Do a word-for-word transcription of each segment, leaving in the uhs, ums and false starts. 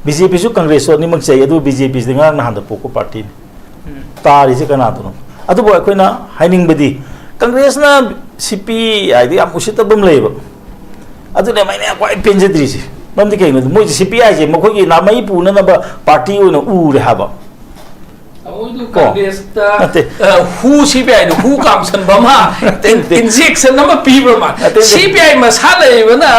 B J ꯄꯤꯁꯨ ꯀꯪꯒ꯭ꯔꯦꯁꯁꯨ ꯑꯅꯤꯃꯛ ꯆꯩ, ꯑꯗꯨꯕꯨ ꯕꯤ ꯖꯦ ꯄꯤꯁꯤꯗꯤ ꯉꯔꯥꯡ ꯅꯍꯥꯟꯗ ꯄꯣꯛꯄ ꯄꯥꯔꯇꯤꯅꯤ꯫ ꯇꯥꯔꯤꯁꯦ ꯀꯅꯥꯗꯅꯣ? ꯑꯗꯨꯕꯨ ꯑꯩꯈꯣꯏꯅ ꯍꯥꯏꯅꯤꯡꯕꯗꯤ, ꯀꯪꯒ꯭ꯔꯦꯁꯅ ꯁꯤ ꯄꯤ ꯑꯥꯏꯗꯤ ꯌꯥꯝ ꯎꯁꯤꯠꯇꯕ ꯑꯃ ꯂꯩꯌꯦꯕ꯫ ꯑꯗꯨꯅꯦ ꯑꯩꯅ ꯈ꯭ꯋꯥꯏ ꯄꯦꯟꯖꯗ꯭ꯔꯤꯁꯦ꯫ ꯃꯔꯝꯗꯤ ꯀꯩꯒꯤꯅꯣꯗꯤ, ꯃꯣꯏꯁꯦ ꯁꯤ ꯄꯤ ꯑꯥꯏꯁꯦ ꯃꯈꯣꯏꯒꯤ ꯅꯥꯃꯩ ꯄꯨꯅꯅꯕ ꯄꯥꯔꯇꯤ ꯑꯣꯏꯅ ꯎꯔꯦ ꯍꯥꯏꯕ꯫ ꯑꯣꯏꯗꯨ ꯀꯣ? ꯀꯪꯒ꯭ꯔꯦꯁꯇ, ꯅꯠꯇꯦ꯫ ꯑ, ꯍꯨ ꯁꯤ ꯄꯤ ꯑꯥꯏꯗ ꯍꯨ ꯀꯥꯝꯁꯟꯕ ꯑꯃ, ꯅꯠꯇꯦ, ꯅꯠꯇꯦ꯫ ꯏꯟꯖꯦꯛꯁꯟ ꯑꯃ ꯄꯤꯕ꯭ꯔ ꯃꯥ? ꯅꯠꯇꯦ, ꯅꯠꯇꯦ꯫ ꯁꯤ ꯄꯤ ꯑꯥꯏ ꯃꯁꯥ ꯂꯩꯔꯤꯕꯅ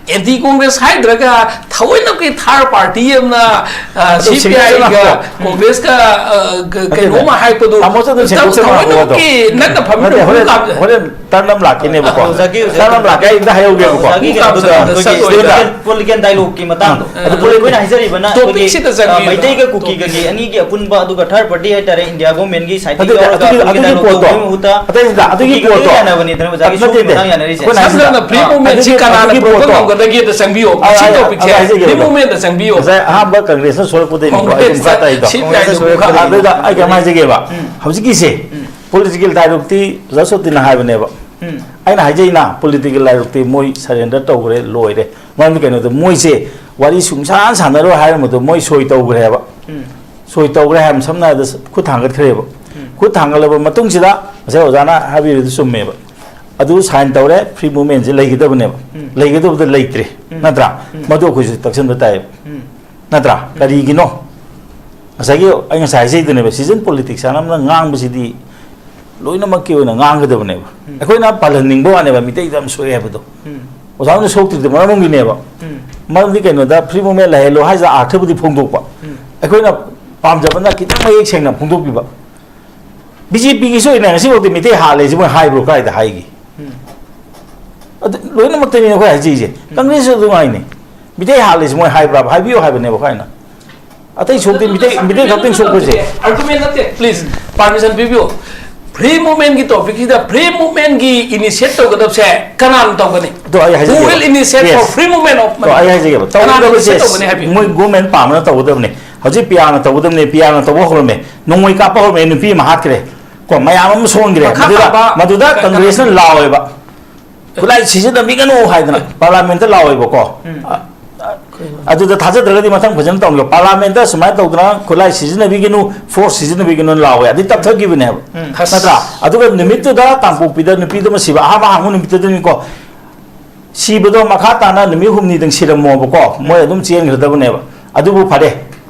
ꯑꯦꯟꯇꯤ ꯀꯣꯡꯒ꯭ꯔꯦꯁ ꯍꯥꯏꯗ꯭ꯔꯒ ꯊꯑꯣꯏꯅꯃꯛꯀꯤ ꯊꯥꯔ ꯄꯥꯔꯇꯤ ꯑꯃꯅ, ꯑ, ꯑꯗꯨ ꯁꯤ ꯄꯤ ꯑꯥꯏꯒ ꯁꯦꯡꯗꯣꯛꯆꯔꯛꯑꯣ꯫ ꯀꯣꯡꯒ꯭ꯔꯦꯁꯀ, ꯑ, ꯒ-, ꯅꯠꯇꯦ, ꯀꯩꯅꯣꯝꯃ ꯍꯥꯏꯔꯛꯄꯗꯨ ꯇꯥꯃꯣꯁꯨ ꯑꯗꯨꯝ ꯁꯦꯡꯗꯣꯛꯆꯔꯛꯑꯣ꯫ ꯊꯑꯣꯏꯅꯃꯛꯀꯤ ꯅꯪꯅ ꯐꯝꯃꯤꯕ ꯅꯠꯇꯦ, ꯍꯨ ꯍꯣꯔꯦꯟ, ꯀꯥꯝ-, ꯍꯣꯔꯦꯟ ꯇꯔꯟ ꯑꯃ ꯂꯥꯛꯈꯤꯅꯦꯕꯀꯣ꯫ ꯑꯣꯖꯥꯒꯤ, ꯑꯣꯖꯥꯒꯤ ꯇꯔꯟ ꯑꯃ ꯂꯥꯛꯈꯤꯅꯦꯕꯀꯣ꯫ ꯑꯣꯖꯥꯒꯤ ꯇꯔꯟ ꯑꯃ ꯂꯥꯛꯈꯤꯅꯦꯕꯀꯣ꯫ ꯀꯩꯅꯣꯗꯣ, ꯁꯛ ꯑꯣꯏꯗ꯫ ꯄꯣꯂꯤꯇꯤꯀꯦꯜ ꯗꯥꯏꯂꯣꯒꯀꯤ ꯃꯇꯥꯡꯗꯣ꯫ ꯑ, ꯑꯗꯨ ꯑꯗꯨ ꯄꯣꯂꯤꯇꯤꯀꯦꯜ ꯑꯩꯈꯣꯏꯅ ꯍꯥꯏꯖꯔꯤꯕꯅ ꯇꯣꯄꯤꯛꯁꯤꯗ ꯑꯩꯈꯣꯏꯒꯤ, ꯑ, ꯆꯪꯕꯤꯌꯨ꯫ ꯃꯩꯇꯩꯒ ꯀꯨꯀꯤꯒꯒꯤ ꯑꯅꯤꯒꯤ ꯑꯄꯨꯟꯕ, ꯑꯗꯨꯒ ꯊꯥꯔꯗ ꯄꯥꯔꯇꯤ ꯍꯥꯏꯇꯥꯔꯦ, ꯏꯟꯗꯤꯌꯥ ꯒꯣꯔꯃꯦꯟꯒꯤ ꯁꯥꯏꯠꯇꯒꯤ ꯅꯠꯇꯦ, ꯌꯥꯎꯔꯒ ꯑꯗꯨꯒꯤ, ꯄꯣꯂꯤꯇꯤꯀꯦꯜ ꯑꯗꯨꯒꯤ ꯗꯥꯏꯂꯣꯒ ꯄꯣꯠꯇꯣ꯫ ꯇꯧꯕꯒꯤ ꯃꯍꯨꯠꯇ ꯑꯇꯩ ꯅꯠꯇꯦ, ꯑꯗꯨꯒꯤ ꯀꯨꯀꯤꯒ ꯄꯣꯠꯇꯣ꯫ ꯌꯥꯅꯕꯅꯤꯗꯅ ꯑꯣꯖꯥꯒꯤ ꯅꯠꯇꯦ, ꯁꯣꯝꯒꯤ ꯅꯠꯇꯦ꯫ ꯃꯇꯥꯡ ꯌꯥꯅꯔꯤꯁꯦ꯫ ꯑꯩꯈꯣꯏꯅ ꯍꯥꯏꯁꯤꯅ ꯁꯝꯂꯞꯅ ꯐ꯭ꯔꯤ ꯑ, ꯃꯨꯚꯃꯦꯟꯁꯤ ꯑꯗꯨꯒꯤ ꯀꯅꯥꯅ ꯄꯣꯠꯇꯣ꯫ ꯄ꯭ꯔꯣꯕ꯭ꯂꯦꯝ ꯇꯧꯒꯗꯒꯦꯗ ꯆꯪꯕꯤꯌꯣ꯫ ꯑ, ꯁꯤ ꯑ, ꯑ, ꯇꯣꯄꯤꯛꯁꯦ ꯑ, ꯍꯥꯏꯖꯒꯦꯕꯀꯣ꯫ ꯐ꯭ꯔꯤ ꯃꯨꯚꯃꯦꯟꯗ ꯆꯪꯕꯤꯌꯣ꯫ ꯉꯁꯥꯏ ꯑꯍꯥꯟꯕ ꯀꯪꯒ꯭ꯔꯦꯁꯅ ꯁꯣꯏꯔꯛꯄꯗꯩꯅꯤꯀꯣ ꯑꯩ ꯑꯗꯨꯝ ꯀꯪꯒ꯭ꯔꯦꯁꯇ ꯈꯔ ꯇꯥꯏꯗꯣ꯫ ꯁꯤ ꯀꯪꯒ꯭ꯔꯦꯁꯇ ꯄꯤ ꯑꯥꯏꯗꯨ ꯁꯣꯏꯔꯛꯄꯗꯒꯤ꯫ ꯑꯗꯨꯗ ꯑꯩ ꯀꯩꯅꯣꯝ ꯍꯥꯏꯖꯒꯦꯕ꯫ ꯎꯝ꯫ ꯍꯧꯖꯤꯛꯀꯤꯁꯦ ꯎꯝ꯫ ꯄꯣꯂꯤꯇꯤꯀꯦꯜ ꯗꯥꯏꯂꯣꯒꯇꯤ ꯑꯣꯖꯥ ꯁꯣꯇꯤꯅ ꯍꯥꯏꯕꯅꯦꯕ꯫ ꯎꯝ꯫ ꯑꯩꯅ ꯍꯥꯏꯖꯩꯅ, ꯄꯣꯂꯤꯇꯤꯀꯦꯜ ꯗꯥꯏꯂꯣꯒꯇꯤ ꯃꯣꯏ ꯁꯔꯦꯟꯗꯔ ꯇꯧꯈ꯭ꯔꯦ, ꯂꯣꯏꯔꯦ꯫ ꯃꯔꯝꯗꯤ ꯀꯩꯅꯣꯗ ꯃꯣꯏꯁꯦ ꯋꯥꯔꯤ ꯁꯨꯡꯁꯥꯟ ꯁꯥꯟꯅꯔꯣꯏ ꯍꯥꯏꯔꯝꯕꯗꯣ ꯃꯣꯏ ꯁꯣꯏ ꯇꯧꯈ꯭ꯔꯦꯕ꯫ ꯎꯝ꯫ ꯁꯣꯏ ꯇꯧꯈ꯭ꯔꯦ ꯍꯥꯏꯕ ꯁꯝꯅ ꯍꯥꯏꯔꯕꯗ ꯈꯨꯠ ꯊꯥꯡꯒꯠꯈ꯭ꯔꯦꯕ꯫ ꯎꯝ꯫ ꯈꯨꯠ ꯊꯥꯡꯒꯠꯂꯕ ꯃꯇꯨꯡꯁꯤꯗ ꯉꯁꯥꯏ ꯑꯣꯖꯥꯅ ꯍꯥꯏꯕꯤꯔꯤꯗꯨ ꯆꯨꯝꯃꯦꯕ꯫ ꯑꯗꯨ ꯁꯥꯏꯟ ꯇꯧꯔꯦ, ꯐ꯭ꯔꯤ ꯃꯨꯚꯃꯦꯟꯁꯦ ꯂꯩꯒꯗꯕꯅꯦꯕ꯫ ꯎꯝ꯫ ꯂꯩꯒꯗꯕꯗ ꯂꯩꯇ꯭ꯔꯦ, ꯎꯝ꯫ ꯅꯠꯇ꯭ꯔꯥ? ꯎꯝ꯫ ꯃꯗꯨ ꯑꯩꯈꯣꯏꯁꯨ ꯇꯛꯁꯟꯕ ꯇꯥꯏꯌꯦꯕ꯫ ꯎꯝ꯫ ꯅꯠꯇ꯭ꯔꯥ? ꯎꯝ꯫ ꯀꯔꯤꯒꯤꯅꯣ? ꯉꯁꯥꯏꯒꯤ ꯑꯩ ꯉꯁꯥꯏ ꯍꯥꯏꯖꯩꯗꯨꯅꯦꯕ, ꯁꯤꯖꯟ ꯄꯣꯂꯤꯇꯤꯛꯁ ꯍꯥꯏꯅ ꯑꯃꯅ ꯉꯥꯡꯕꯁꯤꯗꯤ ꯂꯣꯏꯅꯃꯛꯀꯤ ꯑꯣꯏꯅ ꯉꯥꯡꯒꯗꯕꯅꯦꯕ꯫ ꯎꯝ꯫ ꯑꯩꯈꯣꯏꯅ ꯄꯥꯜꯍꯟꯅꯤꯡꯕ ꯋꯥꯅꯦꯕ, ꯃꯤꯇꯩꯗ ꯌꯥꯝ ꯁꯣꯛꯑꯦ ꯍꯥꯏꯕꯗꯣ꯫ ꯎꯝ꯫ ꯑꯣꯖꯥ ꯍꯣꯏꯅ ꯁꯣꯛꯇ꯭ꯔꯤꯗꯣ ꯃꯔꯝ ꯑꯃꯒꯤꯅꯦꯕ꯫ ꯎꯝ꯫ ꯃꯔꯝꯗꯤ ꯀꯩꯅꯣꯗ, ꯐ꯭ꯔꯤ ꯃꯨꯚꯃꯦꯟ ꯂꯩꯍꯜꯂꯣ ꯍꯥꯏꯁꯦ ꯑꯥꯔꯊꯕꯨꯗꯤ ꯐꯣꯡꯗꯣꯛꯄ꯫ ꯎꯝ꯫ ꯑꯩꯈꯣꯏꯅ ꯄꯥꯝꯖꯕꯅ ꯈꯤꯇꯪ ꯃꯌꯦꯛ ꯁꯦꯡꯅ ꯐꯣꯡꯗꯣꯛꯄꯤꯕ꯫ ꯕꯤ ꯖꯦ ꯄꯤꯒꯤꯁꯨ ꯑꯣꯏꯅ ꯉꯁꯤꯐꯥꯎꯗꯤ ꯃꯤꯇꯩ ꯍꯥꯠꯂꯦꯁꯤ ꯃꯣꯏ ꯍꯥꯏꯕ꯭ꯔꯣ? ꯀꯥꯏꯗ ꯍꯥꯏꯒꯦ? ꯎꯝ꯫ ꯑꯗꯨ ꯂꯣꯏꯅꯃꯛꯇꯅꯤ ꯑꯩꯈꯣꯏ ꯍꯥꯏꯖꯩꯁꯦ꯫ ꯎꯝ꯫ ꯀꯪꯒ꯭ꯔꯦꯁꯁꯨ ꯑꯗꯨ ꯉꯥꯏꯅꯤ꯫ ꯃꯤꯇꯩ ꯍꯥꯠꯂꯦꯁꯤ ꯃꯣꯏ ꯍꯥꯏꯕ꯭ꯔꯥꯕ? ꯍꯥꯏꯕꯤꯌꯨ ꯍꯥꯏꯕꯅꯦꯕ ꯑꯩꯈꯣꯏꯅ꯫ ꯑꯇꯩ ꯁꯣꯛꯇꯦ, ꯃꯤꯇꯩ, ꯃꯤꯇꯩ ꯈꯛꯇꯪ ꯁꯣꯛꯄꯁꯦ꯫ ꯑꯥꯔꯒꯨꯃꯦꯟ ꯅꯠꯇꯦ, please, permission ꯄꯤꯕꯤꯌꯨ꯫ ꯐ꯭ꯔꯤ ꯃꯨꯚꯃꯦꯟꯒꯤ ꯇꯣꯄꯤꯛꯁꯤꯗ ꯐ꯭ꯔꯤ ꯃꯨꯚꯃꯦꯟꯒꯤ ꯏꯅꯤꯁꯤꯌꯦꯠ ꯇꯧꯒꯗꯕꯁꯦ ꯀꯅꯥꯅ ꯇꯧꯒꯅꯤ? ꯑꯗꯣ ꯑꯩ Who ꯍꯥꯏꯖꯒꯦꯕ꯫ Will initiate for Yes. Free Movement of ꯑꯗꯣ ꯑꯩ ꯍꯥꯏꯖꯒꯦꯕ꯫ ꯀꯅꯥꯅ ꯇꯧꯒꯗꯕꯁꯦ initiate ꯇꯧꯒꯅꯤ ꯍꯥꯏꯕꯤꯌꯨ꯫ ꯃꯣꯏ ꯒꯣꯔꯃꯦꯟ ꯄꯥꯝꯕꯅ ꯇꯧꯒꯗꯕꯅꯤ꯫ ꯍꯧꯖꯤꯛ ꯄꯤꯌꯥꯅ ꯇꯧꯒꯗꯕꯅꯤ, ꯄꯤꯌꯥꯅ ꯇꯧꯕ ꯍꯧꯔꯝꯃꯦ꯫ ꯅꯣꯡꯃꯩ ꯀꯥꯞꯄ ꯍꯧꯔꯝꯃꯦ, ꯅꯨꯄꯤ ꯑꯃ ꯍꯥꯠꯈ꯭ꯔꯦ꯫ ꯀꯣ, ꯃꯌꯥꯝ ꯑꯃ ꯁꯣꯟꯈ꯭ꯔꯦ꯫ ꯃꯈꯥ ꯃꯗꯨꯗ, ꯇꯥꯕ ꯃꯗꯨꯗ ꯀ-, ꯀꯪꯒ꯭ꯔꯦꯁꯅ ꯀꯅꯥ? ꯂꯥꯎꯋꯦꯕ꯫ ꯈꯨꯠꯂꯥꯏ ꯁꯤꯖꯤꯟꯅꯕꯤꯒꯅꯨ ꯍꯥꯏꯗꯅ ꯄꯥꯔꯂꯥꯃꯦꯟꯠꯇ ꯂꯥꯎꯋꯦꯕꯀꯣ꯫ ꯎꯝ꯫ ꯑ, ꯑ, ꯑꯗꯨꯗ ꯊꯥꯖꯗ꯭ꯔꯒꯗꯤ ꯃꯊꯪ ꯐꯖꯅ ꯇꯧꯅꯤꯕ꯫ ꯄꯥꯔꯂꯥꯃꯦꯟꯇ ꯁꯨꯃꯥꯏꯅ ꯇꯧꯗꯅ ꯈꯨꯠꯂꯥꯏ ꯁꯤꯖꯤꯟꯅꯕꯤꯒꯅꯨ, ꯐꯣꯔꯁ ꯁꯤꯖꯤꯟꯅꯕꯤꯒꯅꯨ ꯂꯥꯎꯋꯦ, ꯑꯗꯩ ꯇꯞꯊꯈꯤꯕꯅꯦꯕ꯫ ꯎꯝ꯫ ꯅꯠꯇ꯭ꯔꯥ? ꯑꯗꯨꯒ ꯅꯨꯃꯤꯠꯇꯨꯗ ꯀꯥꯡꯄꯣꯛꯄꯤꯗ ꯅꯨꯄꯤꯗꯨꯃ ꯁꯤꯕ, ꯑꯍꯥꯟꯕ ꯍꯥꯡꯕ ꯅꯨꯃꯤꯠꯇꯨꯗꯅꯤꯀꯣ꯫ ꯁꯤꯕꯗꯣ ꯃꯈꯥ ꯇꯥꯅ ꯅꯨꯃꯤꯠ ꯍꯨꯝꯅꯤꯗꯪ ꯁꯤꯔꯝꯃꯣꯕꯀꯣ, ꯃꯣꯏ ꯑꯗꯨꯝ ꯆꯦꯟꯈ꯭ꯔꯗꯕꯅꯦꯕ꯫ ꯑꯗꯨꯕꯨ ꯐꯔꯦ꯫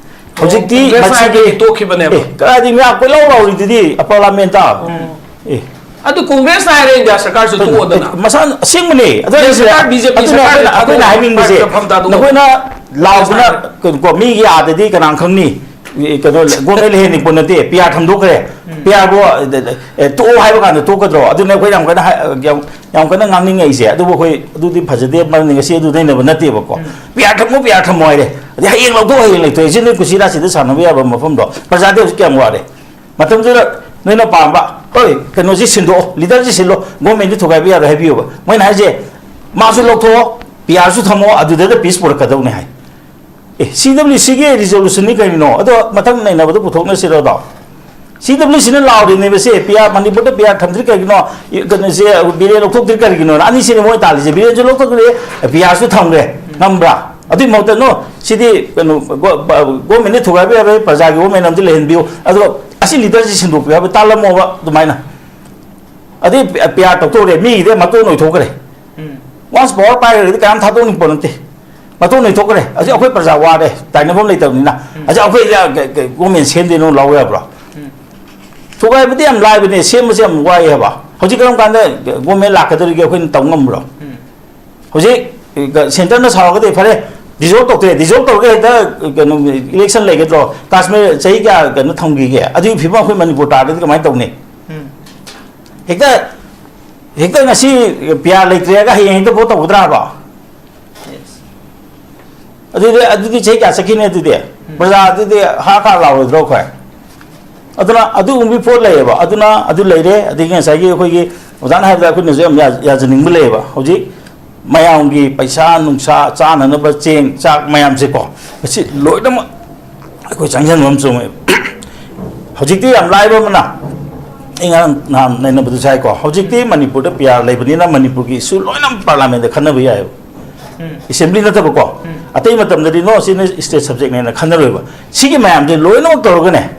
ꯍꯧꯖꯤꯛꯇꯤ ꯀꯣꯡꯒ꯭ꯔꯦꯁ ꯃꯁꯤꯒꯤ ꯍꯥꯏꯕꯗꯤ ꯇꯣꯛꯈꯤꯕꯅꯦꯕ꯫ ꯑꯦ, ꯀꯗꯥꯏꯗꯒꯤ ꯃꯌꯥꯝ ꯀꯣꯏꯂꯥꯎ ꯂꯥꯎꯔꯤꯗꯨꯗꯤ ꯄꯥꯔꯂꯥꯃꯦꯟꯇ? ꯎꯝ꯫ ꯑꯦ꯫ ꯑꯗꯨ ꯀꯣꯡꯒ꯭ꯔꯦꯁꯅ ꯍꯥꯏꯔꯦ ꯏꯟꯗꯤꯌꯥ ꯁꯔꯀꯥꯔꯁꯨ ꯇꯣꯛꯑꯣꯗꯅ꯫ ꯃꯁꯥ ꯑꯁꯦꯡꯕꯅꯦ꯫ ꯑꯗꯨ ꯀꯦꯟꯗ꯭ꯔ ꯑꯩꯁꯦ ꯁꯔꯀꯥꯔ, ꯕꯤ ꯖꯦ ꯄꯤ ꯑꯗꯨꯅ ꯁꯔꯀꯥꯔꯅ ꯑꯩꯈꯣꯏꯅ, ꯑꯩꯈꯣꯏꯅ ꯊꯥꯗꯣꯛꯑꯣ, ꯍꯥꯏꯅꯤꯡꯕꯁꯦ, ꯐꯝ ꯊꯥꯗꯣꯛꯑꯣ꯫ ꯅꯈꯣꯏꯅ ꯂꯥꯎꯗꯅ ꯀꯩꯅꯣ ꯀꯣ, ꯃꯤꯒꯤ ꯑꯥꯗꯗꯤ ꯀꯅꯥꯅ ꯈꯪꯅꯤ? ꯀꯩꯅꯣ, ꯒꯣꯔꯃꯦꯟ ꯂꯩꯍꯟꯅꯤꯡꯄꯣ ꯅꯠꯇꯦ, ꯄꯤ ꯑꯥꯔ ꯊꯝꯗꯣꯛꯈ꯭ꯔꯦ꯫ ꯎꯝ꯫ ꯄꯤ ꯑꯥꯔꯕꯨ, ꯑꯦ, ꯇꯣꯛꯑꯣ ꯍꯥꯏꯕ ꯀꯥꯟꯗ ꯇꯣꯛꯀꯗ꯭ꯔꯣ? ꯑꯗꯨꯅ ꯑꯩꯈꯣꯏ ꯌꯥꯝ ꯀꯟꯅ ꯍꯥꯏ-, ꯌꯥꯝ, ꯌꯥꯝ ꯀꯟꯅ ꯉꯥꯡꯅꯤꯡꯉꯛꯏꯁꯦ꯫ ꯑꯗꯨꯕꯨ ꯑꯩꯈꯣꯏ ꯑꯗꯨꯗꯤ ꯐꯖꯗꯦ, ꯃꯔꯝꯗꯤ ꯉꯁꯤ ꯑꯗꯨ ꯅꯩꯅꯕ ꯅꯠꯇꯦꯕꯀꯣ꯫ ꯎꯝ꯫ ꯄꯤ ꯑꯥꯔ ꯊꯝꯃꯣ, ꯄꯤ ꯑꯥꯔ ꯊꯝꯃꯣ ꯍꯥꯏꯔꯦ꯫ ꯑꯗꯩ ꯍꯌꯦꯡ ꯂꯧꯊꯣꯛ, ꯍꯌꯦꯡ ꯂꯩꯊꯣꯛ꯫ ꯁꯤ ꯅꯣꯏ ꯀꯨꯁꯤ ꯔꯥꯁꯤꯗ ꯁꯥꯟꯅꯕ ꯌꯥꯕ ꯃꯐꯝꯗꯣ꯫ ꯄ꯭ꯔꯖꯥꯗꯤ ꯍꯧꯖꯤꯛ ꯀꯌꯥꯝ ꯋꯥꯔꯦ? ꯃꯇꯝꯗꯨꯗ ꯅꯣꯏꯅ ꯄꯥꯝꯕ, "ꯍꯣꯏ, ꯀꯩꯅꯣꯁꯤ ꯁꯤꯟꯗꯣꯛꯑꯣ, ꯂꯤꯗꯔꯁꯤ ꯁꯤꯜꯂꯣ, ꯒꯣꯔꯃꯦꯟꯁꯤ ꯊꯨꯒꯥꯏꯕ ꯌꯥꯔꯣꯏ" ꯍꯥꯏꯕꯤꯌꯣꯕ꯫ ꯃꯣꯏꯅ ꯍꯥꯏꯁꯦ, "ꯃꯥꯁꯨ ꯂꯧꯊꯣꯛꯑꯣ, ꯄꯤ ꯑꯥꯔꯁꯨ ꯊꯝꯃꯣ, ꯑꯗꯨꯗ ꯄꯤꯁ ꯄꯨꯔꯛꯀꯗꯧꯅꯤ" ꯍꯥꯏ꯫ ꯑꯦ, ꯁꯤ ꯗꯕ꯭ꯂꯤꯎ ꯁꯤꯒꯤ ꯔꯤꯖꯣꯂꯨꯁꯟꯅꯤ ꯀꯩꯅꯣ? ꯑꯗꯣ ꯃꯊꯪ ꯅꯩꯅꯕꯗ ꯄꯨꯊꯣꯛꯅꯁꯤꯔꯣ ꯑꯗꯣ? ꯁꯤ ꯗꯕ꯭ꯂꯤꯎ ꯁꯤꯅ ꯂꯥꯎꯔꯤꯅꯦꯕ ꯁꯦ, "ꯄꯤ ꯑꯥꯔ, ꯃꯅꯤꯄꯨꯔꯗ ꯄꯤ ꯑꯥꯔ ꯊꯝꯗ꯭ꯔꯤ ꯀꯩꯒꯤꯅꯣ? ꯀꯩꯅꯣꯁꯦ, ꯕꯤꯔꯦꯟ ꯂꯧꯊꯣꯛꯇ꯭ꯔꯤ ꯀꯔꯤꯒꯤꯅꯣꯅ?" ꯑꯅꯤꯁꯤꯅꯦ ꯃꯣꯏ ꯇꯥꯜꯂꯤꯁꯦ꯫ ꯕꯤꯔꯦꯟꯁꯨ ꯂꯧꯊꯣꯛꯇ꯭ꯔꯤ, ꯄꯤ ꯑꯥꯔꯁꯨ ꯊꯝꯈ꯭ꯔꯦ꯫ ꯉꯝꯕ꯭ꯔꯥ? ꯑꯗꯨꯏ ꯃꯍꯨꯠꯇ, "ꯅꯣ, ꯁꯤꯗꯤ ꯀꯩꯅꯣ, ꯒꯣ-, ꯕ-, ꯒꯣꯔꯃꯦꯟꯗ ꯊꯨꯒꯥꯏꯕ ꯌꯥꯔꯣꯏ, ꯄ꯭ꯔꯖꯥꯒꯤ ꯒꯣꯔꯃꯦꯟ ꯑꯃꯗꯤ ꯂꯩꯍꯟꯕꯤꯌꯨ"꯫ ꯑꯗꯨꯒ ꯑꯁꯤ ꯂꯤꯗꯔꯁꯤ ꯁꯤꯟꯗꯣꯛꯄꯤꯌꯨ ꯍꯥꯏꯕ, ꯇꯥꯜꯂꯝꯃꯣꯕ ꯑꯗꯨꯃꯥꯏꯅ꯫ ꯑꯗꯩ ꯄꯤ-, ꯄꯤ ꯑꯥꯔ ꯇꯧꯊꯣꯛꯈ꯭ꯔꯦ, ꯃꯤꯒꯤꯗꯤ ꯃꯇꯣꯟ ꯑꯣꯏꯊꯣꯛꯈ꯭ꯔꯦ꯫ ꯎꯝ꯫ ꯋꯥꯟꯁ ꯄꯋꯥꯔ ꯄꯥꯏꯈ꯭ꯔꯒꯗꯤ ꯀꯅꯥꯝ ꯊꯥꯗꯣꯛꯅꯤꯡꯄꯣꯠ ꯅꯠꯇꯦ꯫ ꯃꯇꯣꯟ ꯑꯣꯏꯊꯣꯛꯈ꯭ꯔꯦ꯫ ꯍꯧꯖꯤꯛ ꯑꯩꯈꯣꯏ ꯄ꯭ꯔꯖꯥ ꯋꯥꯔꯦ, ꯇꯥꯏꯅꯐꯝ ꯂꯩꯇꯕꯅꯤꯅ꯫ ꯎꯝ꯫ ꯍꯧꯖꯤꯛ ꯑꯩꯈꯣꯏ ꯒ-, ꯒ-, ꯒ-, ꯒꯣꯔꯃꯦꯟ ꯁꯦꯝꯗꯣꯏꯅꯣ ꯂꯥꯎ ꯌꯥꯕ꯭ꯔꯣ? ꯎꯝ꯫ ꯊꯨꯒꯥꯏꯕꯗꯤ ꯌꯥꯝ ꯂꯥꯏꯕꯅꯦ, ꯁꯦꯝꯕꯁꯦ ꯌꯥꯝ ꯋꯥꯏ ꯍꯥꯏꯕ꯫ ꯍꯧꯖꯤꯛ ꯀꯔꯝ ꯀꯥꯟꯗ ꯒꯣꯔꯃꯦꯟ ꯂꯥꯛꯀꯗꯧꯔꯤꯒꯦ ꯑꯩꯈꯣꯏꯅ ꯇꯧ ꯉꯝꯕ꯭ꯔꯣ? ꯎꯝ꯫ ꯍꯧꯖꯤꯛ ꯁꯦꯟꯇꯔꯅ ꯁꯥꯎꯔꯒꯗꯤ ꯐꯔꯦ, ꯗꯤꯖꯣꯜꯕ ꯇꯧꯊꯣꯛꯑꯦ, ꯗꯤꯖꯣꯜꯕ ꯇꯧꯔꯒ ꯍꯦꯛꯇ ꯀꯩꯅꯣ ꯏꯂꯦꯛꯁꯟ ꯂꯩꯒꯗ꯭ꯔꯣ? ꯀꯥꯁꯃꯤꯔ ꯆꯍꯤ ꯀꯌꯥ ꯀꯩꯅꯣ ꯊꯝꯈꯤꯒꯦ? ꯑꯗꯨꯒꯤ ꯐꯤꯕꯝ ꯑꯩꯈꯣꯏ ꯃꯅꯤꯄꯨꯔ ꯇꯥꯔꯒꯗꯤ ꯀꯃꯥꯏꯅ ꯇꯧꯅꯤ? ꯎꯝ꯫ ꯍꯦꯛꯇ, ꯍꯦꯛꯇ ꯉꯁꯤ ꯄꯤ ꯑꯥꯔ ꯂꯩꯇ꯭ꯔꯦꯒ ꯍꯌꯦꯡ ꯍꯦꯛꯇ ꯚꯣꯠ ꯇꯧꯒꯗ꯭ꯔꯥꯕ? Yes꯫ ꯑꯗꯨꯗꯤ, ꯑꯗꯨꯗꯤ ꯆꯍꯤ ꯀꯌꯥ ꯆꯠꯈꯤꯅꯤ ꯑꯗꯨꯗꯤ? ꯎꯝ꯫ ꯄ꯭ꯔꯖꯥ ꯑꯗꯨꯗꯤ ꯍꯥ ꯈꯥ ꯂꯥꯎꯔꯣꯏꯗ꯭ꯔꯣ ꯑꯩꯈꯣꯏ? ꯑꯗꯨꯅ ꯑꯗꯨꯒꯨꯝꯕꯒꯤ ꯄꯣꯠ ꯂꯩꯌꯦꯕ꯫ ꯑꯗꯨꯅ ꯑꯗꯨ ꯂꯩꯔꯦ꯫ ꯑꯗꯒꯤ ꯉꯁꯥꯏꯒꯤ ꯑꯩꯈꯣꯏꯒꯤ ꯑꯣꯖꯥꯅ ꯍꯥꯏꯕꯗ ꯑꯩꯈꯣꯏꯅꯁꯨ ꯌꯥꯝ ꯌꯥ-, ꯌꯥꯖꯅꯤꯡꯕ ꯂꯩꯌꯦꯕ꯫ ꯍꯧꯖꯤꯛ ꯃꯌꯥꯝꯒꯤ ꯄꯩꯁꯥ ꯅꯨꯡꯁꯥ, ꯆꯥꯅꯅꯕ ꯆꯦꯡ, ꯆꯥꯛ ꯃꯌꯥꯝꯁꯦꯀꯣ, ꯃꯁꯤ ꯂꯣꯏꯅꯃꯛ ꯑꯩꯈꯣꯏ ꯆꯪꯁꯤꯟꯕ ꯑꯃ ꯆꯪꯉꯦꯕ꯫ ꯍꯧꯖꯤꯛꯇꯤ ꯌꯥꯝ ꯂꯥꯏꯕ ꯑꯃꯅ, ꯑꯩ ꯉꯔꯥꯡ ꯅꯍꯥꯟ ꯅꯩꯅꯕꯗꯨ ꯁꯥꯏꯀꯣ, ꯍꯧꯖꯤꯛꯇꯤ ꯃꯅꯤꯄꯨꯔꯗ ꯄꯤ ꯑꯥꯔ ꯂꯩꯕꯅꯤꯅ ꯃꯅꯤꯄꯨꯔꯒꯤ ꯏꯁꯨ ꯂꯣꯏꯅ ꯄꯥꯔꯂꯥꯃꯦꯟꯗ ꯈꯟꯅꯕ ꯌꯥꯏꯑꯕ꯫ ꯎꯝ꯫ ꯑꯦꯁꯦꯝꯕ꯭ꯂꯤ ꯅꯠꯇꯕꯀꯣ꯫ ꯎꯝ꯫ ꯑꯇꯩ ꯃꯇꯝꯗꯗꯤ ꯅꯣ, ꯁꯤꯅ ꯁ꯭ꯇꯦꯠ ꯁꯕꯖꯦꯛꯅꯦꯅ ꯈꯟꯅꯔꯣꯏꯕ꯫ ꯁꯤꯒꯤ ꯃꯌꯥꯝꯁꯦ ꯂꯣꯏꯅꯃꯛ ꯇꯧꯔꯒꯅꯦ,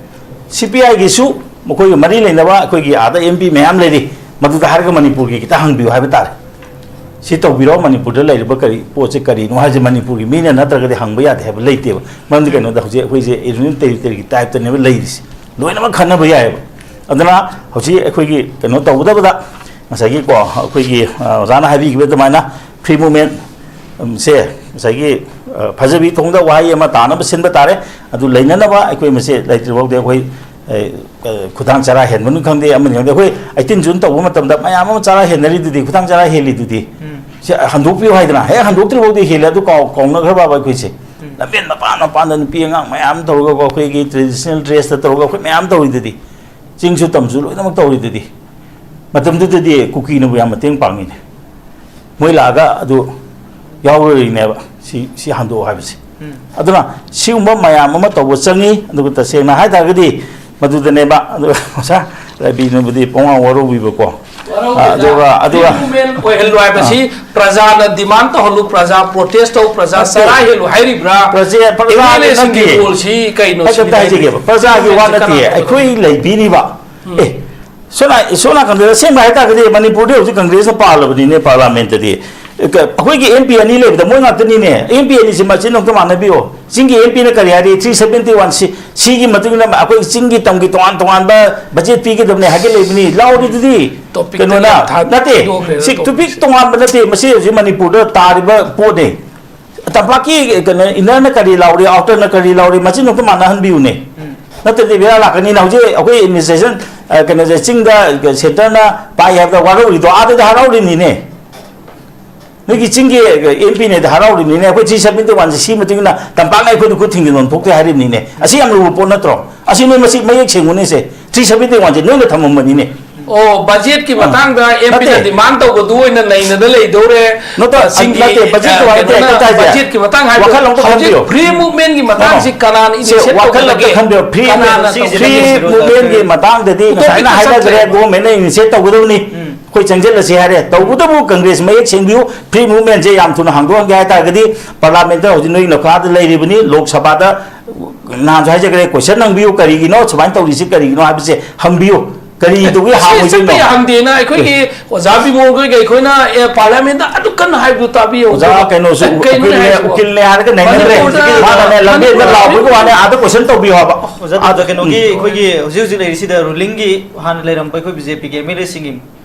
ꯁꯤ ꯄꯤ ꯑꯥꯏꯒꯤꯁꯨ ꯃꯈꯣꯏꯒ ꯃꯔꯤ ꯂꯩꯅꯕ ꯑꯩꯈꯣꯏꯒꯤ ꯑꯥꯗ ꯑꯦꯝ ꯄꯤ ꯃꯌꯥꯝ ꯂꯩꯔꯤ, ꯃꯗꯨꯗ ꯍꯥꯏꯔꯒ ꯃꯅꯤꯄꯨꯔꯒꯤ ꯈꯤꯇ ꯍꯪꯕꯤꯌꯨ ꯍꯥꯏꯕ ꯇꯥꯔꯦ꯫ ꯁꯤ ꯇꯧꯕꯤꯔꯣ, ꯃꯅꯤꯄꯨꯔꯗ ꯂꯩꯔꯤꯕ ꯀꯔꯤ ꯄꯣꯠꯁꯦ ꯀꯔꯤꯅꯣ ꯍꯥꯏꯁꯦ ꯃꯅꯤꯄꯨꯔꯒꯤ ꯃꯤꯅ ꯅꯠꯇ꯭ꯔꯒꯗꯤ ꯍꯪꯕ ꯌꯥꯗꯦ ꯍꯥꯏꯕ ꯂꯩꯇꯦꯕ꯫ ꯃꯔꯝꯗꯤ ꯀꯩꯅꯣꯗ ꯍꯧꯖꯤꯛ ꯑꯩꯈꯣꯏꯁꯦ ꯌꯨꯅꯤꯌꯟ ꯇꯦꯔꯤꯇꯣꯔꯤꯒꯤ ꯇꯥꯏꯞꯇꯅꯦꯕ ꯂꯩꯔꯤꯁꯦ꯫ ꯂꯣꯏꯅꯃꯛ ꯈꯟꯅꯕ ꯌꯥꯏꯑꯕ꯫ ꯑꯗꯨꯅ ꯍꯧꯖꯤꯛ ꯑꯩꯈꯣꯏꯒꯤ ꯀꯩꯅꯣ ꯇꯧꯒꯗꯕꯗ ꯉꯁꯥꯏꯒꯤ ꯀꯣ, ꯑꯩꯈꯣꯏꯒꯤ, ꯑ, ꯑꯣꯖꯥꯅ ꯍꯥꯏꯕꯤꯈꯤꯕ ꯑꯗꯨꯃꯥꯏꯅ ꯐ꯭ꯔꯤ ꯃꯨꯞꯃꯦꯟ ꯁꯦ ꯉꯁꯥꯏꯒꯤ, ꯑ, ꯐꯖꯕꯤ ꯊꯣꯡꯗ ꯋꯥꯍꯩ ꯑꯃ ꯇꯥꯅꯕ ꯁꯤꯟꯕ ꯇꯥꯔꯦ꯫ ꯑꯗꯨ ꯂꯩꯅꯅꯕ ꯑꯩꯈꯣꯏ ꯃꯁꯦ ꯂꯩꯇ꯭ꯔꯤꯐꯥꯎꯗꯤ ꯑꯩꯈꯣꯏ, ꯑ, ꯑ, ꯈꯨꯗꯥꯡ ꯆꯔꯥ ꯍꯦꯟꯕꯅꯤ ꯈꯪꯗꯦ, ꯑꯃꯅꯤ ꯈꯪꯗꯦ, ꯑꯩꯈꯣꯏ ꯑꯩꯇꯤꯟ ꯖꯨꯟ ꯇꯧꯕ ꯃꯇꯝꯗ ꯃꯌꯥꯝ ꯑꯃ ꯆꯔꯥ ꯍꯦꯟꯅꯔꯤꯗꯨꯗꯤ, ꯈꯨꯗꯥꯡ ꯆꯔꯥ ꯍꯦꯜꯂꯤꯗꯨꯗꯤ꯫ ꯎꯝ꯫ ꯁꯤ ꯍꯟꯗꯣꯛꯄꯤꯌꯨ ꯍꯥꯏꯗꯅ, ꯍꯦꯛ ꯍꯟꯗꯣꯛꯇ꯭ꯔꯤꯐꯥꯎꯗꯤ ꯍꯦꯜꯂꯦ, ꯑꯗꯨ ꯀꯥꯎ-, ꯀꯥꯎꯅꯈ꯭ꯔꯕ ꯑꯩꯈꯣꯏꯁꯦ꯫ ꯎꯝ꯫ ꯂꯝꯕꯦꯟ ꯃꯄꯥꯟ ꯃꯄꯥꯟꯗ ꯅꯨꯄꯤ ꯑꯉꯥꯡ ꯃꯌꯥꯝ ꯇꯧꯔꯒꯀꯣ, ꯑꯩꯈꯣꯏꯒꯤ ꯇ꯭ꯔꯦꯗꯤꯁꯅꯦꯜ ꯗ꯭ꯔꯦꯁꯇ ꯇꯧꯔꯒ ꯑꯩꯈꯣꯏ ꯃꯌꯥꯝ ꯇꯧꯔꯤꯗꯨꯗꯤ꯫ ꯆꯤꯡꯁꯨ ꯇꯝꯁꯨ ꯂꯣꯏꯅꯃꯛ ꯇꯧꯔꯤꯗꯨꯗꯤ꯫ ꯃꯇꯝꯗꯨꯗꯗꯤ ꯀꯨꯀꯤꯅꯕꯨ ꯌꯥꯝ ꯃꯇꯦꯡ ꯄꯥꯡꯉꯤꯅꯦ꯫ ꯃꯣꯏ ꯂꯥꯛꯑꯒ ꯑꯗꯨ ꯌꯥꯎꯔꯣꯏꯅꯦꯕ, ꯁꯤ, ꯁꯤ ꯍꯟꯗꯣꯛꯑꯣ ꯍꯥꯏꯕꯁꯦ꯫ ꯎꯝ꯫ ꯑꯗꯨꯅ ꯁꯤꯒꯨꯝꯕ ꯃꯌꯥꯝ ꯑꯃ ꯇꯧꯕ ꯆꯪꯉꯤ꯫ ꯑꯗꯨꯒ ꯇꯁꯦꯡꯅ ꯍꯥꯏ ꯇꯥꯔꯒꯗꯤ ꯃꯗꯨꯗꯅꯦꯕ, ꯑꯗꯨꯒ ꯑꯣꯖꯥ ꯔꯕꯤꯅꯕꯨꯗꯤ ꯄꯨꯡꯉꯥꯡ ꯋꯥꯔꯧꯕꯤꯕꯀꯣ꯫ ꯋꯥꯔꯧꯗꯦꯗ꯫ ꯑꯗꯨꯒ, ꯑꯗꯨꯒ ꯐ꯭ꯔꯤ ꯃꯨꯚꯃꯦꯟ ꯑꯣꯏꯍꯜꯂꯨ ꯍꯥꯏꯕꯁꯤ ꯑꯥ꯫ ꯄ꯭ꯔꯖꯥꯅ ꯗꯤꯃꯥꯟ ꯇꯧꯍꯜꯂꯨ, ꯄ꯭ꯔꯖꯥ ꯄ꯭ꯔꯣꯇꯦꯁ ꯇꯧ, ꯄ꯭ꯔꯖꯥ ꯅꯠꯇꯦ꯫ ꯆꯔꯥ ꯍꯦꯜꯂꯨ ꯍꯥꯏꯔꯤꯕ꯭ꯔꯥ? ꯄ꯭ꯔꯖꯥ, ꯄ꯭ꯔꯖꯥ ꯑꯦꯝ ꯑꯦꯜ ꯑꯦꯁꯤꯡꯒꯤ ꯅꯠꯇꯦ꯫ ꯔꯣꯜꯁꯤ ꯀꯩꯅꯣ ꯑꯩ ꯁꯤꯅꯤ ꯀꯝꯇ ꯍꯥꯏꯖꯒꯦꯕ, ꯄ꯭ꯔꯖꯥꯒꯤ ꯋꯥ ꯀꯅꯥ ꯅꯠꯇꯦ, ꯇꯧꯒꯗꯕꯅꯣ? ꯑꯩꯈꯣꯏ ꯂꯩꯕꯤꯔꯤꯕ꯫ ꯎꯝ꯫ ꯑꯦ, ꯁꯣꯝ ꯅꯥ-, ꯁꯣꯝ ꯅꯥꯀꯟꯗ ꯑꯁꯦꯡꯕ ꯍꯥꯏꯇꯥꯔꯒꯗꯤ ꯃꯅꯤꯄꯨꯔꯗꯤ ꯍꯧꯖꯤꯛ ꯀꯪꯒ꯭ꯔꯦꯁꯅ ꯄꯥꯜꯂꯕꯅꯤꯅꯦ ꯄꯥꯔꯂꯥꯃꯦꯟꯇꯗꯤ꯫ ꯑꯦ, ꯀ-, ꯑꯩꯈꯣꯏꯒꯤ ꯑꯦꯝ ꯄꯤ ꯑꯅꯤ ꯂꯩꯕꯗ ꯃꯣꯏ ꯉꯥꯛꯇꯅꯤꯅꯦ꯫ ꯑꯦꯝ ꯄꯤ ꯑꯅꯤꯁꯤ ꯃꯆꯤꯟ ꯑꯝꯇ ꯃꯥꯟꯅꯕꯤꯌꯣ꯫ ꯆꯤꯡꯒꯤ ꯑꯦꯝ ꯄꯤꯅ ꯀꯔꯤ ꯍꯥꯏꯔꯤ? ꯊ꯭ꯔꯤ ꯁꯕꯦꯟꯇꯤ ꯋꯥꯟ ꯁꯤ, ꯁꯤꯒꯤ ꯃꯇꯨꯡ ꯏꯟꯅ ꯑꯩꯈꯣꯏ ꯆꯤꯡꯒꯤ ꯇꯝꯒꯤ ꯇꯣꯉꯥꯟ ꯇꯣꯉꯥꯟꯕ ꯕꯖꯦꯠ ꯄꯤꯒꯗꯕꯅꯦ ꯍꯥꯏꯒꯠꯂꯛꯏꯕꯅꯤ꯫ ꯂꯥꯎꯔꯤꯗꯨꯗꯤ ꯇꯣꯄꯤꯛꯇ ꯀꯩꯅꯣꯅ ꯌꯥꯝ ꯊꯥ-, ꯅꯠꯇꯦ꯫ ꯊꯥꯗꯣꯛꯈ꯭ꯔꯦꯗ ꯁꯤ ꯇꯣꯄꯤꯛꯁꯦ꯫ ꯇꯣꯄꯤꯛ ꯇꯣꯉꯥꯟꯕ ꯅꯠꯇꯦ꯫ ꯃꯁꯤ ꯍꯧꯖꯤꯛ ꯃꯅꯤꯄꯨꯔꯗ ꯇꯥꯔꯤꯕ ꯄꯣꯠꯅꯦ꯫ ꯇꯝꯄꯥꯛꯀꯤ ꯀꯩꯅꯣ, ꯏꯟꯅꯔꯅ ꯀꯔꯤ ꯂꯥꯎꯔꯤ, ꯑꯥꯎꯇꯔꯅ ꯀꯔꯤ ꯂꯥꯎꯔꯤ, ꯃꯆꯤꯟ ꯑꯝꯇ ꯃꯥꯟꯅꯍꯟꯕꯤꯌꯨꯅꯦ꯫ ꯎꯝ꯫ ꯅꯠꯇ꯭ꯔꯗꯤ ꯕꯦꯔꯥ ꯂꯥꯛꯀꯅꯤꯅ꯫ ꯍꯧꯖꯤꯛ ꯑꯩꯈꯣꯏ ꯑꯦꯗꯃꯤꯅꯤꯁꯇ꯭ꯔꯦꯁꯟ, ꯑ, ꯀꯩꯅꯣꯁꯦ, ꯆꯤꯡꯗ, ꯑ, ꯁꯦꯟꯇꯔꯅ ꯄꯥꯏ ꯍꯥꯏꯕꯗ ꯋꯥꯔꯧꯔꯤꯗꯣ ꯑꯥꯗꯗꯤ ꯍꯔꯥꯎꯔꯤꯅꯤꯅꯦ꯫ ꯅꯣꯏꯒꯤ ꯆꯤꯡꯒꯤ ꯑꯦꯝ ꯄꯤꯅꯦꯗꯤ ꯍꯔꯥꯎꯔꯤꯕꯅꯤꯅꯦ, ꯑꯩꯈꯣꯏ ꯊ꯭ꯔꯤ ꯁꯕꯦꯟꯇꯤ ꯋꯥꯟꯁꯦ ꯁꯤ ꯃꯇꯨꯡ ꯏꯟꯅ ꯇꯝꯄꯥꯛꯅ ꯑꯩꯈꯣꯏꯗ ꯈꯨꯠ ꯊꯤꯡꯖꯤꯟꯐꯝ ꯊꯣꯛꯇꯦ ꯍꯥꯏꯔꯤꯕꯅꯤꯅꯦ꯫ ꯑꯁꯤ ꯌꯥꯝ ꯂꯨꯕ ꯄꯣꯠ ꯅꯠꯇ꯭ꯔꯣ? ꯑꯁꯤ ꯅꯣꯏ ꯃꯁꯤ ꯃꯌꯦꯛ ꯁꯦꯡꯉꯨꯅꯦꯁꯦ, ꯊ꯭ꯔꯤ ꯁꯕꯦꯟꯇꯤ ꯋꯥꯟꯁꯦ ꯅꯣꯏꯅ ꯊꯝꯃꯝꯕꯅꯤꯅꯦ꯫ ꯑꯣ, ꯕꯖꯦꯠꯀꯤ ꯑꯥ꯫ ꯃꯇꯥꯡꯗ ꯑꯦꯝ ꯄꯤꯅ ꯅꯠꯇꯦ꯫ ꯗꯤꯃꯥꯟ ꯇꯧꯕꯗꯨ ꯑꯣꯏꯅ ꯅꯩꯅꯗ ꯂꯩꯗꯧꯔꯦ꯫ ꯅꯠꯇꯦ, ꯑ, ꯁꯤꯒꯤ, ꯅꯠꯇꯦ, ꯕꯖꯦꯠꯀꯤ ꯑ, ꯋꯥ ꯅꯠꯇꯦ, ꯀꯩꯅꯣꯅ ꯑꯩꯅ ꯍꯥꯏꯁꯦ, ꯕꯖꯦꯠꯀꯤ ꯃꯇꯥꯡ ꯍꯥꯏꯕ ꯋꯥꯈꯜ ꯑꯃꯨꯛꯇ ꯍꯧꯖꯤꯛ ꯈꯟꯕꯤꯌꯨ꯫ ꯐ꯭ꯔꯤ ꯃꯨꯚꯃꯦꯟꯒꯤ ꯅꯣ, ꯅꯣ꯫ ꯃꯇꯥꯡꯁꯤ ꯀꯅꯥꯅ ꯁꯦ, initiate ꯋꯥꯈꯜ ꯑꯃꯨꯛꯇ ꯇꯧꯒꯗꯒꯦ? ꯈꯟꯕꯤꯌꯨ꯫ ꯐ꯭ꯔꯤ ꯀꯅꯥꯅ ꯁꯤꯒꯤ ꯇꯧꯒꯗꯒꯦ? ꯐ꯭ꯔꯤ ꯃꯨꯚꯃꯦꯟꯒꯤ ꯃꯇꯥꯡꯗꯗꯤ ꯎꯇꯣꯄꯤꯛ ꯉꯁꯥꯏꯅ ꯍꯥꯏꯅꯈ꯭ꯔꯦ, ꯆꯠꯈ꯭ꯔꯦ꯫ ꯒꯣꯚꯔꯟꯃꯦꯟꯠꯅ initiate ꯇꯧꯒꯗꯕꯅꯤ꯫ ꯎꯝ꯫ ꯑꯩꯈꯣꯏ ꯆꯪꯁꯤꯜꯂꯁꯤ ꯍꯥꯏꯔꯦ꯫ ꯇꯧꯕꯇꯕꯨ ꯀꯪꯒ꯭ꯔꯦꯁ ꯃꯌꯦꯛ ꯁꯦꯡꯕꯤꯌꯨ, ꯐ꯭ꯔꯤ ꯃꯨꯚꯃꯦꯟꯠꯁꯦ ꯌꯥꯝ ꯊꯨꯅ ꯍꯥꯡꯗꯣꯛꯍꯟꯒꯦ ꯍꯥꯏ ꯇꯥꯔꯒꯗꯤ ꯄꯥꯔꯂꯥꯃꯦꯟꯠꯇ ꯍꯧꯖꯤꯛ ꯅꯣꯏ ꯂꯣꯛꯁꯚꯥꯗ ꯂꯩꯔꯤꯕꯅꯤ, ꯂꯣꯛ ꯁꯚꯥꯗ ꯅꯍꯥꯟꯁꯨ ꯍꯥꯏꯖꯈ꯭ꯔꯦ, ꯀꯣꯏꯁꯟ ꯍꯪꯕꯤꯌꯨ, ꯀꯔꯤꯒꯤꯅꯣ ꯁꯨꯃꯥꯏꯅ ꯇꯧꯔꯤꯁꯤ ꯀꯔꯤꯒꯤꯅꯣ ꯍꯥꯏꯕꯁꯦ ꯍꯪꯕꯤꯌꯨ꯫ ꯀꯔꯤꯗꯨꯒꯤ ꯍꯥꯡꯉꯣꯏꯗꯣꯏꯅꯣ? ꯆꯠꯄ ꯌꯥꯍꯟꯗꯦꯅ ꯑꯩꯈꯣꯏꯒꯤ ꯑꯦ꯫ ꯑꯣꯖꯥ ꯕꯤꯃꯣꯜ ꯈꯣꯏꯒ ꯑꯩꯈꯣꯏꯅ, ꯑꯦ, ꯄꯥꯔꯂꯤꯌꯥꯃꯦꯟꯗ ꯑꯗꯨ ꯀꯟꯅ ꯍꯥꯏꯕꯗꯨ ꯇꯥꯕꯤꯌꯨ꯫ ꯑꯣꯖꯥ ꯀꯩꯅꯣꯁꯨ ꯀꯩꯅꯣꯅꯦ ꯎꯀꯤꯜꯅꯦ, ꯍꯥꯏꯁꯤꯕꯣ? ꯎꯀꯤꯜꯅꯦ ꯍꯥꯏꯔꯒ ꯅꯩꯅꯈ꯭ꯔꯦ꯫ ꯃꯅꯤꯄꯨꯔꯗ, ꯃꯥꯅꯅꯦ ꯂꯝꯕꯦꯟꯗ ꯃꯅꯤꯄꯨꯔꯗ ꯂꯥꯎꯕꯒꯤ ꯋꯥꯅꯦ, ꯑꯥꯗ ꯀꯣꯏꯁꯟ ꯇꯧꯕꯤꯌꯨ ꯍꯥꯏꯕ꯫ ꯑꯣꯖꯥ, ꯑꯥꯗ, ꯑꯗꯣ ꯀꯩꯅꯣꯒꯤ ꯎꯝ꯫ ꯑꯩꯈꯣꯏꯒꯤ ꯍꯧꯖꯤꯛ ꯍꯧꯖꯤꯛ ꯂꯩꯔꯤꯁꯤꯗ ꯔꯨꯂꯤꯡꯒꯤ ꯍꯥꯟꯅ ꯂꯩꯔꯝꯕ ꯑꯩꯈꯣꯏ ꯕꯤ ꯖꯦ ꯄꯤꯒꯤ ꯑꯦꯝ ꯑꯦꯜ ꯑꯦꯁꯤꯡꯒꯤ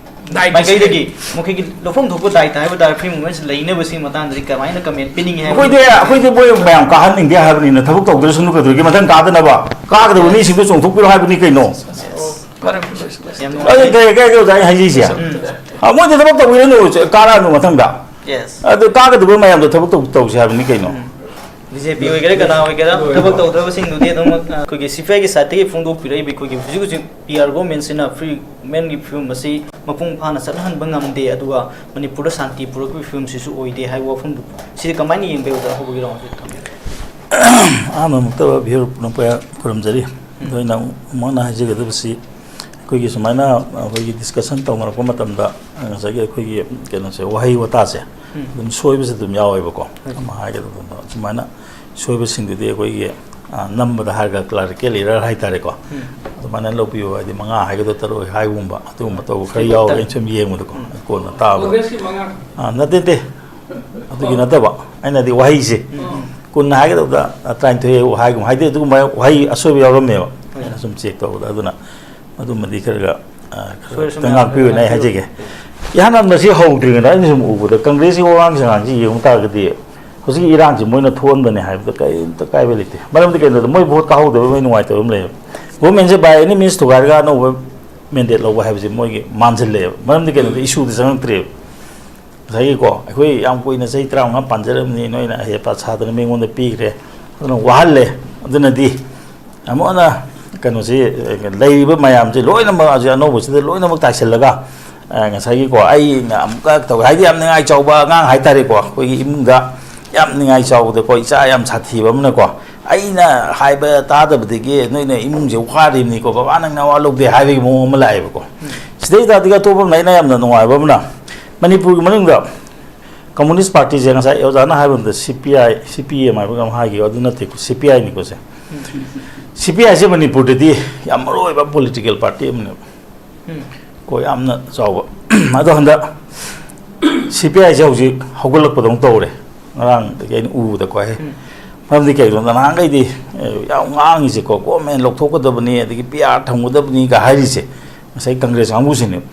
ꯗꯥꯏꯇ ꯃꯥꯏꯀꯩꯗꯒꯤ ꯃꯈꯣꯏꯒꯤ ꯂꯧꯐꯝ ꯊꯣꯛꯄ ꯗꯥꯏꯇ ꯍꯥꯏꯕ ꯇꯥꯔꯦ, ꯐ꯭ꯔꯤ ꯃꯨꯚꯃꯦꯟꯠꯁꯤ ꯂꯩꯅꯕꯁꯤꯒꯤ ꯃꯇꯥꯡꯗꯗꯤ ꯀꯃꯥꯏꯅ ꯀꯃꯦꯟ ꯄꯤꯅꯤꯡꯉꯤ ꯍꯥꯏꯕ? ꯑꯩꯈꯣꯏꯗꯤ, ꯑꯩꯈꯣꯏꯗꯤ ꯃꯣꯏ ꯃꯌꯥꯝ ꯀꯥꯍꯟꯅꯤꯡꯗꯦ ꯍꯥꯏꯕꯅꯤꯅ, ꯊꯕꯛ ꯇꯧꯗ꯭ꯔꯁꯅꯨ ꯀꯩꯗꯧꯔꯒꯦ, ꯃꯊꯪ ꯀꯥꯗꯅꯕ, ꯀꯥꯒꯗꯕ ꯃꯤꯁꯤꯡꯗꯣ ꯆꯣꯡꯊꯣꯛꯄꯤꯔꯣ ꯍꯥꯏꯕꯅꯤ ꯀꯩꯅꯣ꯫ ꯐꯔꯦ, ꯐꯔꯦ, ꯐꯔꯦ꯫ ꯌꯥꯝ ꯑꯗꯨ ꯅꯨꯡꯉꯥꯏꯖꯔꯦ꯫ ꯀꯩ, ꯀꯩ, ꯀꯩ ꯑꯣꯖꯥ ꯑꯩ ꯍꯥꯏꯖꯩꯁꯦ? ꯎꯝ꯫ ꯑ, ꯃꯣꯏꯗꯤ ꯊꯕꯛ ꯇꯧꯕꯤꯔꯅꯨ, ꯀꯥꯔꯛꯑꯅꯨ ꯃꯊꯪꯗ꯫ Yes꯫ ꯑꯗꯨ ꯀꯥꯒꯗꯕ ꯃꯌꯥꯝꯗꯣ ꯊꯕꯛ ꯇꯧ-, ꯇꯧꯁꯦ ꯍꯥꯏꯕꯅꯤ ꯀꯩꯅꯣ꯫ ꯎꯝ꯫ ꯕꯤ ꯖꯦ ꯄꯤ ꯑꯣꯏꯒꯦꯔꯥ ꯀꯅꯥ ꯑꯣꯏꯒꯦꯔꯥ ꯊꯕꯛ ꯇꯧꯗꯕꯁꯤꯡꯗꯨꯗꯤ ꯑꯗꯨꯝ, ꯑ, ꯑꯩꯈꯣꯏꯒꯤ ꯁꯤꯐꯥꯏꯒꯤ ꯁꯥꯏꯠꯇꯒꯤ ꯐꯣꯡꯗꯣꯛꯄꯤꯔꯛꯏꯕ ꯑꯩꯈꯣꯏꯒꯤ ꯍꯧꯖꯤꯛ ꯍꯧꯖꯤꯛ ꯄꯤ ꯑꯥꯔ ꯒꯣꯚꯔꯟꯃꯦꯟꯠꯁꯤꯅ ꯐ꯭ꯔꯤ ꯃꯨꯚꯃꯦꯟꯠꯀꯤ ꯐꯤꯕꯝ ꯑꯁꯤ ꯃꯄꯨꯡ ꯐꯥꯅ ꯆꯠꯍꯟꯕ ꯉꯝꯗꯦ, ꯑꯗꯨꯒ ꯃꯅꯤꯄꯨꯔꯗ ꯁꯥꯟꯇꯤ ꯄꯨꯔꯛꯄꯒꯤ ꯐꯤꯕꯝꯁꯤꯁꯨ ꯑꯣꯏꯗꯦ ꯍꯥꯏꯕ ꯋꯥꯐꯝꯗꯨ, ꯁꯤꯗꯤ ꯀꯃꯥꯏꯅ ꯌꯦꯡꯕ ꯌꯥꯎꯗ ꯍꯧꯕꯒꯤꯔꯣ ꯍꯧꯖꯤꯛ ꯊꯝꯕꯤꯌꯨ꯫ ꯑꯍꯥꯟꯕꯃꯛꯇ ꯚꯤꯌꯨ ꯄꯨꯝꯅꯃꯛꯄꯨ ꯈꯨꯔꯨꯝꯖꯔꯤ꯫ ꯎꯝ꯫ ꯑꯗꯣ ꯑꯩꯅ ꯑꯃꯨꯛ ꯍꯟꯅ ꯍꯥꯏꯖꯒꯗꯕꯁꯤ, ꯑꯩꯈꯣꯏꯒꯤ ꯁꯨꯃꯥꯏꯅ ꯑꯩꯈꯣꯏꯒꯤ ꯗꯤꯁꯀꯁꯟ ꯇꯧꯅꯔꯛꯄ ꯃꯇꯝꯗ ꯉꯁꯥꯏꯒꯤ ꯑꯩꯈꯣꯏꯒꯤ ꯀꯩꯅꯣꯁꯦ, ꯋꯥꯍꯩ ꯋꯥꯇꯥꯁꯦ ꯎꯝ꯫ ꯑꯗꯨꯝ ꯁꯣꯏꯕꯁꯦ ꯑꯗꯨꯝ ꯌꯥꯎꯋꯦꯕꯀꯣ꯫ ꯎꯝ꯫ ꯑꯃ ꯍꯥꯏꯒꯗꯕꯗ ꯁꯨꯃꯥꯏꯅ ꯁꯣꯏꯕꯁꯤꯡꯗꯨꯗꯤ ꯑꯩꯈꯣꯏꯒꯤ, ꯑ, ꯅꯝꯕꯗ ꯍꯥꯏꯔꯒ clerical error ꯍꯥꯏꯇꯥꯔꯦꯀꯣ꯫ ꯎꯝ꯫ ꯑꯗꯨꯃꯥꯏꯅ ꯂꯧꯕꯤꯌꯨ, ꯍꯥꯏꯗꯤ ꯃꯉꯥ ꯍꯥꯏꯒꯗ꯭ꯔꯥ ꯇꯔꯨꯛ ꯍꯥꯏꯒꯨꯝꯕ ꯑꯗꯨꯒꯨꯝꯕ ꯇꯧꯕ ꯈꯔ ꯌꯥꯎꯔꯒ ꯑꯩꯅ ꯁꯨꯝ ꯌꯦꯡꯕꯗꯀꯣ, ꯎꯝ꯫ ꯀꯣꯟꯅ ꯇꯥꯕ꯫ ꯀꯣꯡꯒ꯭ꯔꯦꯁꯀꯤ ꯃꯉꯥ꯫ ꯑ, ꯅꯠꯇꯦ, ꯅꯠꯇꯦ꯫ ꯑꯗꯨꯒꯤ ꯅꯠꯇꯕ꯫ ꯑꯩꯅꯗꯤ ꯋꯥꯍꯩꯁꯦ ꯎꯝ꯫ ꯀꯨꯟ ꯍꯥꯏꯒꯗꯕꯗ, ꯑ, ꯇꯔꯥꯅꯤꯊꯣꯏ ꯍꯥꯏꯒꯨꯝꯕ, ꯍꯥꯏꯗꯤ ꯑꯗꯨꯒꯨꯝꯕ ꯋꯥꯍꯩ ꯑꯁꯣꯏꯕ ꯌꯥꯎꯔꯝꯃꯦꯕ꯫ ꯍꯣꯏ꯫ ꯑꯩꯅ ꯁꯨꯝ ꯆꯦꯛ ꯇꯧꯕꯗ꯫ ꯑꯗꯨꯅ ꯑꯗꯨꯝꯕꯗꯤ ꯈꯔ ꯈꯔ, ꯑ, ꯈꯔ ꯁꯣꯏꯔꯁꯨ ꯈꯤꯇꯪ ꯃꯌꯥꯝ ꯉꯥꯛꯄꯤꯌꯨꯅ ꯑꯩ ꯈꯔ ꯍꯥꯏꯖꯒꯦ꯫ ꯏꯍꯥꯟ ꯍꯥꯟꯕꯁꯤ ꯍꯧꯗ꯭ꯔꯤꯉꯩꯗ ꯑꯩꯅ ꯁꯨꯝ ꯎꯕꯗ ꯀꯪꯒ꯭ꯔꯦꯁꯀꯤ ꯋꯥꯉꯥꯡ ꯁꯉꯥꯡꯁꯤ ꯌꯦꯡꯕ ꯇꯥꯔꯒꯗꯤ ꯍꯧꯖꯤꯛꯀꯤ ꯏꯔꯥꯡꯁꯤ ꯃꯣꯏꯅ ꯊꯣꯛꯍꯟꯕꯅꯦ ꯍꯥꯏꯕꯗ ꯀꯔꯤꯝꯇ ꯀꯥꯏꯕ ꯂꯩꯇꯦ꯫ ꯃꯔꯝꯗꯤ ꯀꯩꯅꯣꯗ ꯃꯣꯏ ꯚꯣꯠ ꯀꯥꯍꯧꯗꯕ ꯃꯣꯏ ꯅꯨꯡꯉꯥꯏꯇꯕ ꯑꯃ ꯂꯩꯌꯦꯕ꯫ ꯒꯣꯔꯃꯦꯟꯁꯦ by any means ꯊꯨꯒꯥꯏꯔꯒ ꯑꯅꯧꯕ ꯃꯦꯟꯗꯦꯠ ꯂꯧꯕ ꯍꯥꯏꯕꯁꯤ ꯃꯣꯏꯒꯤ ꯃꯥꯟꯁꯤꯜꯂꯛꯑꯦꯕ꯫ ꯃꯔꯝꯗꯤ ꯀꯩꯅꯣꯗ ꯏꯁꯨꯗ ꯆꯪꯉꯛꯇ꯭ꯔꯦꯕ꯫ ꯉꯁꯥꯏꯒꯤꯀꯣ, ꯑꯩꯈꯣꯏ ꯌꯥꯝ ꯀꯨꯏꯅ ꯆꯍꯤ ꯇꯔꯥꯃꯉꯥ ꯄꯥꯟꯖꯔꯝꯅꯤ, ꯅꯣꯏꯅ ꯑꯍꯦꯄꯥ ꯁꯥꯗꯅ ꯃꯤꯉꯣꯟꯗ ꯄꯤꯈ꯭ꯔꯦ, ꯑꯗꯨꯅ ꯋꯥꯍꯜꯂꯦ꯫ ꯑꯗꯨꯅꯗꯤ ꯑꯃꯨꯛ ꯍꯟꯅ ꯀꯩꯅꯣꯁꯤ, ꯂꯩꯔꯤꯕ ꯃꯌꯥꯝꯁꯤ ꯂꯣꯏꯅꯃꯛ ꯍꯧꯖꯤꯛ ꯑꯅꯧꯕꯁꯤꯗ ꯂꯣꯏꯅꯃꯛ ꯇꯥꯏꯁꯤꯜꯂꯒ, ꯉꯁꯥꯏꯒꯤꯀꯣ, ꯑꯩꯅ ꯑꯃꯨꯛꯀ ꯇꯧꯒꯦ ꯍꯥꯏꯗꯤ, ꯌꯥꯝ ꯅꯤꯡꯉꯥꯏ ꯆꯥꯎꯕ ꯑꯉꯥꯡ ꯍꯥꯏꯇꯥꯔꯦꯀꯣ, ꯑꯩꯈꯣꯏꯒꯤ ꯏꯃꯨꯡꯗ ꯌꯥꯝ ꯅꯤꯡꯉꯥꯏ ꯆꯥꯎꯕꯗꯀꯣ, ꯏꯆꯥ ꯌꯥꯝ ꯁꯥꯊꯤꯕ ꯑꯃꯅꯀꯣ, "ꯑꯩꯅ ꯍꯥꯏꯕ ꯇꯥꯗꯕꯗꯒꯤ ꯅꯣꯏꯅ ꯏꯃꯨꯡꯁꯦ ꯋꯥꯔꯤꯕꯅꯤꯀꯣ, ꯕꯕꯥ ꯅꯪ ꯅꯋꯥ ꯂꯧꯗꯦ" ꯍꯥꯏꯕꯒꯤ ꯃꯑꯣꯡ ꯑꯃ ꯂꯥꯛꯑꯦꯕꯀꯣ꯫ ꯁꯤꯗꯩꯗ ꯑꯗꯨꯒ ꯑꯇꯣꯞꯄ ꯑꯃꯅ ꯑꯩꯅ ꯌꯥꯝꯅ ꯅꯨꯡꯉꯥꯏꯕ ꯑꯃꯅ, ꯃꯅꯤꯄꯨꯔꯒꯤ ꯃꯅꯨꯡꯗ ꯀꯝꯃꯨꯅꯤꯁ ꯄꯥꯔꯇꯤꯁꯦ, ꯉꯁꯥꯏ ꯑꯣꯖꯥꯅ ꯍꯥꯏꯕ ꯃꯇꯝꯗ ꯁꯤ ꯄꯤ ꯑꯥꯏ, ꯁꯤ ꯄꯤ ꯑꯦꯝ ꯍꯥꯏꯕ ꯑꯃ ꯍꯥꯏꯈꯤꯕ, ꯑꯗꯨ ꯅꯠꯇꯦꯀꯣ, ꯁꯤ ꯄꯤ ꯑꯥꯏꯅꯤꯀꯣ ꯁꯦ꯫ ꯁꯤ ꯄꯤ ꯑꯥꯏꯁꯦ ꯃꯅꯤꯄꯨꯔꯗꯗꯤ ꯌꯥꯝ ꯃꯔꯨ ꯑꯣꯏꯕ ꯄꯣꯂꯤꯇꯤꯀꯦꯜ ꯄꯥꯔꯇꯤ ꯑꯃꯅꯦꯕ꯫ ꯀꯣ, ꯌꯥꯝꯅ ꯆꯥꯎꯕ꯫ ꯑꯗꯣ ꯍꯟꯗꯛ ꯁꯤ ꯄꯤ ꯑꯥꯏꯁꯦ ꯍꯧꯖꯤꯛ ꯍꯧꯒꯠꯂꯛꯄꯗꯧꯅ ꯇꯧꯔꯦ꯫ ꯉꯔꯥꯡꯗꯒꯤ ꯑꯩꯅ ꯎꯕꯗꯀꯣ, ꯍꯦ꯫ ꯃꯔꯝꯗꯤ ꯀꯩꯒꯤꯅꯣꯗ, ꯅꯍꯥꯟꯈꯩꯗꯤ, ꯑꯦ, ꯌꯥꯝ ꯉꯥꯡꯉꯤꯁꯦꯀꯣ, ꯒꯣꯔꯃꯦꯟ ꯂꯧꯊꯣꯛꯀꯗꯕꯅꯤ, ꯑꯗꯒꯤ ꯄꯤ ꯑꯥꯔ ꯊꯝꯒꯗꯕꯅꯤꯒ ꯍꯥꯏꯔꯤꯁꯦ, ꯉꯁꯥꯏ ꯀꯪꯒ꯭ꯔꯦꯁ ꯀꯥꯡꯕꯨꯁꯤꯅꯦꯕ꯫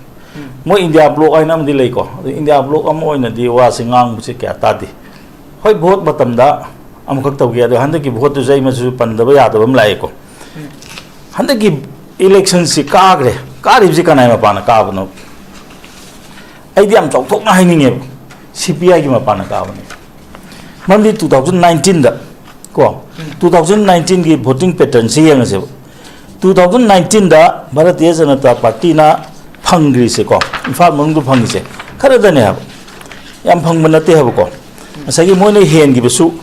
ꯃꯣꯏ ꯏꯟꯗꯤꯌꯥ ꯕ꯭ꯂꯣꯛ ꯍꯥꯏꯅ ꯑꯃꯗꯤ ꯂꯩꯀꯣ, ꯑꯗꯣ ꯏꯟꯗꯤꯌꯥ ꯕ꯭ꯂꯣꯛ ꯑꯃ ꯑꯣꯏꯅꯗꯤ ꯋꯥꯁꯦ ꯉꯥꯡꯕꯁꯦ ꯀꯌꯥ ꯇꯥꯗꯦ꯫ ꯍꯣꯏ, ꯚꯣꯠ ꯃꯇꯝꯗ ꯑꯃꯈꯛ ꯇꯧꯈꯤ, ꯑꯗꯣ ꯍꯟꯗꯛꯀꯤ ꯚꯣꯠꯇꯨꯁꯨ ꯑꯩ ꯃꯁꯤꯁꯨ ꯄꯟꯗꯕ ꯌꯥꯗꯕ ꯑꯃ ꯂꯥꯛꯑꯦꯀꯣ꯫ ꯍꯟꯗꯛꯀꯤ ꯏꯂꯦꯛꯁꯟꯁꯤ ꯀꯥꯈ꯭ꯔꯦ꯫ ꯀꯥꯔꯤꯕꯁꯤ ꯀꯅꯥꯏ ꯃꯄꯥꯟꯅ ꯀꯥꯕꯅꯣ? ꯑꯩꯗꯤ ꯌꯥꯝ ꯆꯥꯎꯊꯣꯛꯅ ꯍꯥꯏꯅꯤꯡꯉꯦꯕ, ꯁꯤ ꯄꯤ ꯑꯥꯏꯒꯤ ꯃꯄꯥꯟꯅ ꯀꯥꯕꯅꯦ꯫ ꯃꯔꯝꯗꯤ ꯇꯨ ꯊꯥꯎꯖꯟ ꯅꯥꯏꯟꯇꯤꯟꯗ ꯀꯣ, ꯇꯨ ꯊꯥꯎꯖꯟ ꯅꯥꯏꯟꯇꯤꯟꯒꯤ voting ꯄꯦꯇꯔꯟꯁꯤ ꯌꯦꯡꯉꯁꯦꯕ꯫ Two thousand ꯅꯥꯏꯟꯇꯤꯟꯗ Bharatiya Janata ꯄꯥꯔꯇꯤꯅ ꯐꯪꯈ꯭ꯔꯤꯁꯦꯀꯣ, Imphal ꯃꯅꯨꯡꯗ ꯐꯪꯉꯤꯁꯦ ꯈꯔꯗꯅꯦ ꯍꯥꯏꯕ, ꯌꯥꯝ ꯐꯪꯕ ꯅꯠꯇꯦ ꯍꯥꯏꯕꯀꯣ꯫ ꯉꯁꯥꯏꯒꯤ ꯃꯣꯏꯅ ꯍꯦꯟꯈꯤꯕꯁꯨ,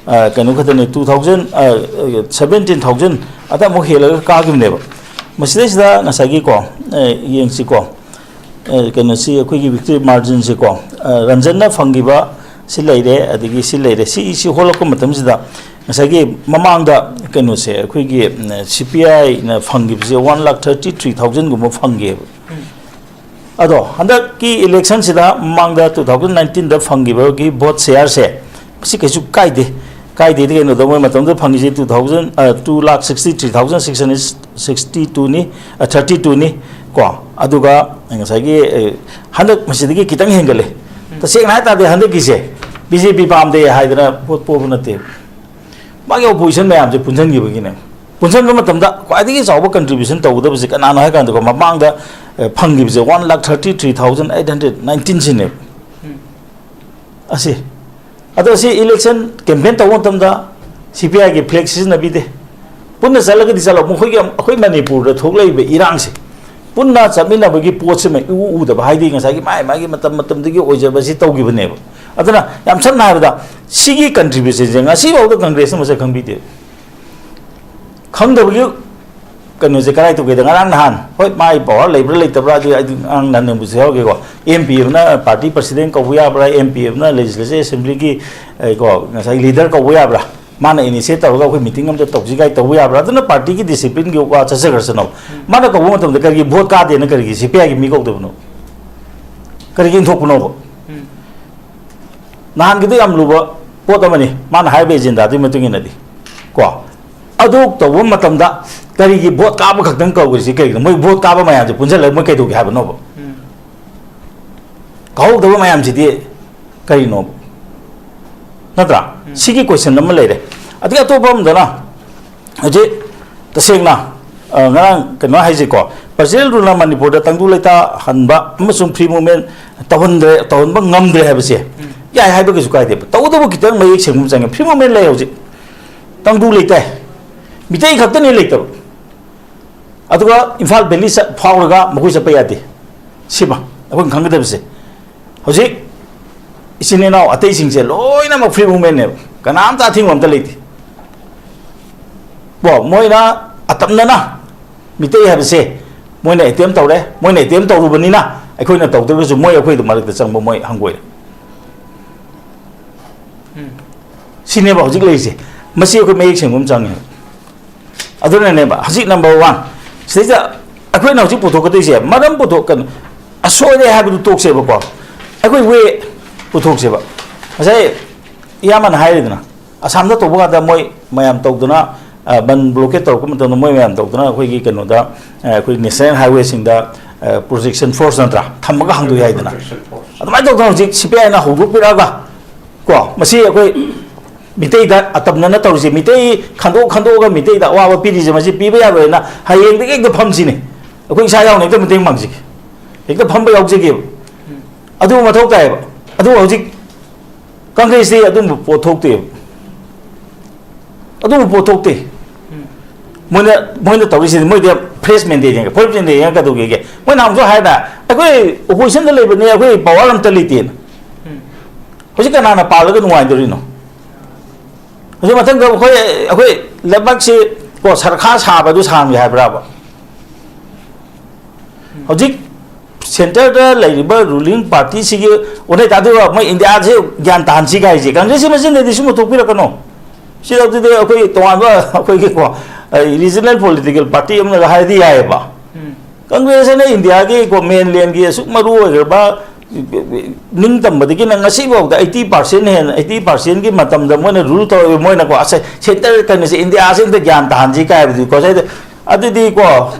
ꯑ, ꯀꯩꯅꯣ ꯈꯛꯇꯅꯤ, ꯇꯨ ꯊꯥꯎꯖꯟ, ꯑ, ꯁꯚꯦꯟꯇꯤꯟ ꯊꯥꯎꯖꯟ ꯑꯗ ꯑꯃꯨꯛ ꯍꯦꯜꯂꯒ ꯀꯥꯈꯤꯕꯅꯦꯕ꯫ ꯃꯁꯤꯗꯩꯁꯤꯗ ꯉꯁꯥꯏꯒꯤꯀꯣ, ꯑ, ꯌꯦꯡꯁꯤꯀꯣ, ꯑ, ꯀꯩꯅꯣꯁꯤ, ꯑꯩꯈꯣꯏꯒꯤ ꯚꯤꯛꯇꯣꯔꯤ ꯃꯥꯔꯖꯤꯟꯁꯤꯀꯣ, ꯑ, ꯔꯟꯖꯟꯅ ꯐꯪꯈꯤꯕ ꯁꯤ ꯂꯩꯔꯦ, ꯑꯗꯒꯤ ꯁꯤ ꯂꯩꯔꯦ꯫ ꯁꯤ, ꯁꯤ ꯍꯣꯜꯂꯛꯄ ꯃꯇꯝꯁꯤꯗ ꯉꯁꯥꯏꯒꯤ ꯃꯃꯥꯡꯗ ꯀꯩꯅꯣꯁꯦ, ꯑꯩꯈꯣꯏꯒꯤ, ꯎꯝ, ꯁꯤ ꯄꯤ ꯑꯥꯏꯅ ꯐꯪꯈꯤꯕꯁꯦ ꯋꯥꯟ ꯂꯥꯈ ꯊꯥꯔꯇꯤ ꯊ꯭ꯔꯤ ꯊꯥꯎꯖꯟꯒꯨꯝꯕ ꯐꯪꯈꯤꯑꯕ꯫ ꯑꯗꯣ ꯍꯟꯗꯛꯀꯤ ꯏꯂꯦꯛꯁꯟꯁꯤꯗ ꯃꯃꯥꯡꯗ ꯇꯨ ꯊꯥꯎꯖꯟ ꯅꯥꯏꯟꯇꯤꯟꯗ ꯐꯪꯈꯤꯕꯒꯤ ꯚꯣꯠ ꯁꯤꯌꯥꯔꯁꯦ, ꯃꯁꯤ ꯀꯩꯁꯨ ꯀꯥꯏꯗꯦ꯫ ꯀꯥꯏꯗꯦꯗꯤ ꯀꯩꯅꯣꯗ, ꯃꯣꯏ ꯃꯇꯝꯗꯨꯗ ꯐꯪꯉꯤꯁꯦ two thousand, ꯑ, two lakh sixty three thousand six hundred sixty twoꯅꯤ, ꯑ, thirty twoꯅꯤ ꯀꯣ꯫ ꯑꯗꯨꯒ ꯉꯁꯥꯏꯒꯤ, ꯑ, ꯍꯟꯗꯛ ꯃꯁꯤꯗꯒꯤ ꯈꯤꯇꯪ ꯍꯦꯟꯒꯠꯂꯦ꯫ ꯇꯁꯦꯡꯅ ꯍꯥꯏ ꯇꯥꯔꯗꯤ ꯍꯟꯗꯛꯀꯤꯁꯦ ꯕꯤ ꯖꯦ ꯄꯤ ꯄꯥꯝꯗꯦ ꯍꯥꯏꯗꯅ ꯚꯣꯠ ꯄꯣꯕ ꯅꯠꯇꯦ꯫ ꯃꯥꯒꯤ ꯑꯣꯄꯣꯖꯤꯁꯟ ꯃꯌꯥꯝꯁꯦ ꯄꯨꯟꯁꯤꯟꯈꯤꯕꯒꯤꯅꯦ꯫ ꯄꯨꯟꯁꯤꯟꯕ ꯃꯇꯝꯗ ꯈ꯭ꯋꯥꯏꯗꯒꯤ ꯆꯥꯎꯕ ꯀꯟꯇ꯭ꯔꯤꯕ꯭ꯌꯨꯁꯟ ꯇꯧꯒꯗꯕꯁꯦ ꯀꯅꯥꯅꯣ ꯍꯥꯏ ꯀꯥꯟꯗꯀꯣ, ꯃꯃꯥꯡꯗ, ꯑꯦ, ꯐꯪꯈꯤꯕꯁꯦ one lakh thirty three thousand eight hundred nineteen ꯁꯤꯅꯦꯕ꯫ ꯑꯁꯤ, ꯑꯗꯣ ꯁꯤ ꯏꯂꯦꯛꯁꯟ ꯀꯦꯝꯄꯦꯟ ꯇꯧꯕ ꯃꯇꯝꯗ ꯁꯤ ꯄꯤ ꯑꯥꯏꯒꯤ ꯐ꯭ꯂꯦꯛ ꯁꯤꯖꯤꯟꯅꯕꯤꯗꯦ꯫ ꯄꯨꯟꯅ ꯆꯠꯂꯒꯗꯤ ꯆꯠꯂꯣ, ꯃꯈꯣꯏꯒꯤ ꯑꯩꯈꯣꯏ ꯃꯅꯤꯄꯨꯔꯗ ꯊꯣꯛꯂꯛꯏꯕ ꯏꯔꯥꯡꯁꯦ ꯄꯨꯟꯅ ꯆꯠꯃꯤꯟꯅꯕꯒꯤ ꯄꯣꯠꯁꯤꯃ ꯏꯎ ꯎꯗꯕ, ꯍꯥꯏꯗꯤ ꯉꯁꯥꯏꯒꯤ ꯃꯥꯏ ꯃꯥꯒꯤ ꯃꯇꯝ ꯃꯇꯝꯗꯨꯒꯤ ꯑꯣꯏꯖꯕꯁꯤ ꯇꯧꯈꯤꯕꯅꯦꯕ꯫ ꯑꯗꯨꯅ ꯌꯥꯝ ꯁꯝꯅ ꯍꯥꯏꯔꯕꯗ ꯁꯤꯒꯤ ꯀꯟꯇ꯭ꯔꯤꯕ꯭ꯌꯨꯁꯟꯁꯦ ꯉꯁꯤꯐꯥꯎꯗ ꯀꯪꯒ꯭ꯔꯦꯁꯅ ꯃꯁꯛ ꯈꯪꯕꯤꯗꯦ꯫ ꯈꯪꯗꯕꯒꯤ ꯀꯩꯅꯣꯁꯦ ꯀꯗꯥꯏ ꯇꯧꯒꯦꯗ, ꯉꯔꯥꯡ ꯅꯍꯥꯟ, ꯍꯣꯏ, ꯃꯥꯒꯤ ꯄꯋꯥꯔ ꯂꯩꯕ꯭ꯔꯥ ꯂꯩꯇꯕ꯭ꯔꯥ ꯑꯗꯨ ꯑꯩ ꯉꯔꯥꯡ ꯅꯍꯥꯟ ꯅꯣꯡꯃꯁꯨ ꯌꯥꯎꯔꯒꯦꯀꯣ꯫ ꯑꯦꯝ ꯄꯤ ꯑꯦꯐꯅ ꯄꯥꯔꯇꯤ ꯄ꯭ꯔꯁꯤꯗꯦꯟ ꯀꯧꯕ ꯌꯥꯕ꯭ꯔꯥ, ꯑꯦꯝ ꯄꯤ ꯑꯦꯐꯅ ꯂꯦꯖꯤꯁꯂꯦꯆꯔ ꯑꯦꯁꯦꯝꯕ꯭ꯂꯤꯒꯤ, ꯑꯦ, ꯀꯣ, ꯉꯁꯥꯏ ꯂꯤꯗꯔ ꯀꯧꯕ ꯌꯥꯕ꯭ꯔꯥ, ꯃꯥꯅ ꯏꯅꯤꯁꯤꯌꯦꯠ ꯇꯧꯔꯒ ꯑꯩꯈꯣꯏ ꯃꯤꯇꯤꯡ ꯑꯝꯇ ꯇꯧꯁꯤ ꯀꯥꯏ ꯇꯧꯕ ꯌꯥꯕ꯭ꯔꯥ? ꯑꯗꯨꯅ ꯄꯥꯔꯇꯤꯒꯤ ꯗꯤꯁꯤꯄ꯭ꯂꯤꯟꯒꯤ ꯋꯥ ꯆꯠꯆꯈ꯭ꯔꯁꯅꯣ꯫ ꯃꯥꯅ ꯀꯧꯕ ꯃꯇꯝꯗ ꯀꯔꯤꯒꯤ ꯚꯣꯠ ꯀꯥꯗꯦꯅ ꯀꯔꯤꯒꯤ ꯁꯤ ꯄꯤ ꯑꯥꯏꯒꯤ ꯃꯤ ꯀꯧꯗꯕꯅꯣ? ꯀꯔꯤꯒꯤ ꯏꯟꯊꯣꯛꯄꯅꯣꯕ? ꯅꯍꯥꯟꯒꯤꯗꯣ ꯌꯥꯝ ꯂꯨꯕ ꯄꯣꯠ ꯑꯃꯅꯤ, ꯃꯥꯅ ꯍꯥꯏꯔꯤꯕ ꯑꯦꯖꯦꯟꯗꯥꯗꯨꯒꯤ ꯃꯇꯨꯡ ꯏꯟꯅꯗꯤ꯫ ꯀꯣ, ꯑꯗꯨ ꯇꯧꯕ ꯃꯇꯝꯗ ꯀꯔꯤꯒꯤ ꯚꯣꯠ ꯀꯥꯕ ꯈꯛꯇꯪ ꯀꯧꯈ꯭ꯔꯤꯁꯤ ꯀꯩꯒꯤꯅꯣ? ꯃꯣꯏ ꯚꯣꯠ ꯀꯥꯕ ꯃꯌꯥꯝꯁꯦ ꯄꯨꯟꯁꯤꯜꯂꯒ ꯃꯣꯏ ꯀꯩꯗꯧꯒꯦ ꯍꯥꯏꯕꯅꯣꯕ? ꯀꯥꯍꯧꯗꯕ ꯃꯌꯥꯝꯁꯤꯗꯤ ꯀꯔꯤꯅꯣ? ꯅꯠꯇ꯭ꯔꯥ? ꯁꯤꯒꯤ ꯀꯣꯏꯁꯟ ꯑꯃ ꯂꯩꯔꯦ꯫ ꯑꯗꯒꯤ ꯑꯇꯣꯞꯄ ꯑꯃꯗꯅ, ꯍꯧꯖꯤꯛ ꯇꯁꯦꯡꯅ, ꯑ, ꯉꯔꯥꯡ ꯀꯩꯅꯣ ꯍꯥꯏꯁꯦꯀꯣ, ꯄ꯭ꯔꯁꯤꯗꯦꯟ ꯔꯨꯜꯅ ꯃꯅꯤꯄꯨꯔꯗ ꯇꯪꯗꯨ ꯂꯩꯇꯥꯍꯟꯕ ꯑꯃꯁꯨꯡ ꯐ꯭ꯔꯤ ꯃꯨꯚꯃꯦꯟ ꯇꯧꯍꯟꯗ꯭ꯔꯦ, ꯇꯧꯍꯟꯕ ꯉꯝꯗ꯭ꯔꯦ ꯍꯥꯏꯕꯁꯦ ꯌꯥꯏ ꯍꯥꯏꯕ ꯀꯩꯁꯨ ꯀꯥꯏꯗꯦꯕ꯫ ꯇꯧꯕꯇꯕꯨ ꯈꯤꯇꯪ ꯃꯌꯦꯛ ꯁꯦꯡꯕ ꯑꯃ ꯆꯪꯉꯦ꯫ ꯐ꯭ꯔꯤ ꯃꯨꯚꯃꯦꯟ ꯂꯩ ꯍꯧꯖꯤꯛ, ꯇꯪꯗꯨ ꯂꯩꯇꯥꯏ, ꯃꯤꯇꯩ ꯈꯛꯇꯅꯤ ꯂꯩꯇꯕ꯫ ꯑꯗꯨꯒ ꯏꯝꯐꯥꯜ ꯚꯦꯂꯤ ꯆꯠ-, ꯐꯥꯎꯔꯒ ꯃꯈꯣꯏ ꯆꯠꯄ ꯌꯥꯗꯦ꯫ ꯁꯤꯃ ꯑꯩꯈꯣꯏꯅ ꯈꯪꯒꯗꯕꯁꯦ꯫ ꯍꯧꯖꯤꯛ ꯏꯆꯤꯟ ꯏꯅꯥꯎ ꯑꯇꯩꯁꯤꯡꯁꯦ ꯂꯣꯏꯅꯃꯛ ꯐ꯭ꯔꯤ ꯃꯨꯚꯃꯦꯟꯅꯦꯕ, ꯀꯅꯥꯝꯇ ꯑꯊꯤꯡꯕ ꯑꯝꯇ ꯂꯩꯇꯦ꯫ ꯀꯣ, ꯃꯣꯏꯅ ꯑꯇꯝꯅꯅ ꯃꯤꯇꯩ ꯍꯥꯏꯕꯁꯦ ꯃꯣꯏꯅ ꯑꯦꯇꯦꯝ ꯇꯧꯔꯦ, ꯃꯣꯏꯅ ꯑꯦꯇꯦꯝ ꯇꯧꯔꯨꯕꯅꯤꯅ ꯑꯩꯈꯣꯏꯅ ꯇꯧꯗ꯭ꯔꯒꯁꯨ ꯃꯣꯏ ꯑꯩꯈꯣꯏꯗ ꯃꯔꯛꯇ ꯆꯪꯕ ꯃꯣꯏ ꯍꯪꯒꯣꯏꯔꯦ꯫ ꯁꯤꯅꯦꯕ ꯍꯧꯖꯤꯛ ꯂꯩꯔꯤꯁꯦ꯫ ꯃꯁꯤ ꯑꯩꯈꯣꯏ ꯃꯌꯦꯛ ꯁꯦꯡꯕ ꯑꯃ ꯆꯪꯉꯦ꯫ ꯑꯗꯨꯅꯅꯦꯕ ꯍꯧꯖꯤꯛ ꯅꯝꯕꯔ ꯋꯥꯟ ꯁꯤꯗꯩꯗ ꯑꯩꯈꯣꯏꯅ ꯍꯧꯖꯤꯛ ꯄꯨꯊꯣꯛꯀꯗꯣꯏꯁꯦ, ꯃꯔꯝ ꯄꯨꯊꯣꯛ-, ꯀꯩꯅꯣ, ꯑꯁꯣꯏꯔꯦ ꯍꯥꯏꯕꯗꯨ ꯇꯣꯛꯁꯦꯕꯀꯣ, ꯑꯩꯈꯣꯏ ꯋꯦ ꯄꯨꯊꯣꯛꯁꯦꯕ꯫ ꯉꯁꯥꯏ ꯏꯌꯥꯝꯕꯅ ꯍꯥꯏꯔꯤꯗꯅ, ꯑꯁꯥꯝꯗ ꯇꯧꯕ ꯀꯥꯟꯗ ꯃꯣꯏ ꯃꯌꯥꯝ ꯇꯧꯗꯅ, ꯑ, ꯕꯟ ꯕ꯭ꯂꯣꯀꯦꯠ ꯇꯧꯔꯛꯄ ꯃꯇꯝꯗ ꯃꯣꯏ ꯃꯌꯥꯝ ꯇꯧꯗꯅ ꯑꯩꯈꯣꯏꯒꯤ ꯀꯩꯅꯣꯗ, ꯑ, ꯑꯩꯈꯣꯏ ꯅꯦꯁꯅꯦꯜ ꯍꯥꯏꯋꯦꯁꯤꯡꯗ, ꯑ, ꯄ꯭ꯔꯣꯇꯦꯛꯁꯟ ꯐꯣꯔꯁ ꯅꯠꯇ꯭ꯔꯥ, ꯊꯝꯃꯒ ꯍꯥꯡꯗꯣꯛꯏ ꯍꯥꯏꯗꯅ꯫ ꯑꯗꯨꯃꯥꯏꯅ ꯇꯧꯗꯅ ꯍꯧꯖꯤꯛ ꯁꯤ ꯄꯤ ꯑꯥꯏꯅ ꯍꯧꯗꯣꯛꯄꯤꯔꯛꯑꯒ ꯀꯣ, ꯃꯁꯤ ꯑꯩꯈꯣꯏ ꯃꯤꯇꯩꯗ ꯑꯇꯝꯅꯅ ꯇꯧꯔꯤꯁꯦ, ꯃꯤꯇꯩ ꯈꯟꯗꯣꯛ ꯈꯟꯗꯣꯛꯑꯒ ꯃꯤꯇꯩꯗ ꯑꯋꯥꯕ ꯄꯤꯔꯤꯁꯦ, ꯃꯁꯤ ꯄꯤꯕ ꯌꯥꯔꯣꯏꯅ ꯍꯌꯦꯡꯗꯒꯤ ꯍꯦꯛꯇ ꯐꯝꯁꯤꯅꯦ꯫ ꯑꯩꯈꯣꯏ ꯏꯁꯥ ꯌꯥꯎꯅ ꯍꯦꯛꯇ ꯃꯇꯦꯡ ꯄꯥꯡꯁꯤꯒꯦ, ꯍꯦꯛꯇ ꯐꯝꯕ ꯌꯥꯎꯖꯒꯦꯕ꯫ ꯑꯗꯨ ꯃꯊꯧ ꯇꯥꯏꯌꯦꯕ꯫ ꯑꯗꯨ ꯍꯧꯖꯤꯛ ꯀꯪꯒ꯭ꯔꯦꯁꯇꯤ ꯑꯗꯨꯝꯕ ꯄꯣꯠ ꯊꯣꯛꯇꯦꯕ, ꯑꯗꯨꯝꯕ ꯄꯣꯠ ꯊꯣꯛꯇꯦ꯫ ꯃꯣꯏꯅ ꯃꯣꯏꯅ ꯇꯧꯔꯤꯁꯤꯗꯤ ꯃꯣꯏꯗꯤ ꯐ꯭ꯔꯦꯁ ꯃꯦꯟꯇꯦꯟ ꯌꯦꯡꯒꯦ, ꯐꯣꯔ ꯃꯦꯟꯇꯦꯟ ꯌꯦꯡꯉꯒ ꯀꯩꯗꯧꯒꯦꯒꯦ? ꯃꯣꯏ ꯅꯍꯥꯟꯁꯨ ꯍꯥꯏꯅ ꯑꯩꯈꯣꯏ ꯑꯣꯄꯣꯖꯤꯁꯟꯗ ꯂꯩꯕꯅꯦ, ꯑꯩꯈꯣꯏ ꯄꯋꯥꯔ ꯑꯝꯇ ꯂꯩꯇꯦꯅ꯫ ꯍꯧꯖꯤꯛ ꯀꯅꯥꯅ ꯄꯥꯜꯂꯒ ꯅꯨꯡꯉꯥꯏꯗꯣꯔꯤꯅꯣ? ꯍꯧꯖꯤꯛ ꯃꯊꯪꯗ ꯑꯩꯈꯣꯏ ꯑꯩꯈꯣꯏ ꯂꯩꯕꯥꯛꯁꯤ ꯀꯣ ꯁꯔꯈꯥ ꯁꯥꯕꯗꯨ ꯁꯥꯡꯒꯦ ꯍꯥꯏꯕ꯭ꯔꯥꯕ? ꯍꯧꯖꯤꯛ ꯁꯦꯟꯇꯔꯗ ꯂꯩꯔꯤꯕ ꯔꯨꯂꯤꯡ ꯄꯥꯔꯇꯤꯁꯤꯒꯤ ꯑꯣꯟꯅ ꯇꯥꯗꯣꯏꯕ ꯃꯣꯏ ꯏꯟꯗꯤꯌꯥꯁꯦ ꯒ꯭ꯌꯥꯟ ꯇꯥꯍꯟꯁꯤ ꯀꯥꯏꯁꯦ ꯀꯪꯒ꯭ꯔꯦꯁꯀꯤ ꯃꯆꯤꯟꯗꯗꯤ ꯁꯨꯝ ꯄꯨꯊꯣꯛꯄꯤꯔꯛꯀꯅꯣ꯫ ꯁꯤꯗ ꯑꯗꯨꯗꯤ ꯑꯩꯈꯣꯏ ꯇꯣꯉꯥꯟꯕ ꯑꯩꯈꯣꯏꯒꯤꯀꯣ ꯔꯤꯖꯅꯦꯜ ꯄꯣꯂꯤꯇꯤꯀꯦꯜ ꯄꯥꯔꯇꯤ ꯑꯃꯅꯒ ꯍꯥꯏꯔꯗꯤ ꯌꯥꯏꯑꯕ꯫ ꯀꯪꯒ꯭ꯔꯦꯁ ꯑꯅ ꯏꯟꯗꯤꯌꯥꯒꯤ ꯀꯣ ꯃꯦꯟꯂꯦꯟꯒꯤ ꯑꯁꯨꯛ ꯃꯔꯨ ꯑꯣꯏꯈ꯭ꯔꯕ ꯅꯤꯡꯇꯝꯕꯗꯒꯤꯅ ꯉꯁꯤꯐꯥꯎꯗ ꯑꯩꯠꯇꯤ ꯄꯥꯔꯁꯦꯟ ꯍꯦꯟꯅ ꯑꯩꯠꯇꯤ ꯄꯥꯔꯁꯦꯟꯒꯤ ꯃꯇꯝꯗ ꯃꯣꯏꯅ ꯔꯨꯜ ꯇꯧꯔꯤꯕ ꯃꯣꯏꯅꯀꯣ ꯑꯁ ꯁꯦꯟꯇꯔ ꯀꯩꯅꯣꯁꯦ ꯏꯟꯗꯤꯌꯥꯁꯦ ꯑꯝꯇ ꯒ꯭ꯌꯥꯟ ꯇꯥꯍꯟꯁꯤ ꯀꯥꯏꯕꯗꯨꯀꯣ ꯁꯤꯗ ꯑꯗꯨꯗꯤꯀꯣ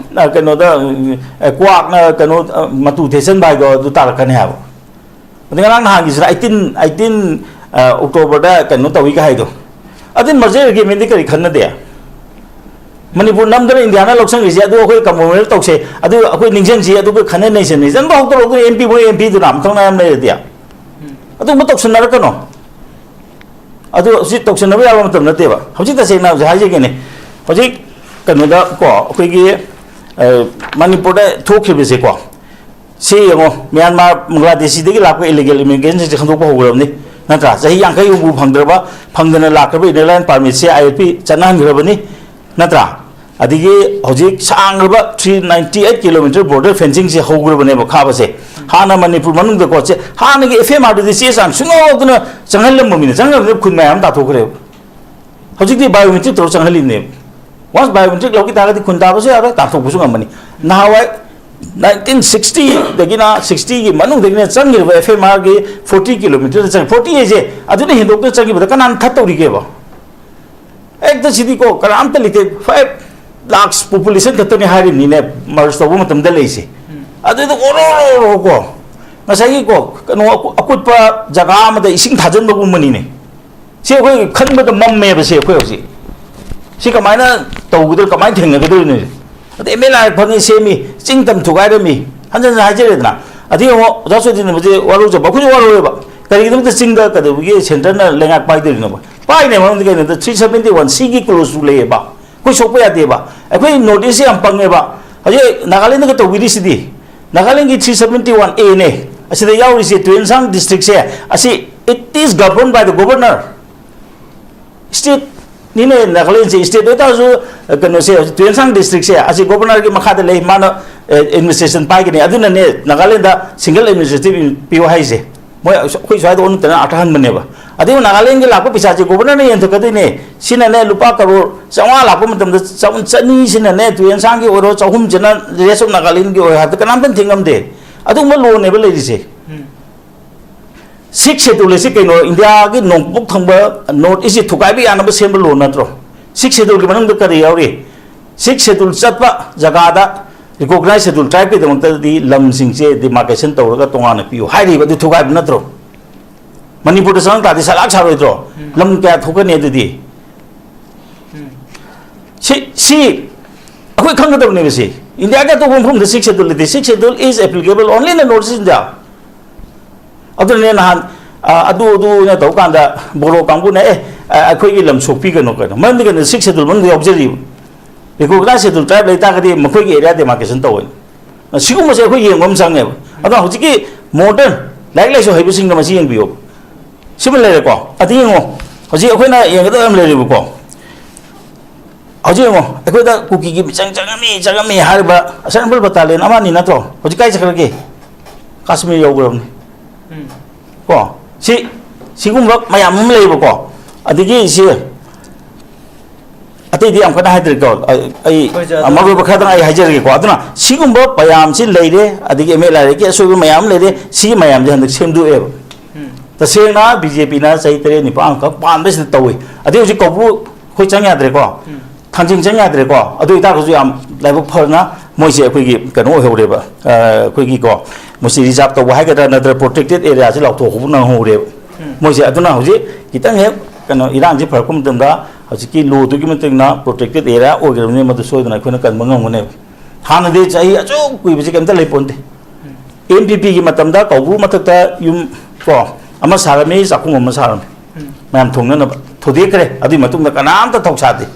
ꯀꯩꯅꯣꯗ ꯀ꯭ꯋꯥꯛꯅ ꯀꯩꯅꯣ ꯃꯇꯨ ꯊꯦꯠꯆꯟꯕ ꯍꯥꯏꯗꯣ ꯑꯗꯨ ꯇꯥꯔꯛꯀꯅꯤ ꯍꯥꯏꯕ꯫ ꯑꯗꯩ ꯉꯔꯥꯡ ꯅꯍꯥꯟꯒꯤꯁꯤꯅ ꯑꯩꯠꯇꯤꯟ ꯑꯩꯠꯇꯤꯟ ꯑꯣꯛꯇꯣꯕꯔꯗ ꯀꯩꯅꯣ ꯇꯧꯏꯒ ꯍꯥꯏꯗꯣ ꯑꯗꯨ ꯃꯔꯖꯔ ꯑꯦꯒ꯭ꯔꯤꯃꯦꯟꯗꯤ ꯀꯔꯤ ꯈꯟꯅꯗꯦ? ꯃꯅꯤꯄꯨꯔ ꯅꯝꯗꯅ ꯏꯟꯗꯤꯌꯥꯅ ꯂꯧꯁꯟꯈ꯭ꯔꯤꯁꯦ ꯑꯗꯨ ꯑꯩꯈꯣꯏ ꯀꯝꯃꯦꯃꯣꯔꯦꯠ ꯇꯧꯁꯦ, ꯑꯗꯨ ꯑꯩꯈꯣꯏ ꯅꯤꯡꯁꯤꯡꯁꯤ, ꯑꯗꯨꯒ ꯈꯟꯅ ꯅꯩꯁꯟꯅꯁꯤ, ꯑꯗꯨꯝ ꯍꯧꯗꯣꯔꯛꯑꯣ ꯑꯦꯝ ꯄꯤ ꯃꯣꯏ ꯑꯦꯝ ꯄꯤꯗꯨꯅ ꯑꯃꯊꯧꯅ ꯌꯥꯝ ꯂꯩꯔꯗꯤ꯫ ꯑꯗꯨꯒꯨꯝꯕ ꯇꯧꯁꯟꯅꯔꯛꯀꯅꯣ꯫ ꯑꯗꯨ ꯍꯧꯖꯤꯛ ꯇꯧꯁꯟꯅꯕ ꯌꯥꯕ ꯃꯇꯝ ꯅꯠꯇꯦꯕ꯫ ꯍꯧꯖꯤꯛ ꯇꯁꯦꯡꯅ ꯍꯧꯖꯤꯛ ꯍꯥꯏꯖꯒꯦꯅꯦ, ꯍꯧꯖꯤꯛ ꯀꯩꯅꯣꯗ ꯀꯣ ꯑꯩꯈꯣꯏꯒꯤ ꯃꯅꯤꯄꯨꯔꯗ ꯊꯣꯛꯈꯤꯕꯁꯦꯀꯣ ꯁꯤ ꯌꯦꯡꯉꯣ, ꯃ꯭ꯌꯥꯟꯃꯥꯔ, ꯕꯪꯒ꯭ꯂꯥꯗꯦꯁꯤꯗꯒꯤ ꯂꯥꯛꯄ ꯏꯂꯤꯒꯦꯜ ꯏꯃꯤꯒ꯭ꯔꯦꯟꯁꯤꯡꯁꯦ ꯈꯟꯗꯣꯛꯄ ꯍꯧꯈ꯭ꯔꯕꯅꯤ, ꯅꯠꯇ꯭ꯔꯥ? ꯆꯍꯤ ꯌꯥꯡꯈꯩ ꯍꯨꯝꯐꯨ ꯐꯪꯗ꯭ꯔꯕ, ꯐꯪꯗꯅ ꯂꯥꯛꯈ꯭ꯔꯕ ꯏꯅꯔ ꯂꯥꯏꯟ ꯄꯥꯔꯃꯤꯠꯁꯦ ꯑꯥꯏ ꯑꯦꯜ ꯄꯤ ꯆꯠꯅꯍꯟꯈ꯭ꯔꯕꯅꯤ, ꯅꯠꯇ꯭ꯔꯥ? ꯑꯗꯒꯤ ꯍꯧꯖꯤꯛ ꯁꯥꯡꯈ꯭ꯔꯕ three ninety eight kilometre border ꯐꯦꯟꯁꯤꯡꯁꯦ ꯍꯧꯈ꯭ꯔꯕꯅꯦꯕ ꯈꯥꯕꯁꯦ꯫ ꯍꯥꯟꯅ ꯃꯅꯤꯄꯨꯔ ꯃꯅꯨꯡꯗꯀꯣ ꯆꯦ-, ꯍꯥꯟꯅꯒꯤ ꯑꯦꯐ ꯑꯦꯝ ꯑꯥꯔꯗꯨꯗꯤ ꯆꯦ ꯆꯥꯡ ꯁꯨꯡꯌꯥꯎ ꯌꯥꯎꯗꯅ ꯆꯪꯍꯜꯂꯝꯃꯕꯅꯤꯅ, ꯆꯪꯍꯜꯂꯝꯕꯅꯤꯅ ꯈꯨꯟ ꯃꯌꯥꯝ ꯑꯃ ꯇꯥꯊꯣꯛꯈ꯭ꯔꯦꯕ꯫ ꯍꯧꯖꯤꯛꯇꯤ ꯕꯥꯏꯑꯣꯃꯦꯇ꯭ꯔꯤꯛ ꯇꯧꯔ ꯆꯪꯍꯜꯂꯤꯕꯅꯦꯕ꯫ ꯋꯥꯟꯁ ꯕꯥꯏꯑꯣꯃꯦꯇ꯭ꯔꯤꯛ ꯂꯧꯈꯤ ꯇꯥꯔꯒꯗꯤ ꯈꯨꯟ ꯇꯥꯕꯁꯨ ꯌꯥꯔꯣꯏ, ꯇꯥꯟꯊꯣꯛꯄꯁꯨ ꯉꯝꯃꯅꯤ꯫ ꯅꯍꯥꯟꯋꯥꯏ ꯅꯥꯏꯟꯇꯤꯟ ꯁꯤꯛꯁꯇꯤꯗꯒꯤꯅ ꯁꯤꯛꯁꯇꯤꯒꯤ ꯃꯅꯨꯡꯗꯒꯤꯅ ꯆꯪꯈꯤꯕ ꯑꯦꯐ ꯑꯦꯝ ꯑꯥꯔꯒꯤ ꯐꯣꯔꯇꯤ ꯀꯤꯂꯣꯃꯤꯇꯔꯗ ꯆꯪꯉꯤ꯫ ꯐꯣꯔꯇꯤ ꯍꯥꯏꯁꯦ ꯑꯗꯨꯅ ꯍꯦꯟꯗꯣꯛꯇꯅ ꯆꯪꯈꯤꯕꯗ ꯀꯅꯥꯅ ꯊꯠꯇꯧꯔꯤꯒꯦꯕ? ꯍꯦꯛꯇ ꯁꯤꯗꯤꯀꯣ ꯀꯅꯥꯝꯇ ꯂꯩꯇꯦ꯫ ꯐꯥꯏꯚ ꯂꯥꯛꯁ ꯄꯣꯄꯨꯂꯦꯁꯟ ꯈꯛꯇꯅꯤ ꯍꯥꯏꯔꯤꯕꯅꯤꯅꯦ ꯃꯔꯖ ꯇꯧꯕ ꯃꯇꯝꯗ ꯂꯩꯁꯦ꯫ ꯑꯗꯨꯗ ꯑꯣꯔꯣ ꯑꯣꯔꯣ ꯑꯣꯔꯣ ꯀꯣ ꯉꯁꯥꯏꯒꯤ ꯀꯣ ꯀꯩꯅꯣ ꯑꯀꯨ-, ꯑꯀꯨꯠꯄ ꯖꯒꯥ ꯑꯃꯗ ꯏꯁꯤꯡ ꯊꯥꯖꯤꯟꯕꯒꯨꯝꯕꯅꯤꯅꯦ꯫ ꯁꯤ ꯑꯩꯈꯣꯏ ꯈꯟꯕꯗ ꯃꯝꯃꯦꯕ ꯁꯤ ꯑꯩꯈꯣꯏ ꯍꯧꯖꯤꯛ꯫ ꯁꯤ ꯀꯃꯥꯏꯅ ꯇꯧꯒꯗ꯭ꯔꯣ, ꯀꯃꯥꯏꯅ ꯊꯦꯡꯅꯒꯗꯣꯏꯅꯣ? ꯑꯗꯩ ꯑꯦꯝ ꯑꯦꯜ ꯑꯥꯏ ꯐꯪꯉꯤ, ꯁꯦꯝꯃꯤ, ꯆꯤꯡ ꯇꯝ ꯊꯨꯒꯥꯏꯔꯝꯃꯤ, ꯍꯟꯖꯟ ꯍꯟꯖꯟ ꯍꯥꯏꯖꯔꯦꯗꯅ꯫ ꯑꯗꯩ ꯑꯃꯨꯛ ꯑꯣꯖꯥ ꯁꯣꯏꯗꯅꯕꯁꯦ ꯋꯥꯔꯧꯖꯕ, ꯑꯩꯈꯣꯏꯁꯨ ꯋꯥꯔꯧꯋꯦꯕ꯫ ꯀꯔꯤꯒꯤꯗꯃꯛꯇ ꯆꯤꯡꯗ ꯀꯩꯗꯧꯕꯒꯤ ꯁꯦꯟꯇꯔꯅ ꯂꯩꯉꯥꯛ ꯄꯥꯏꯗꯣꯔꯤꯅꯣꯕ? ꯄꯥꯏꯅꯦ ꯃꯔꯝꯗꯤ ꯀꯩꯅꯣꯗ ꯊ꯭ꯔꯤ ꯁꯕꯦꯟꯇꯤ ꯋꯥꯟ ꯁꯤꯒꯤ ꯀ꯭ꯂꯣꯖꯁꯨ ꯂꯩꯌꯦꯕ꯫ ꯑꯩꯈꯣꯏ ꯁꯣꯛꯄ ꯌꯥꯗꯦꯕ꯫ ꯑꯩꯈꯣꯏ ꯅꯣꯔꯠ ꯏꯁꯁꯦ ꯌꯥꯝ ꯄꯪꯉꯦꯕ꯫ ꯍꯧꯖꯤꯛ ꯅꯥꯒꯥꯂꯦꯟꯗꯒ ꯇꯧꯕꯤꯔꯤꯁꯤꯗꯤ, ꯅꯥꯒꯥꯂꯦꯟꯒꯤ ꯊ꯭ꯔꯤ ꯁꯕꯦꯟꯇꯤ ꯋꯥꯟ ꯑꯦꯅꯦ, ꯑꯁꯤꯗ ꯌꯥꯎꯔꯤꯁꯦ ꯇꯨꯌꯦꯟꯁꯥꯡ ꯗꯤꯁꯇ꯭ꯔꯤꯛꯁꯦ, ꯑꯁꯤ it is governed by the governor꯫ ꯁ꯭ꯇꯦꯠꯅꯤꯅꯦ ꯅꯥꯒꯥꯂꯦꯟꯁꯦ, ꯁ꯭ꯇꯦꯠ ꯑꯣꯏꯇꯥꯔꯁꯨ ꯀꯩꯅꯣꯁꯦ, ꯍꯧꯖꯤꯛ ꯇꯨꯌꯦꯟꯁꯥꯡ ꯗꯤꯁꯇ꯭ꯔꯤꯛꯁꯦ ꯑꯁꯤ ꯒꯣꯕꯔꯅꯔꯒꯤ ꯃꯈꯥꯗ ꯂꯩ, ꯃꯥꯅ ꯑꯦꯗꯃꯤꯅꯤꯁꯇ꯭ꯔꯦꯁꯟ ꯄꯥꯏꯒꯅꯤ꯫ ꯑꯗꯨꯅꯅꯦ ꯅꯥꯒꯥꯂꯦꯟꯗ ꯁꯤꯡꯒꯜ ꯑꯦꯗꯃꯤꯅꯤꯁꯇ꯭ꯔꯦꯇꯤꯚ ꯄꯤꯌꯨ ꯍꯥꯏꯁꯦ꯫ ꯃꯣꯏ ꯑꯩꯈꯣꯏ ꯁ꯭ꯋꯥꯏꯗ ꯑꯣꯟꯅ ꯇꯩꯅ ꯑꯥꯔꯊ ꯍꯟꯕꯅꯦꯕ꯫ ꯑꯗꯨꯕꯨ ꯅꯥꯒꯥꯂꯦꯟꯒꯤ ꯂꯥꯛꯄ ꯄꯩꯁꯥꯁꯦ ꯒꯣꯕꯔꯅꯔꯅ ꯌꯦꯟꯊꯣꯛꯀꯗꯣꯏꯅꯦ꯫ ꯁꯤꯅꯅꯦ ꯂꯨꯄꯥ ꯀꯔꯣꯔ ꯆꯥꯝꯃꯉꯥ ꯂꯥꯛꯄ ꯃꯇꯝꯗ ꯆꯍꯨꯝ, ꯆꯅꯤꯁꯤꯅꯅꯦ ꯇꯨꯌꯦꯟꯁꯥꯡꯒꯤ ꯑꯣꯏꯔꯣ, ꯆꯍꯨꯝꯁꯤꯅ ꯔꯦꯁ ꯑꯣꯐ ꯅꯥꯒꯥꯂꯦꯟꯒꯤ ꯑꯣꯏꯔꯣ ꯍꯥꯏꯕꯗ ꯀꯅꯥꯝꯇꯅ ꯊꯤꯡꯉꯝꯗꯦ꯫ ꯑꯗꯨꯒꯨꯝꯕ ꯂꯣꯅꯦꯕ ꯂꯩꯔꯤꯁꯦ꯫ ꯎꯝ꯫ ꯁꯤꯛꯁ ꯁꯦꯗꯨꯜ ꯑꯁꯤ ꯀꯩꯅꯣ? ꯏꯟꯗꯤꯌꯥꯒꯤ ꯅꯣꯡꯄꯣꯛ ꯊꯪꯕ ꯅꯣꯔꯠ ꯏꯁꯁꯤ ꯊꯨꯒꯥꯏꯕ ꯌꯥꯅꯕ ꯁꯦꯝꯕ ꯂꯣ ꯅꯠꯇ꯭ꯔꯣ? ꯁꯤꯛꯁ ꯁꯦꯗꯨꯜꯒꯤ ꯃꯅꯨꯡꯗ ꯀꯔꯤ ꯌꯥꯎꯔꯤ? ꯁꯤꯛꯁ ꯁꯦꯗꯨꯜ ꯆꯠꯄ ꯖꯒꯥꯗ ꯔꯤꯀꯣꯒꯅꯥꯏꯖ ꯁꯦꯗꯨꯜ ꯇ꯭ꯔꯥꯏꯕꯀꯤꯗꯃꯛꯇꯗꯤ ꯂꯝꯁꯤꯡꯁꯦ ꯗꯤꯃꯥꯔꯀꯦꯁꯟ ꯇꯧꯔꯒ ꯇꯣꯉꯥꯟꯅ ꯄꯤꯌꯨ ꯍꯥꯏꯔꯤꯕ ꯑꯗꯨ ꯊꯨꯒꯥꯏꯕ ꯅꯠꯇ꯭ꯔꯣ? ꯃꯅꯤꯄꯨꯔꯗ ꯆꯪꯉꯛ ꯇꯥꯔꯗꯤ ꯁꯂꯥꯛ ꯁꯥꯔꯣꯏꯗ꯭ꯔꯣ? ꯎꯝ꯫ ꯂꯝ ꯀꯌꯥ ꯊꯣꯛꯀꯅꯤ ꯑꯗꯨꯗꯤ? ꯎꯝ꯫ ꯁꯤ, ꯁꯤ ꯑꯩꯈꯣꯏ ꯈꯪꯒꯗꯕꯅꯦꯕ꯫ ꯁꯤ ꯏꯟꯗꯤꯌꯥꯒꯤ ꯑꯇꯣꯞꯄ ꯃꯐꯝꯗ ꯁꯤꯛꯁ ꯁꯦꯗꯨꯜ ꯂꯩꯇꯦ꯫ Sixth Schedule is applicable only in the North East India꯫ ꯑꯗꯨꯅꯅꯦ ꯅꯍꯥꯟ, ꯑ, ꯑꯗꯨ, ꯑꯗꯨ ꯑꯣꯏꯅ ꯇꯧ ꯀꯥꯟꯗ ꯕꯣꯔꯣ ꯀꯥꯡꯕꯨꯅ, "ꯑꯦ, ꯑ, ꯑꯩꯈꯣꯏꯒꯤ ꯂꯝ ꯁꯣꯛꯄꯤꯒꯅꯨ" ꯀꯩꯅꯣ꯫ ꯃꯔꯝꯗꯤ ꯀꯩꯅꯣ? Sixth Schedule ꯃꯅꯨꯡꯗ ꯌꯥꯎꯖꯔꯤꯕ꯫ Recognised Schedule Tribe ꯂꯩ ꯇꯥꯔꯒꯗꯤ ꯃꯈꯣꯏꯒꯤ ꯑꯦꯔꯤꯌꯥ ꯗꯤꯃꯥꯔꯀꯦꯁꯟ ꯇꯧꯋꯦ꯫ ꯁꯤꯒꯨꯝꯕꯁꯦ ꯑꯩꯈꯣꯏ ꯌꯦꯡꯕ ꯑꯃ ꯆꯪꯉꯦꯕ꯫ ꯑꯗꯣ ꯍꯧꯖꯤꯛꯀꯤ ꯃꯣꯗꯔꯟ ꯂꯥꯏꯔꯤꯛ ꯂꯥꯏꯁꯨ ꯍꯩꯕꯁꯤꯡꯅ ꯃꯁꯤ ꯌꯦꯡꯕꯤꯌꯨ꯫ ꯁꯤꯃ ꯂꯩꯔꯦꯀꯣ꯫ ꯑꯗꯨ ꯌꯦꯡꯉꯣ, ꯍꯧꯖꯤꯛ ꯑꯩꯈꯣꯏꯅ ꯌꯦꯡꯒꯗꯕ ꯌꯥꯝ ꯂꯩꯔꯤꯕꯀꯣ꯫ ꯍꯧꯖꯤꯛ ꯌꯦꯡꯉꯣ, ꯑꯩꯈꯣꯏꯗ ꯀꯨꯀꯤꯒꯤ ꯃꯤꯆꯪ ꯆꯪꯉꯝꯃꯤ, ꯆꯪꯉꯝꯃꯤ ꯍꯥꯏꯔꯤꯕ ꯑꯁꯔꯝꯐꯨꯜ ꯕꯇꯥꯂꯤꯌꯟ ꯑꯃꯅꯤ ꯅꯠꯇ꯭ꯔꯣ? ꯍꯧꯖꯤꯛ ꯀꯥꯏ ꯆꯠꯈ꯭ꯔꯒꯦ? ꯀꯥꯁꯃꯤꯔ ꯌꯧꯈ꯭ꯔꯕꯅꯤ꯫ ꯎꯝ꯫ ꯀꯣ? ꯁꯤ, ꯁꯤꯒꯨꯝꯕ ꯃꯌꯥꯝ ꯑꯃ ꯂꯩꯌꯦꯕꯀꯣ꯫ ꯑꯗꯒꯤ ꯁꯤ ꯑꯇꯩꯗꯤ ꯌꯥꯝ ꯀꯟꯅ ꯍꯥꯏꯗ꯭ꯔꯦꯀꯣ꯫ ꯑꯩ, ꯑꯩ ꯍꯣꯏ, ꯁꯥꯔ, ꯑꯗꯨ ꯃꯔꯨ ꯑꯣꯏꯕ ꯈꯔꯗꯪ ꯑꯩ ꯍꯥꯏꯖꯔꯒꯦꯀꯣ꯫ ꯑꯗꯨꯅ ꯁꯤꯒꯨꯝꯕ ꯃꯌꯥꯝꯁꯤ ꯂꯩꯔꯦ, ꯑꯗꯒꯤ ꯑꯦꯝ ꯑꯦ ꯂꯥꯏꯔꯤꯛꯀꯤ ꯑꯁꯣꯏꯕ ꯃꯌꯥꯝ ꯂꯩꯔꯦ, ꯁꯤꯒꯤ ꯃꯌꯥꯝꯁꯦ ꯍꯟꯗꯛ ꯁꯦꯝꯗꯣꯛꯑꯦꯕ꯫ ꯎꯝ꯫ ꯇꯁꯦꯡꯅ ꯕꯤ ꯖꯦ ꯄꯤꯅ ꯆꯍꯤ ꯇꯔꯦꯠ ꯅꯤꯄꯥꯟ ꯈꯛ ꯄꯥꯟꯕꯁꯤꯗ ꯇꯧꯏ꯫ ꯑꯗꯩ ꯍꯧꯖꯤꯛ ꯀꯧꯕ꯭ꯔꯨ ꯑꯩꯈꯣꯏ ꯆꯪ ꯌꯥꯗ꯭ꯔꯦꯀꯣ꯫ ꯎꯝ꯫ ꯊꯥꯡꯖꯤꯡ ꯆꯪ ꯌꯥꯗ꯭ꯔꯦꯀꯣ꯫ ꯑꯗꯨ ꯑꯣꯏꯇꯥꯔꯒꯁꯨ ꯌꯥꯝ ꯂꯥꯏꯕꯛ ꯐꯗꯅ ꯃꯣꯏꯁꯦ ꯑꯩꯈꯣꯏꯒꯤ ꯀꯩꯅꯣ ꯑꯣꯏꯍꯧꯔꯦꯕ, ꯑ, ꯑꯩꯈꯣꯏꯒꯤꯀꯣ, ꯃꯣꯏꯁꯦ ꯔꯤꯖꯥꯕ ꯇꯧꯕ ꯍꯥꯏꯒꯗ꯭ꯔꯥ ꯅꯠꯇ꯭ꯔꯒ ꯄ꯭ꯔꯣꯇꯦꯛꯇꯦꯠ ꯑꯦꯔꯤꯌꯥꯁꯦ ꯂꯥꯎꯊꯣꯛꯍꯧꯕ ꯅꯪꯍꯧꯔꯦꯕ꯫ ꯎꯝ꯫ ꯃꯣꯏꯁꯦ ꯑꯗꯨꯅ ꯍꯧꯖꯤꯛ ꯈꯤꯇꯪ ꯍꯦꯛ ꯀꯩꯅꯣ ꯏꯔꯥꯡꯁꯤ ꯐꯔꯛꯄ ꯃꯇꯝꯗ ꯍꯧꯖꯤꯛꯀꯤ ꯂꯣꯗꯨꯒꯤ ꯃꯇꯨꯡ ꯏꯟꯅ ꯄ꯭ꯔꯣꯇꯦꯛꯇꯦꯠ ꯑꯦꯔꯤꯌꯥ ꯑꯣꯏꯈ꯭ꯔꯕꯅꯤꯅ ꯃꯗꯨ ꯁꯣꯏꯗꯅ ꯑꯩꯈꯣꯏꯅ ꯀꯟꯕ ꯉꯝꯒꯅꯦꯕ꯫ ꯍꯥꯟꯅꯗꯤ ꯆꯍꯤ ꯑꯁꯨꯛ ꯀꯨꯏꯕꯁꯤ ꯀꯩꯝꯇ ꯂꯩꯄꯣꯟꯇꯦ꯫ ꯎꯝ꯫ ꯑꯦꯟ ꯄꯤ ꯄꯤꯒꯤ ꯃꯇꯝꯗ ꯀꯧꯕ꯭ꯔꯨ ꯃꯊꯛꯇ ꯌꯨꯝ ꯀꯣ ꯑꯃ ꯁꯥꯔꯝꯃꯤ, ꯆꯥꯛꯈꯨꯝ ꯑꯃ ꯁꯥꯔꯝꯃꯤ꯫ ꯎꯝ꯫ ꯃꯌꯥꯝ ꯊꯣꯡꯅꯅꯕ꯫ ꯊꯨꯗꯦꯛꯈ꯭ꯔꯦ꯫ ꯑꯗꯨꯒꯤ ꯃꯇꯨꯡꯗ ꯀꯅꯥꯝꯇ ꯊꯧꯁꯥꯗꯦ꯫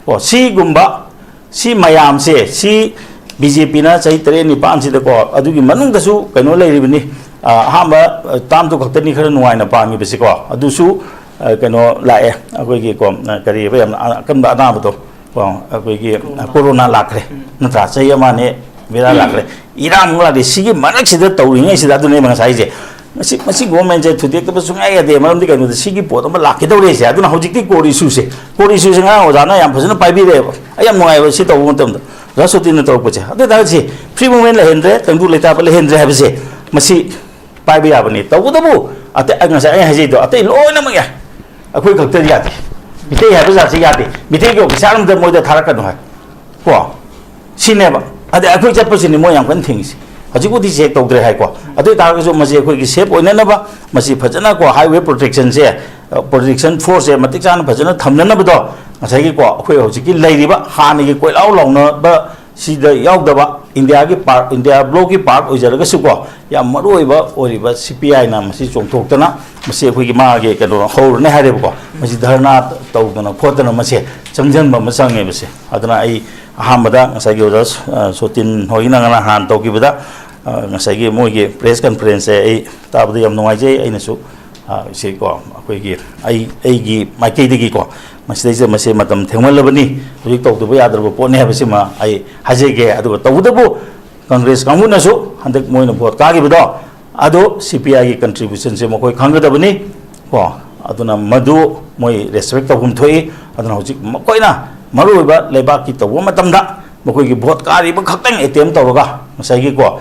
ꯀꯣ, ꯁꯤꯒꯨꯝꯕ, ꯁꯤ ꯃꯌꯥꯝꯁꯦ, ꯁꯤ ꯕꯤ ꯖꯦ ꯄꯤꯅ ꯆꯍꯤ ꯇꯔꯦꯠ ꯅꯤꯄꯥꯟꯁꯤꯗꯀꯣ, ꯑꯗꯨꯒꯤ ꯃꯅꯨꯡꯗꯁꯨ ꯀꯩꯅꯣ ꯂꯩꯔꯤꯕꯅꯤ꯫ ꯑ, ꯑꯍꯥꯟꯕ, ꯑ, ꯇꯥꯝꯗꯨ ꯈꯛꯇꯅꯤ ꯈꯔ ꯅꯨꯡꯉꯥꯏꯅ ꯄꯥꯟꯈꯤꯕꯁꯤꯀꯣ, ꯑꯗꯨꯁꯨ, ꯑ, ꯀꯩꯅꯣ ꯂꯥꯛꯑꯦ, ꯑꯩꯈꯣꯏꯒꯤ ꯀꯣ, ꯑ, ꯀꯔꯤꯕ, ꯌꯥꯝꯅ ꯑ-, ꯑꯀꯟꯕ ꯑꯅꯥꯕꯗꯣ ꯀꯣ, ꯑꯩꯈꯣꯏꯒꯤ, ꯑ, ꯀꯣꯔꯣꯅꯥ ꯂꯥꯛꯈ꯭ꯔꯦ, ꯅꯠꯇ꯭ꯔꯥ? ꯆꯍꯤ ꯑꯃ ꯑꯅꯤ ꯕꯦꯔꯥ ꯂꯥꯛꯈ꯭ꯔꯦ꯫ ꯏꯔꯥꯡ ꯑꯃꯨꯛ ꯂꯥꯛꯈ꯭ꯔꯦ꯫ ꯁꯤꯒꯤ ꯃꯔꯛꯁꯤꯗ ꯇꯧꯔꯤꯉꯩꯁꯤꯗ ꯑꯗꯨꯅꯦꯕ ꯉꯁꯥꯏꯁꯦ꯫ ꯃꯁꯤ, ꯃꯁꯤ ꯒꯣꯔꯃꯦꯟꯁꯦ ꯊꯨꯗꯦꯛꯇꯕ ꯁꯨꯡꯌꯥ ꯌꯥꯗꯦ꯫ ꯃꯔꯝꯗꯤ ꯀꯩꯅꯣꯗ ꯁꯤꯒꯤ ꯄꯣꯠ ꯑꯃ ꯂꯥꯛꯀꯦ ꯇꯧꯔꯛꯏꯁꯦ꯫ ꯑꯗꯨꯅ ꯍꯧꯖꯤꯛꯇꯤ ꯀꯣꯔ ꯏꯁꯨꯁꯦ, ꯀꯣꯔ ꯏꯁꯨꯁꯦ ꯉꯔꯥꯡ ꯑꯣꯖꯥꯅ ꯌꯥꯝ ꯐꯖꯅ ꯄꯥꯏꯕꯤꯔꯛꯑꯦꯕ꯫ ꯑꯩ ꯌꯥꯝ ꯅꯨꯡꯉꯥꯏꯕ ꯁꯤ ꯇꯧꯕ ꯃꯇꯝꯗ꯫ ꯑꯣꯖꯥ ꯁꯣꯇꯤꯟꯅ ꯇꯧꯔꯛꯄꯁꯦ꯫ ꯑꯗꯨ ꯑꯣꯏꯇꯥꯔꯗꯤ ꯁꯤ ꯐ꯭ꯔꯤ ꯃꯨꯚꯃꯦꯟ ꯂꯩꯍꯟꯗ꯭ꯔꯦ, ꯇꯪꯗꯨ ꯂꯩꯇꯥꯕ ꯂꯩꯍꯟꯗ꯭ꯔꯦ ꯍꯥꯏꯕꯁꯦ, ꯃꯁꯤ ꯄꯥꯏꯕ ꯌꯥꯕꯅꯤ꯫ ꯇꯧꯕꯇꯕꯨ ꯑꯇꯩ, ꯑꯩ ꯉꯁꯥꯏ ꯑꯩ ꯍꯥꯏꯖꯩꯗꯣ, ꯑꯇꯩ ꯂꯣꯏꯅꯃꯛ ꯌꯥꯏ, ꯑꯩꯈꯣꯏ ꯈꯛꯇꯗꯤ ꯌꯥꯗꯦ꯫ ꯃꯤꯇꯩ ꯍꯥꯏꯕ ꯖꯥꯠꯁꯦ ꯌꯥꯗꯦ꯫ ꯃꯤꯇꯩꯒꯤ ꯑꯣꯐꯤꯁꯥꯔ ꯑꯝꯇ ꯃꯣꯏꯗ ꯊꯥꯔꯛꯀꯅꯨ ꯍꯥꯏ꯫ ꯀꯣ? ꯁꯤꯅꯦꯕ꯫ ꯑꯗꯩ ꯑꯩꯈꯣꯏ ꯆꯠꯄꯁꯤꯅꯤ ꯃꯣꯏ ꯌꯥꯝ ꯀꯟꯅ ꯊꯤꯡꯉꯤꯁꯦ꯫ ꯍꯧꯖꯤꯛꯄꯨꯗꯤ ꯆꯦꯛ ꯇꯧꯗ꯭ꯔꯦ ꯍꯥꯏꯀꯣ꯫ ꯑꯗꯨ ꯑꯣꯏ ꯇꯥꯔꯒꯁꯨ ꯃꯁꯤ ꯑꯩꯈꯣꯏꯒꯤ ꯁꯦꯐ ꯑꯣꯏꯅꯅꯕ, ꯃꯁꯤ ꯐꯖꯅ ꯀꯣ, ꯍꯥꯏꯋꯦ ꯄ꯭ꯔꯣꯇꯦꯛꯁꯟꯁꯦ, ꯑ, ꯄ꯭ꯔꯣꯇꯦꯛꯁꯟ ꯐꯣꯔꯁꯁꯦ ꯃꯇꯤꯛ ꯆꯥꯅ ꯐꯖꯅ ꯊꯝꯅꯅꯕꯗꯣ, ꯉꯁꯥꯏꯒꯤ ꯀꯣ, ꯑꯩꯈꯣꯏ ꯍꯧꯖꯤꯛꯀꯤ ꯂꯩꯔꯤꯕ ꯍꯥꯟꯅꯒꯤ ꯀꯣꯏꯂꯥꯎ ꯂꯥꯎꯅꯕ ꯁꯤꯗ ꯌꯥꯎꯗꯕ, ꯏꯟꯗꯤꯌꯥꯒꯤ ꯄꯥꯔꯠ, ꯏꯟꯗꯤꯌꯥ ꯕ꯭ꯂꯣꯛꯀꯤ ꯄꯥꯔꯠ ꯑꯣꯏꯖꯔꯒꯁꯨꯀꯣ, ꯌꯥꯝ ꯃꯔꯨ ꯑꯣꯏꯕ ꯑꯣꯏꯔꯤꯕ ꯁꯤ ꯄꯤ ꯑꯥꯏꯅ ꯃꯁꯤ ꯆꯣꯡꯊꯣꯛꯇꯅ, ꯃꯁꯤ ꯑꯩꯈꯣꯏꯒꯤ ꯃꯥꯒꯤ ꯀꯩꯅꯣ ꯍꯧꯔꯅꯤ ꯍꯥꯏꯔꯦꯕꯀꯣ, ꯃꯁꯤ ꯙꯔꯅꯥ ꯇꯧꯗꯅ ꯈꯣꯠꯇꯅ ꯃꯁꯦ ꯆꯪꯁꯤꯟꯕ ꯑꯃ ꯆꯪꯉꯦꯕꯁꯦ꯫ ꯑꯗꯨꯅ ꯑꯩ ꯑꯍꯥꯟꯕꯗ ꯉꯁꯥꯏꯒꯤ ꯑꯣꯖꯥ, ꯑ, ꯁꯣꯇꯤꯟ ꯍꯣꯏꯒꯤꯅ ꯉꯔꯥꯡ ꯍꯥꯟꯅ ꯇꯧꯈꯤꯕꯗ, ꯑ, ꯉꯁꯥꯏꯒꯤ ꯃꯣꯏꯒꯤ ꯄ꯭ꯔꯦꯁ ꯀꯟꯐꯔꯦꯟꯁꯁꯦ ꯑꯩ ꯇꯥꯕꯗ ꯌꯥꯝ ꯅꯨꯡꯉꯥꯏꯖꯩ꯫ ꯑꯩꯅꯁꯨ, ꯑ, ꯁꯤ ꯀꯣ, ꯑꯩꯈꯣꯏꯒꯤ, ꯑꯩ, ꯑꯩꯒꯤ ꯃꯥꯏꯀꯩꯗꯒꯤꯀꯣ, ꯃꯁꯤꯗꯩꯁꯤꯗ ꯃꯁꯤ ꯃꯇꯝ ꯊꯦꯡꯃꯜꯂꯕꯅꯤ, ꯍꯧꯖꯤꯛ ꯇꯧꯗꯕ ꯌꯥꯗ꯭ꯔꯕ ꯄꯣꯠꯅꯤ ꯍꯥꯏꯕꯁꯤꯃ ꯑꯩ ꯍꯥꯏꯖꯒꯦ꯫ ꯑꯗꯨꯒ ꯇꯧꯕꯇꯕꯨ ꯀꯪꯒ꯭ꯔꯦꯁ ꯀꯥꯡꯕꯨꯅꯁꯨ ꯍꯟꯗꯛ ꯃꯣꯏꯅ ꯚꯣꯠ ꯀꯥꯈꯤꯕꯗꯣ, ꯑꯗꯣ ꯁꯤ ꯄꯤ ꯑꯥꯏꯒꯤ ꯀꯟꯇ꯭ꯔꯤꯕ꯭ꯌꯨꯁꯟꯁꯦ ꯃꯈꯣꯏ ꯈꯪꯒꯗꯕꯅꯤ ꯀꯣ꯫ ꯑꯗꯨꯅ ꯃꯗꯨ ꯃꯣꯏ ꯔꯦꯁꯄꯦꯛ ꯇꯧꯐꯝ ꯊꯣꯛꯏ꯫ ꯑꯗꯨꯅ ꯍꯧꯖꯤꯛ ꯃꯈꯣꯏꯅ ꯃꯔꯨꯑꯣꯏꯕ ꯂꯩꯕꯥꯛꯀꯤ ꯇꯧꯕ ꯃꯇꯝꯗ ꯃꯈꯣꯏꯒꯤ ꯚꯣꯠ ꯀꯥꯔꯤꯕ ꯈꯛꯇꯪ ꯑꯦꯇꯦꯝ ꯇꯧꯔꯒ ꯉꯁꯥꯏꯒꯤ ꯀꯣ,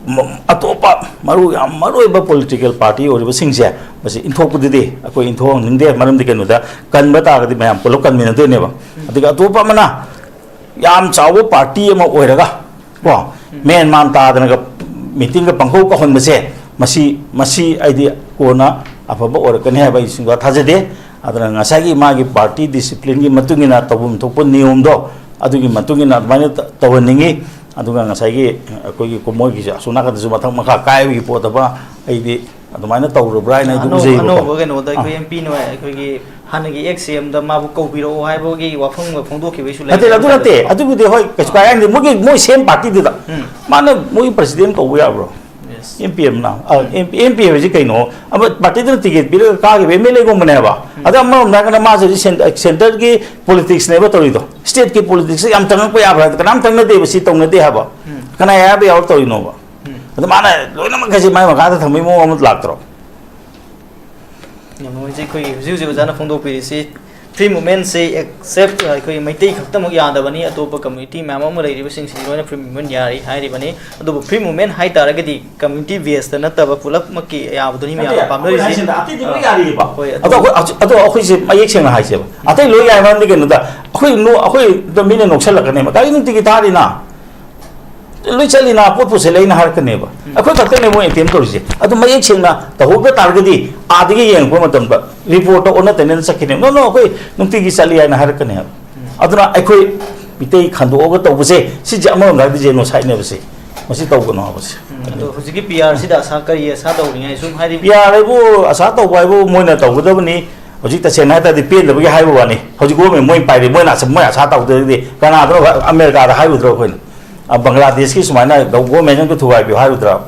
ꯃ-, ꯑꯇꯣꯞꯄ ꯃꯔꯨ, ꯌꯥꯝ ꯃꯔꯨꯑꯣꯏꯕ ꯄꯣꯂꯤꯇꯤꯀꯦꯜ ꯄꯥꯔꯇꯤ ꯑꯣꯏꯔꯤꯕꯁꯤꯡꯁꯦ ꯃꯁꯤ ꯏꯟꯊꯣꯛꯄꯗꯨꯗꯤ ꯑꯩꯈꯣꯏ ꯏꯟꯊꯣꯛꯍꯟꯅꯤꯡꯗꯦ꯫ ꯃꯔꯝꯗꯤ ꯀꯩꯅꯣꯗ ꯀꯟꯕ ꯇꯥꯔꯒꯗꯤ ꯃꯌꯥꯝ ꯄꯨꯂꯞ ꯀꯟꯃꯤꯟꯅꯗꯣꯏꯅꯦꯕ꯫ ꯑꯗꯨꯒ ꯑꯇꯣꯞꯄ ꯑꯃꯅ ꯌꯥꯝ ꯆꯥꯎꯕ ꯄꯥꯔꯇꯤ ꯑꯃ ꯑꯣꯏꯔꯒ ꯀꯣ, ꯃꯦꯟ ꯃꯥꯟ ꯇꯥꯗꯅꯒ ꯃꯤꯇꯤꯡꯒ ꯄꯪꯀꯧ ꯀꯧꯍꯟꯕꯁꯦ, ꯃꯁꯤ, ꯃꯁꯤ ꯑꯩꯗꯤ ꯀꯣꯟꯅ ꯑꯐꯕ ꯑꯣꯏꯔꯛꯀꯅꯤ ꯍꯥꯏꯕ ꯑꯩ ꯁꯨꯡꯊꯥ ꯊꯥꯖꯗꯦ꯫ ꯑꯗꯨꯅ ꯉꯁꯥꯏꯒꯤ ꯃꯥꯒꯤ ꯄꯥꯔꯇꯤ ꯗꯤꯁꯤꯄ꯭ꯂꯤꯟꯒꯤ ꯃꯇꯨꯡ ꯏꯟꯅ, ꯇꯧꯐꯝ ꯊꯣꯛꯄ ꯅꯤꯌꯣꯝꯗꯣ ꯑꯗꯨꯒꯤ ꯃꯇꯨꯡ ꯏꯟꯅ ꯑꯗꯨꯃꯥꯏꯅ ꯇ-, ꯇꯧꯍꯟꯅꯤꯡꯉꯤ꯫ ꯑꯗꯨꯒ ꯉꯁꯥꯏꯒꯤ ꯑꯩꯈꯣꯏꯒꯤ ꯀꯣ-, ꯃꯣꯏꯒꯤꯁꯦ ꯑꯁꯣꯝ ꯅꯥꯀꯟꯗꯁꯨ ꯃꯊꯛ ꯃꯈꯥ ꯀꯥꯏꯕꯒꯤ ꯄꯣꯠ ꯑꯃ ꯑꯩꯗꯤ ꯑꯗꯨꯃꯥꯏꯅ ꯇꯧꯔꯨꯕ꯭ꯔꯥ ꯍꯥꯏꯅ ꯑꯩꯗꯤ ꯑꯅꯧꯕ ꯎꯖꯩꯕꯀꯣ꯫ ꯑꯅꯧꯕ ꯀꯩꯅꯣꯗ ꯑꯩꯈꯣꯏ ꯑꯥ꯫ ꯑꯦꯝ ꯄꯤ ꯅ ꯑꯩꯈꯣꯏꯒꯤ ꯍꯥꯟꯅꯒꯤ ꯑꯦꯛꯁ ꯁꯤ ꯑꯦꯝꯗ ꯃꯥꯕꯨ ꯀꯧꯕꯤꯔꯛꯑꯣ ꯍꯥꯏꯕꯒꯤ ꯋꯥꯐꯝꯒ ꯐꯣꯡꯗꯣꯛꯈꯤꯕꯩꯁꯨ ꯅꯠꯇꯦ, ꯂꯩ꯫ ꯑꯗꯨ ꯅꯠꯇꯦ꯫ ꯑꯗꯨꯕꯨꯗꯤ ꯍꯣꯏ, ꯀꯩꯁꯨ ꯀꯥꯏ ꯍꯥꯏꯗꯤ ꯃꯣꯏꯒꯤ, ꯃꯣꯏ ꯁꯦꯝ ꯄꯥꯔꯇꯤꯗꯨꯗ ꯎꯝ꯫ ꯃꯥꯅ ꯃꯣꯏꯒꯤ ꯄ꯭ꯔꯁꯤꯗꯦꯟ ꯀꯧꯕ ꯌꯥꯕ꯭ꯔꯣ? ꯌꯦꯁ꯫ ꯑꯦꯝ ꯄꯤ ꯑꯦꯝꯅ, uh, um. M P M P M ꯍꯥꯏꯁꯤ ꯀꯩꯅꯣ? ꯑꯃ ꯄꯥꯔꯇꯤꯗꯨꯅ ꯇꯤꯀꯦꯠ ꯄꯤꯔꯒ ꯀꯥꯈꯤꯕ ꯑꯦꯝ ꯑꯦꯜ ꯑꯦꯒꯨꯝꯕꯅꯦꯕ꯫ ꯎꯝ꯫ ꯑꯗꯣ ꯑꯃꯔꯣꯝꯗ ꯍꯥꯏꯔꯒꯅ ꯃꯥꯁꯦ ꯍꯧꯖꯤꯛ ꯁꯦꯟ-, ꯁꯦꯟꯇꯔꯒꯤ ꯄꯣꯂꯤꯇꯤꯛꯁꯅꯦꯕ ꯇꯧꯔꯤꯗꯣ꯫ ꯁ꯭ꯇꯦꯠꯀꯤ ꯄꯣꯂꯤꯇꯤꯛꯁꯁꯦ ꯌꯥꯝ ꯆꯪꯉꯛꯄ ꯌꯥꯕ꯭ꯔꯥ ꯍꯥꯏꯗꯤ ꯀꯅꯥꯝ ꯆꯪꯅꯗꯦꯕ, ꯁꯤ ꯇꯧꯅꯗꯦ ꯍꯥꯏꯕ꯫ ꯎꯝ꯫ ꯀꯅꯥ ꯑꯌꯥꯕ ꯌꯥꯎꯔ ꯇꯧꯔꯤꯅꯣꯕ? ꯎꯝ꯫ ꯑꯗꯣ ꯃꯥꯅ ꯂꯣꯏꯅꯃꯛ ꯀꯩꯁꯦ ꯃꯥꯏ ꯃꯈꯥꯗ ꯊꯝꯕꯒꯤ ꯃꯑꯣꯡ ꯑꯃ ꯂꯥꯛꯇ꯭ꯔꯣ? ꯌꯥꯝ ꯅꯨꯡꯉꯥꯏꯖꯩ꯫ ꯑꯩꯈꯣꯏꯒꯤ ꯍꯧꯖꯤꯛ ꯍꯧꯖꯤꯛ ꯑꯣꯖꯥꯅ ꯐꯣꯡꯗꯣꯛꯄꯤꯔꯤꯁꯤ ꯐ꯭ꯔꯤ ꯃꯨꯞꯃꯦꯟꯁꯦ ꯑꯦꯛꯁꯦꯞ ꯑꯩꯈꯣꯏꯒꯤ ꯃꯩꯇꯩ ꯈꯛꯇꯃꯛ ꯌꯥꯗꯕꯅꯤ, ꯑꯇꯣꯞꯄ ꯀꯝꯃ꯭ꯌꯨꯅꯤꯇꯤ ꯃꯌꯥꯝ ꯑꯃ ꯂꯩꯔꯤꯕꯁꯤꯡꯁꯤꯗꯤ ꯂꯣꯏꯅ ꯐ꯭ꯔꯤ ꯃꯨꯞꯃꯦꯟ ꯌꯥꯔꯤ ꯍꯥꯏꯔꯤꯕꯅꯤ꯫ ꯑꯗꯨꯕꯨ ꯐ꯭ꯔꯤ ꯃꯨꯞꯃꯦꯟ ꯍꯥꯏ ꯇꯥꯔꯒꯗꯤ ꯀꯝꯃ꯭ꯌꯨꯅꯤꯇꯤ ꯕꯦꯁꯇ ꯅꯠꯇꯕ ꯄꯨꯂꯞꯃꯛꯀꯤ ꯑꯌꯥꯕꯗꯨꯅꯤ ꯃꯌꯥꯝꯅ ꯅꯠꯇꯦ, ꯑꯩꯈꯣꯏ ꯄꯥꯝꯅꯔꯤꯁꯤ꯫ ꯍꯥꯏꯁꯤꯅ ꯑꯇꯩꯗꯤ ꯂꯣꯏ ꯑꯥ꯫ ꯌꯥꯔꯤꯕ꯫ ꯍꯣꯏ, ꯑꯗꯣ ꯑꯗꯨ ꯑꯩꯈꯣꯏ, ꯑꯗꯣ ꯑꯩꯈꯣꯏꯁꯦ ꯃꯌꯦꯛ ꯁꯦꯡꯅ ꯍꯥꯏꯁꯦꯕ, ꯑꯇꯩ ꯂꯣꯏ ꯌꯥꯏ ꯃꯔꯝꯗꯤ ꯀꯩꯅꯣꯗ ꯑꯩꯈꯣꯏ ꯅꯣ-, ꯑꯩꯈꯣꯏꯗ ꯃꯤꯅ ꯅꯣꯛꯁꯜꯂꯛꯀꯅꯦꯕ, "ꯒꯥꯔꯤ ꯅꯨꯡꯇꯤꯒꯤ ꯊꯥꯔꯤꯅ?" ꯂꯣꯏ ꯆꯠꯂꯤꯅ, ꯄꯣꯠ ꯄꯨꯁꯜꯂꯛꯏꯅ ꯍꯥꯏꯔꯛꯀꯅꯦꯕ꯫ ꯎꯝ꯫ ꯑꯩꯈꯣꯏ ꯈꯛꯇꯅꯦ ꯃꯣꯏ ꯑꯦꯇꯦꯝ ꯇꯧꯔꯤꯁꯦ꯫ ꯑꯗꯨ ꯃꯌꯦꯛ ꯁꯦꯡꯅ ꯇꯧꯍꯧꯗ ꯇꯥꯔꯒꯗꯤ ꯑꯥꯗꯒꯤ ꯌꯦꯡꯉꯛꯄ ꯃꯇꯝꯗ ꯔꯤꯄꯣꯔꯠꯇ ꯑꯣꯟꯅ ꯇꯩꯅꯅ ꯆꯠꯈꯤꯅꯦꯕ꯫ "No, no, ꯑꯩꯈꯣꯏ ꯅꯨꯡꯇꯤꯒꯤ ꯆꯠꯂꯤ" ꯍꯥꯏꯅ ꯍꯥꯏꯔꯛꯀꯅꯦꯕ꯫ ꯎꯝ꯫ ꯑꯗꯨꯅ ꯑꯩꯈꯣꯏ ꯃꯤꯇꯩ ꯈꯟꯗꯣꯛꯑꯒ ꯇꯧꯕꯁꯦ, ꯁꯤꯁꯦ ꯑꯃꯔꯣꯝꯗ ꯍꯥꯏꯔꯗꯤ ꯖꯦꯅꯣꯁꯥꯏꯠꯅꯦꯕ ꯁꯤ꯫ ꯃꯁꯤ ꯇꯧꯒꯅꯣ ꯍꯥꯏꯕꯁꯦ꯫ ꯎꯝ, ꯑꯗꯣ ꯍꯧꯖꯤꯛꯀꯤ ꯄꯤ ꯑꯥꯔꯁꯤꯗ ꯑꯁꯥ ꯀꯔꯤ ꯑꯁꯥ ꯇꯧꯔꯤꯉꯩ ꯁꯨꯝ ꯍꯥꯏꯗꯤ ꯄꯤ ꯑꯥꯔ ꯍꯥꯏꯕꯨ ꯑꯁꯥ ꯇꯧꯕ ꯍꯥꯏꯕꯨ ꯃꯣꯏꯅ ꯇꯧꯒꯗꯕꯅꯤ꯫ ꯍꯧꯖꯤꯛ ꯇꯁꯦꯡꯅ ꯍꯥꯏ ꯇꯥꯔꯗꯤ ꯄꯦꯟꯗꯕꯒꯤ ꯍꯥꯏꯕ ꯋꯥꯅꯤ꯫ ꯍꯧꯖꯤꯛ ꯒꯣꯔꯃꯦꯟ ꯃꯣꯏ ꯄꯥꯏꯔꯤ, ꯃꯣꯏꯅ ꯑꯁ-, ꯃꯣꯏ ꯑꯁꯥ ꯇꯧꯗ꯭ꯔꯒꯗꯤ ꯀꯅꯥꯗꯅꯣ ꯑꯃꯦꯔꯤꯀꯥꯗ ꯍꯥꯏꯔꯨꯗ꯭ꯔꯣ ꯑꯩꯈꯣꯏꯅ? ꯑ, ꯕꯪꯒ꯭ꯂꯥꯗꯦꯁꯀꯤ ꯁꯨꯃꯥꯏꯅ ꯒꯣꯔꯃꯦꯟ ꯑꯝꯇ ꯊꯨꯒꯥꯏꯕꯤꯌꯨ ꯍꯥꯏꯔꯨꯗ꯭ꯔꯣ?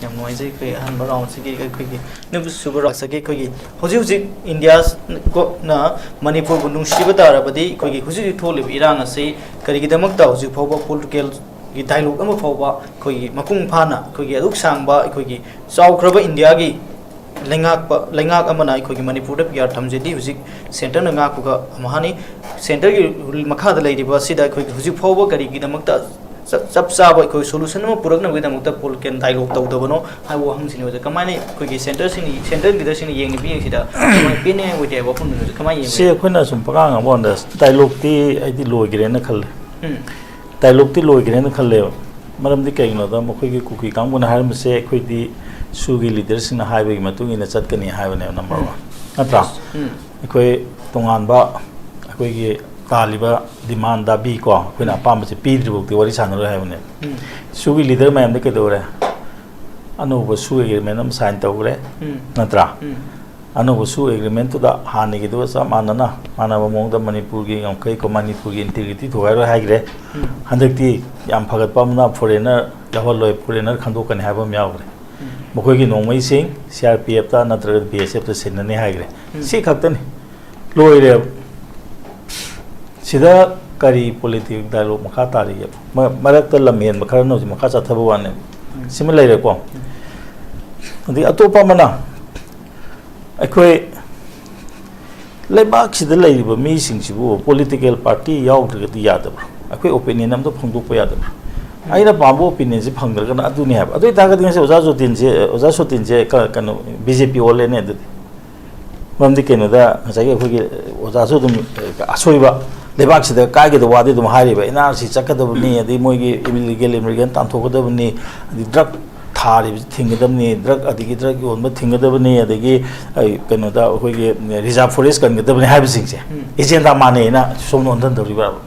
ꯌꯥꯝ ꯅꯨꯡꯉꯥꯏꯖꯩ꯫ ꯑꯩꯈꯣꯏ ꯑꯍꯥꯟꯕ ꯔꯥꯎꯟꯁꯤꯒꯤ ꯑꯩꯈꯣꯏꯒꯤ ꯅꯨꯄꯤ ꯁꯨꯕ ꯔꯥꯎꯟꯁꯤꯒꯤ ꯑꯩꯈꯣꯏꯒꯤ ꯍꯧꯖꯤꯛ ꯍꯧꯖꯤꯛ ꯏꯟꯗꯤꯌꯥꯅ ꯃꯅꯤꯄꯨꯔꯕꯨ ꯅꯨꯡꯁꯤꯕ ꯇꯥꯔꯕꯗꯤ ꯑꯩꯈꯣꯏꯒꯤ ꯍꯧꯖꯤꯛ ꯍꯧꯖꯤꯛ ꯊꯣꯛꯂꯤꯕ ꯏꯔꯥꯡ ꯑꯁꯤ ꯀꯔꯤꯒꯤꯗꯃꯛꯇ ꯍꯧꯖꯤꯛ ꯐꯥꯎꯕ ꯄꯣꯂꯤꯇꯤꯀꯦꯜꯒꯤ ꯗꯥꯏꯂꯣꯒ ꯑꯃ ꯐꯥꯎꯕ ꯑꯩꯈꯣꯏꯒꯤ ꯃꯄꯨꯡ ꯐꯥꯅ ꯑꯩꯈꯣꯏꯒꯤ ꯑꯗꯨꯛ ꯁꯥꯡꯕ ꯑꯩꯈꯣꯏꯒꯤ ꯆꯥꯎꯈ꯭ꯔꯕ ꯏꯟꯗꯤꯌꯥꯒꯤ ꯂꯩꯉꯥꯛꯄ, ꯂꯩꯉꯥꯛ ꯑꯃꯅ ꯑꯩꯈꯣꯏꯒꯤ ꯃꯅꯤꯄꯨꯔꯗ ꯄꯤ ꯑꯥꯔ ꯊꯝꯖꯤꯜꯂꯤ꯫ ꯍꯧꯖꯤꯛ ꯁꯦꯟꯇꯔꯅ ꯉꯥꯛꯄꯒ ꯑꯃꯍꯥꯅꯤ꯫ ꯁꯦꯟꯇꯔꯒꯤ ꯔꯨꯜ ꯃꯈꯥꯗ ꯂꯩꯔꯤꯕ ꯑꯁꯤꯗ ꯑꯩꯈꯣꯏꯒꯤ ꯍꯧꯖꯤꯛ ꯐꯥꯎꯕ ꯀꯔꯤꯒꯤꯗꯃꯛꯇ ꯆꯞ, ꯆꯞ ꯆꯥꯕ ꯑꯩꯈꯣꯏ ꯁꯣꯂꯨꯁꯟ ꯑꯃ ꯄꯨꯔꯛꯅꯕꯒꯤꯗꯃꯛꯇ ꯄꯣꯂꯤꯇꯤꯀꯦꯜ ꯗꯥꯏꯂꯣꯒ ꯇꯧꯗꯕꯅꯣ ꯍꯥꯏꯕ ꯋꯥꯍꯪꯁꯤꯅꯤ꯫ ꯑꯣꯖꯥ, ꯀꯃꯥꯏꯅ ꯑꯩꯈꯣꯏꯒꯤ ꯁꯦꯟꯇꯔꯁꯤꯡ, ꯁꯦꯟꯇꯔ ꯂꯤꯗꯔꯁꯤꯡꯅ ꯌꯦꯡꯉꯤꯕ ꯃꯤꯠꯌꯦꯡꯁꯤꯗ ꯀꯃꯥꯏꯅ ꯄꯦꯟꯅꯤꯡꯉꯥꯏ ꯑꯣꯏꯗꯦ ꯍꯥꯏꯕ ꯋꯥꯐꯝꯗꯨꯅꯤ, ꯑꯣꯖꯥ, ꯀꯃꯥꯏꯅ ꯌꯦꯡꯕ ꯁꯤ ꯌꯥꯏ? ꯑꯩꯈꯣꯏꯅ ꯁꯨꯝ ꯄꯉꯥꯡ ꯉꯥꯡꯕ ꯀꯥꯟꯗ ꯗꯥꯏꯂꯣꯒꯇꯤ ꯑꯩꯗꯤ ꯂꯣꯏꯈ꯭ꯔꯦꯅ ꯈꯜꯂꯦ꯫ ꯎꯝ꯫ ꯗꯥꯏꯂꯣꯒꯇꯤ ꯂꯣꯏꯈ꯭ꯔꯦꯅ ꯈꯜꯂꯦꯕ꯫ ꯃꯔꯝꯗꯤ ꯀꯩꯒꯤꯅꯣꯗ ꯃꯈꯣꯏꯒꯤ ꯀꯨꯀꯤ ꯀꯥꯡꯕꯨꯅ ꯍꯥꯏꯔꯝꯕꯁꯦ ꯑꯩꯈꯣꯏꯗꯤ ꯁꯨꯒꯤ ꯂꯤꯗꯔꯁꯤꯡꯅ ꯍꯥꯏꯕꯒꯤ ꯃꯇꯨꯡ ꯏꯟꯅ ꯆꯠꯀꯅꯤ ꯍꯥꯏꯕꯅꯦꯕ, ꯅꯝꯕꯔ ꯎꯝ꯫ ꯋꯥꯟ꯫ ꯅꯠꯇ꯭ꯔꯥ? ꯎꯝ꯫ ꯑꯩꯈꯣꯏ ꯇꯣꯉꯥꯟꯕ ꯑꯩꯈꯣꯏꯒꯤ ꯇꯥꯜꯂꯤꯕ ꯗꯤꯃꯥꯟ ꯗꯥꯕꯤ ꯀꯣ, ꯑꯩꯈꯣꯏꯅ ꯑꯄꯥꯝꯕꯁꯦ ꯄꯤꯗ꯭ꯔꯤꯐꯥꯎꯗꯤ ꯋꯥꯔꯤ ꯁꯥꯟꯅꯔꯣꯏ ꯍꯥꯏꯕꯅꯦꯕ꯫ ꯎꯝ꯫ ꯁꯨꯒꯤ ꯂꯤꯗꯔ ꯃꯌꯥꯝꯗꯤ ꯀꯩꯗꯧꯔꯦ? ꯑꯅꯧꯕ ꯁꯨ ꯑꯦꯒ꯭ꯔꯤꯃꯦꯟ ꯑꯃ ꯁꯥꯏꯟ ꯇꯧꯈ꯭ꯔꯦ, ꯎꯝ, ꯅꯠꯇ꯭ꯔꯥ? ꯎꯝ, ꯑꯅꯧꯕ ꯁꯨ ꯑꯦꯒ꯭ꯔꯤꯃꯦꯟꯇꯨꯗ ꯍꯥꯟꯅꯒꯤꯗꯨꯒ ꯆꯞ ꯃꯥꯟꯅꯅ, ꯃꯥꯟꯅꯕ ꯃꯑꯣꯡꯗ ꯃꯅꯤꯄꯨꯔꯒꯤ ꯉꯝꯈꯩ, ꯀꯣ, ꯃꯅꯤꯄꯨꯔꯒꯤ ꯏꯟꯇꯤꯒ꯭ꯔꯤꯇꯤ ꯊꯨꯒꯥꯏꯔꯣꯏ ꯍꯥꯏꯈ꯭ꯔꯦ꯫ ꯎꯝ, ꯍꯟꯗꯛꯇꯤ ꯌꯥꯝ ꯐꯒꯠꯄ ꯑꯃꯅ ꯐꯣꯔꯦꯟꯅꯔ ꯂꯧꯍꯜꯂꯣꯏ, ꯐꯣꯔꯦꯟꯅꯔ ꯈꯟꯗꯣꯛꯀꯅꯤ ꯍꯥꯏꯕ ꯑꯃ ꯌꯥꯎꯈ꯭ꯔꯦ꯫ ꯎꯝ, ꯃꯈꯣꯏꯒꯤ ꯅꯣꯡꯃꯩꯁꯤꯡ ꯁꯤ ꯑꯥꯔ ꯄꯤ ꯑꯦꯐꯇ ꯅꯠꯇ꯭ꯔꯒ ꯕꯤ ꯑꯦꯁ ꯑꯦꯐꯇ ꯁꯤꯟꯅꯅꯤ ꯍꯥꯏꯈ꯭ꯔꯦ꯫ ꯎꯝ, ꯁꯤ ꯈꯛꯇꯅꯤ꯫ ꯂꯣꯏꯔꯦꯕ꯫ ꯁꯤꯗ ꯀꯔꯤ ꯄꯣꯂꯤꯇꯤꯀꯦꯜ ꯗꯥꯏꯂꯣꯒ ꯃꯈꯥ ꯇꯥꯔꯤꯒꯦ? ꯃ-, ꯃꯔꯛꯇ ꯂꯝ ꯍꯦꯟꯕ ꯈꯔꯅ ꯍꯧꯖꯤꯛ ꯃꯈꯥ ꯆꯠꯊꯕ ꯋꯥꯅꯦꯕ꯫ ꯎꯝ, ꯁꯤꯃ ꯂꯩꯔꯦꯀꯣ꯫ ꯎꯝ, ꯑꯗꯩ ꯑꯇꯣꯞꯄ ꯑꯃꯅ, ꯑꯩꯈꯣꯏ ꯂꯩꯕꯥꯛꯁꯤꯗ ꯂꯩꯔꯤꯕ ꯃꯤꯁꯤꯡꯁꯤꯕꯨ ꯄꯣꯂꯤꯇꯤꯀꯦꯜ ꯄꯥꯔꯇꯤ ꯌꯥꯎꯗ꯭ꯔꯒꯗꯤ ꯌꯥꯗꯕ꯭ꯔꯥ? ꯑꯩꯈꯣꯏ ꯑꯣꯄꯤꯅꯤꯌꯟ ꯑꯝꯇ ꯐꯣꯡꯗꯣꯛꯄ ꯌꯥꯗꯕ꯭ꯔꯥ? ꯑꯩꯅ ꯄꯥꯝꯕ ꯑꯣꯄꯤꯅꯤꯌꯟꯁꯤ ꯐꯪꯗ꯭ꯔꯒꯅ ꯑꯗꯨꯅꯤ ꯍꯥꯏꯕ꯫ ꯑꯗꯨ ꯑꯣꯏꯇꯥꯔꯒꯗꯤ ꯉꯁꯤ ꯑꯣꯖꯥ ꯖꯣꯇꯤꯟꯁꯦ, ꯑꯣꯖꯥ ꯁꯣꯇꯤꯟꯁꯦ ꯀ-, ꯀꯩꯅꯣ, ꯕꯤ ꯖꯦ ꯄꯤ ꯑꯣꯜꯂꯦꯅꯦ ꯑꯗꯨꯗꯤ꯫ ꯃꯔꯝꯗꯤ ꯀꯩꯅꯣꯗ, ꯉꯁꯥꯏꯒꯤ ꯑꯩꯈꯣꯏꯒꯤ ꯑꯣꯖꯥꯁꯨ ꯑꯗꯨꯝ ꯑꯁꯣꯏꯕ, ꯂꯩꯕꯥꯛꯁꯤꯗ ꯀꯥꯏꯒꯗꯕ ꯋꯥꯗꯤ ꯑꯗꯨꯝ ꯍꯥꯏꯔꯤꯕ, ꯑꯦꯟ ꯑꯥꯔ ꯁꯤ ꯆꯠꯀꯗꯕꯅꯤ, ꯑꯗꯩ ꯃꯣꯏꯒꯤ ꯏꯂꯤꯒꯦꯜ ꯏꯃꯤꯒ꯭ꯔꯦꯟ ꯇꯥꯟꯊꯣꯛꯀꯗꯕꯅꯤ, ꯑꯗꯩ ꯗ꯭ꯔꯒ ꯊꯥꯔꯤꯕꯁꯤ ꯊꯤꯡꯒꯗꯕꯅꯤ, ꯗ꯭ꯔꯒ, ꯑꯗꯒꯤ ꯗ꯭ꯔꯒ ꯌꯣꯟꯕ ꯊꯤꯡꯒꯗꯕꯅꯤ, ꯑꯗꯒꯤ, ꯑꯩ, ꯀꯩꯅꯣꯗ ꯑꯩꯈꯣꯏꯒꯤ ꯔꯤꯖꯥꯔꯚ ꯐꯣꯔꯦꯁ ꯀꯟꯒꯗꯕꯅꯤ ꯍꯥꯏꯕꯁꯤꯡꯁꯦ ꯎꯝ, ꯑꯦꯖꯦꯟꯗꯥ ꯃꯥꯟꯅꯩꯅ ꯁꯣꯝꯗ ꯑꯣꯟꯊꯟꯗꯧꯔꯤꯕ꯭ꯔꯥꯕ?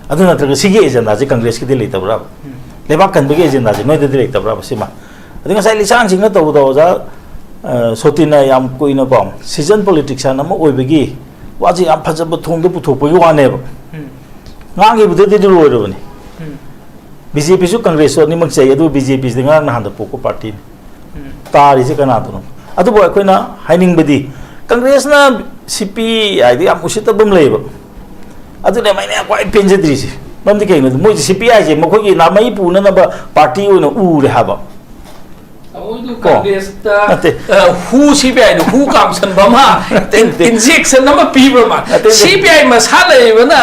ꯑꯗꯨ ꯅꯠꯇ꯭ꯔꯒ ꯁꯤꯒꯤ ꯑꯦꯖꯦꯟꯗꯥꯁꯦ ꯀꯪꯒ꯭ꯔꯦꯁꯀꯤꯗꯤ ꯂꯩꯇꯕ꯭ꯔꯥꯕ? ꯎꯝ, ꯂꯩꯕꯥꯛ ꯀꯟꯕꯒꯤ ꯑꯦꯖꯦꯟꯗꯥꯁꯦ ꯅꯣꯏꯗꯗꯤ ꯂꯩꯇꯕ꯭ꯔꯥꯕ ꯁꯤꯃ? ꯑꯗꯩ ꯉꯁꯥꯏ ꯂꯤꯆꯥꯟꯁꯤꯡꯅ ꯇꯧꯕꯗ ꯑꯣꯖꯥ, ꯑ, ꯁꯣꯇꯤꯅ ꯌꯥꯝ ꯀꯨꯏꯅꯀꯣ, ꯁꯤꯖꯟ ꯄꯣꯂꯤꯇꯤꯛꯁꯤꯌꯥꯟ ꯑꯃ ꯑꯣꯏꯕꯒꯤ ꯋꯥꯁꯦ ꯌꯥꯝ ꯐꯖꯕ ꯊꯣꯡꯗ ꯄꯨꯊꯣꯛꯄꯒꯤ ꯋꯥꯅꯦꯕ꯫ ꯎꯝ, ꯉꯥꯡꯈꯤꯕꯗꯗꯤ ꯑꯗꯨ ꯂꯣꯏꯔꯕꯅꯤ꯫ ꯎꯝ, ꯕꯤ ꯖꯦ ꯄꯤꯁꯨ ꯀꯪꯒ꯭ꯔꯦꯁꯁꯨ ꯑꯅꯤꯃꯛ ꯆꯩ, ꯑꯗꯨꯕꯨ ꯕꯤ ꯖꯦ ꯄꯤꯁꯤꯗꯤ ꯉꯔꯥꯡ ꯅꯍꯥꯟꯗ ꯄꯣꯛꯄ ꯄꯥꯔꯇꯤꯅꯤ꯫ ꯎꯝ, ꯇꯥꯔꯤꯁꯦ ꯀꯅꯥꯗꯅꯣ? ꯑꯗꯨꯕꯨ ꯑꯩꯈꯣꯏꯅ ꯍꯥꯏꯅꯤꯡꯕꯗꯤ, ꯀꯪꯒ꯭ꯔꯦꯁꯅ ꯁꯤ ꯄꯤ ꯍꯥꯏꯗꯤ ꯌꯥꯝ ꯎꯁꯤꯠꯇꯕ ꯑꯃ ꯂꯩꯌꯦꯕ꯫ ꯑꯗꯨꯅꯦꯕ ꯑꯩꯅ ꯌꯥꯝ ꯈ꯭ꯋꯥꯏ ꯄꯦꯟꯖꯗ꯭ꯔꯤꯁꯦ꯫ ꯃꯔꯝꯗꯤ ꯀꯩꯒꯤꯅꯣꯗꯤ ꯃꯣꯏꯁꯦ ꯁꯤ ꯄꯤ ꯑꯥꯏꯁꯦ ꯃꯈꯣꯏꯒꯤ ꯅꯥꯃꯩ ꯄꯨꯅꯅꯕ ꯄꯥꯔꯇꯤ ꯑꯣꯏꯅ ꯎꯔꯦ ꯍꯥꯏꯕ꯫ ꯑꯃꯨꯛꯁꯨ ꯀꯣ? ꯀꯪꯒ꯭ꯔꯦꯁꯇ, ꯅꯠꯇꯦ꯫ ꯑ, ꯍꯨ ꯁꯤ ꯄꯤ ꯑꯥꯏꯅ ꯍꯨ ꯀꯥꯝꯁꯟꯕ ꯑꯃ, ꯅꯠꯇꯦ, ꯅꯠꯇꯦ꯫ ꯏꯟꯖꯦꯛꯁꯟ ꯑꯃ ꯄꯤꯕ꯭ꯔ ꯃꯥ? ꯅꯠꯇꯦ, ꯅꯠꯇꯦ꯫ ꯁꯤ ꯄꯤ ꯑꯥꯏ ꯃꯁꯥ ꯂꯩꯔꯤꯕꯅ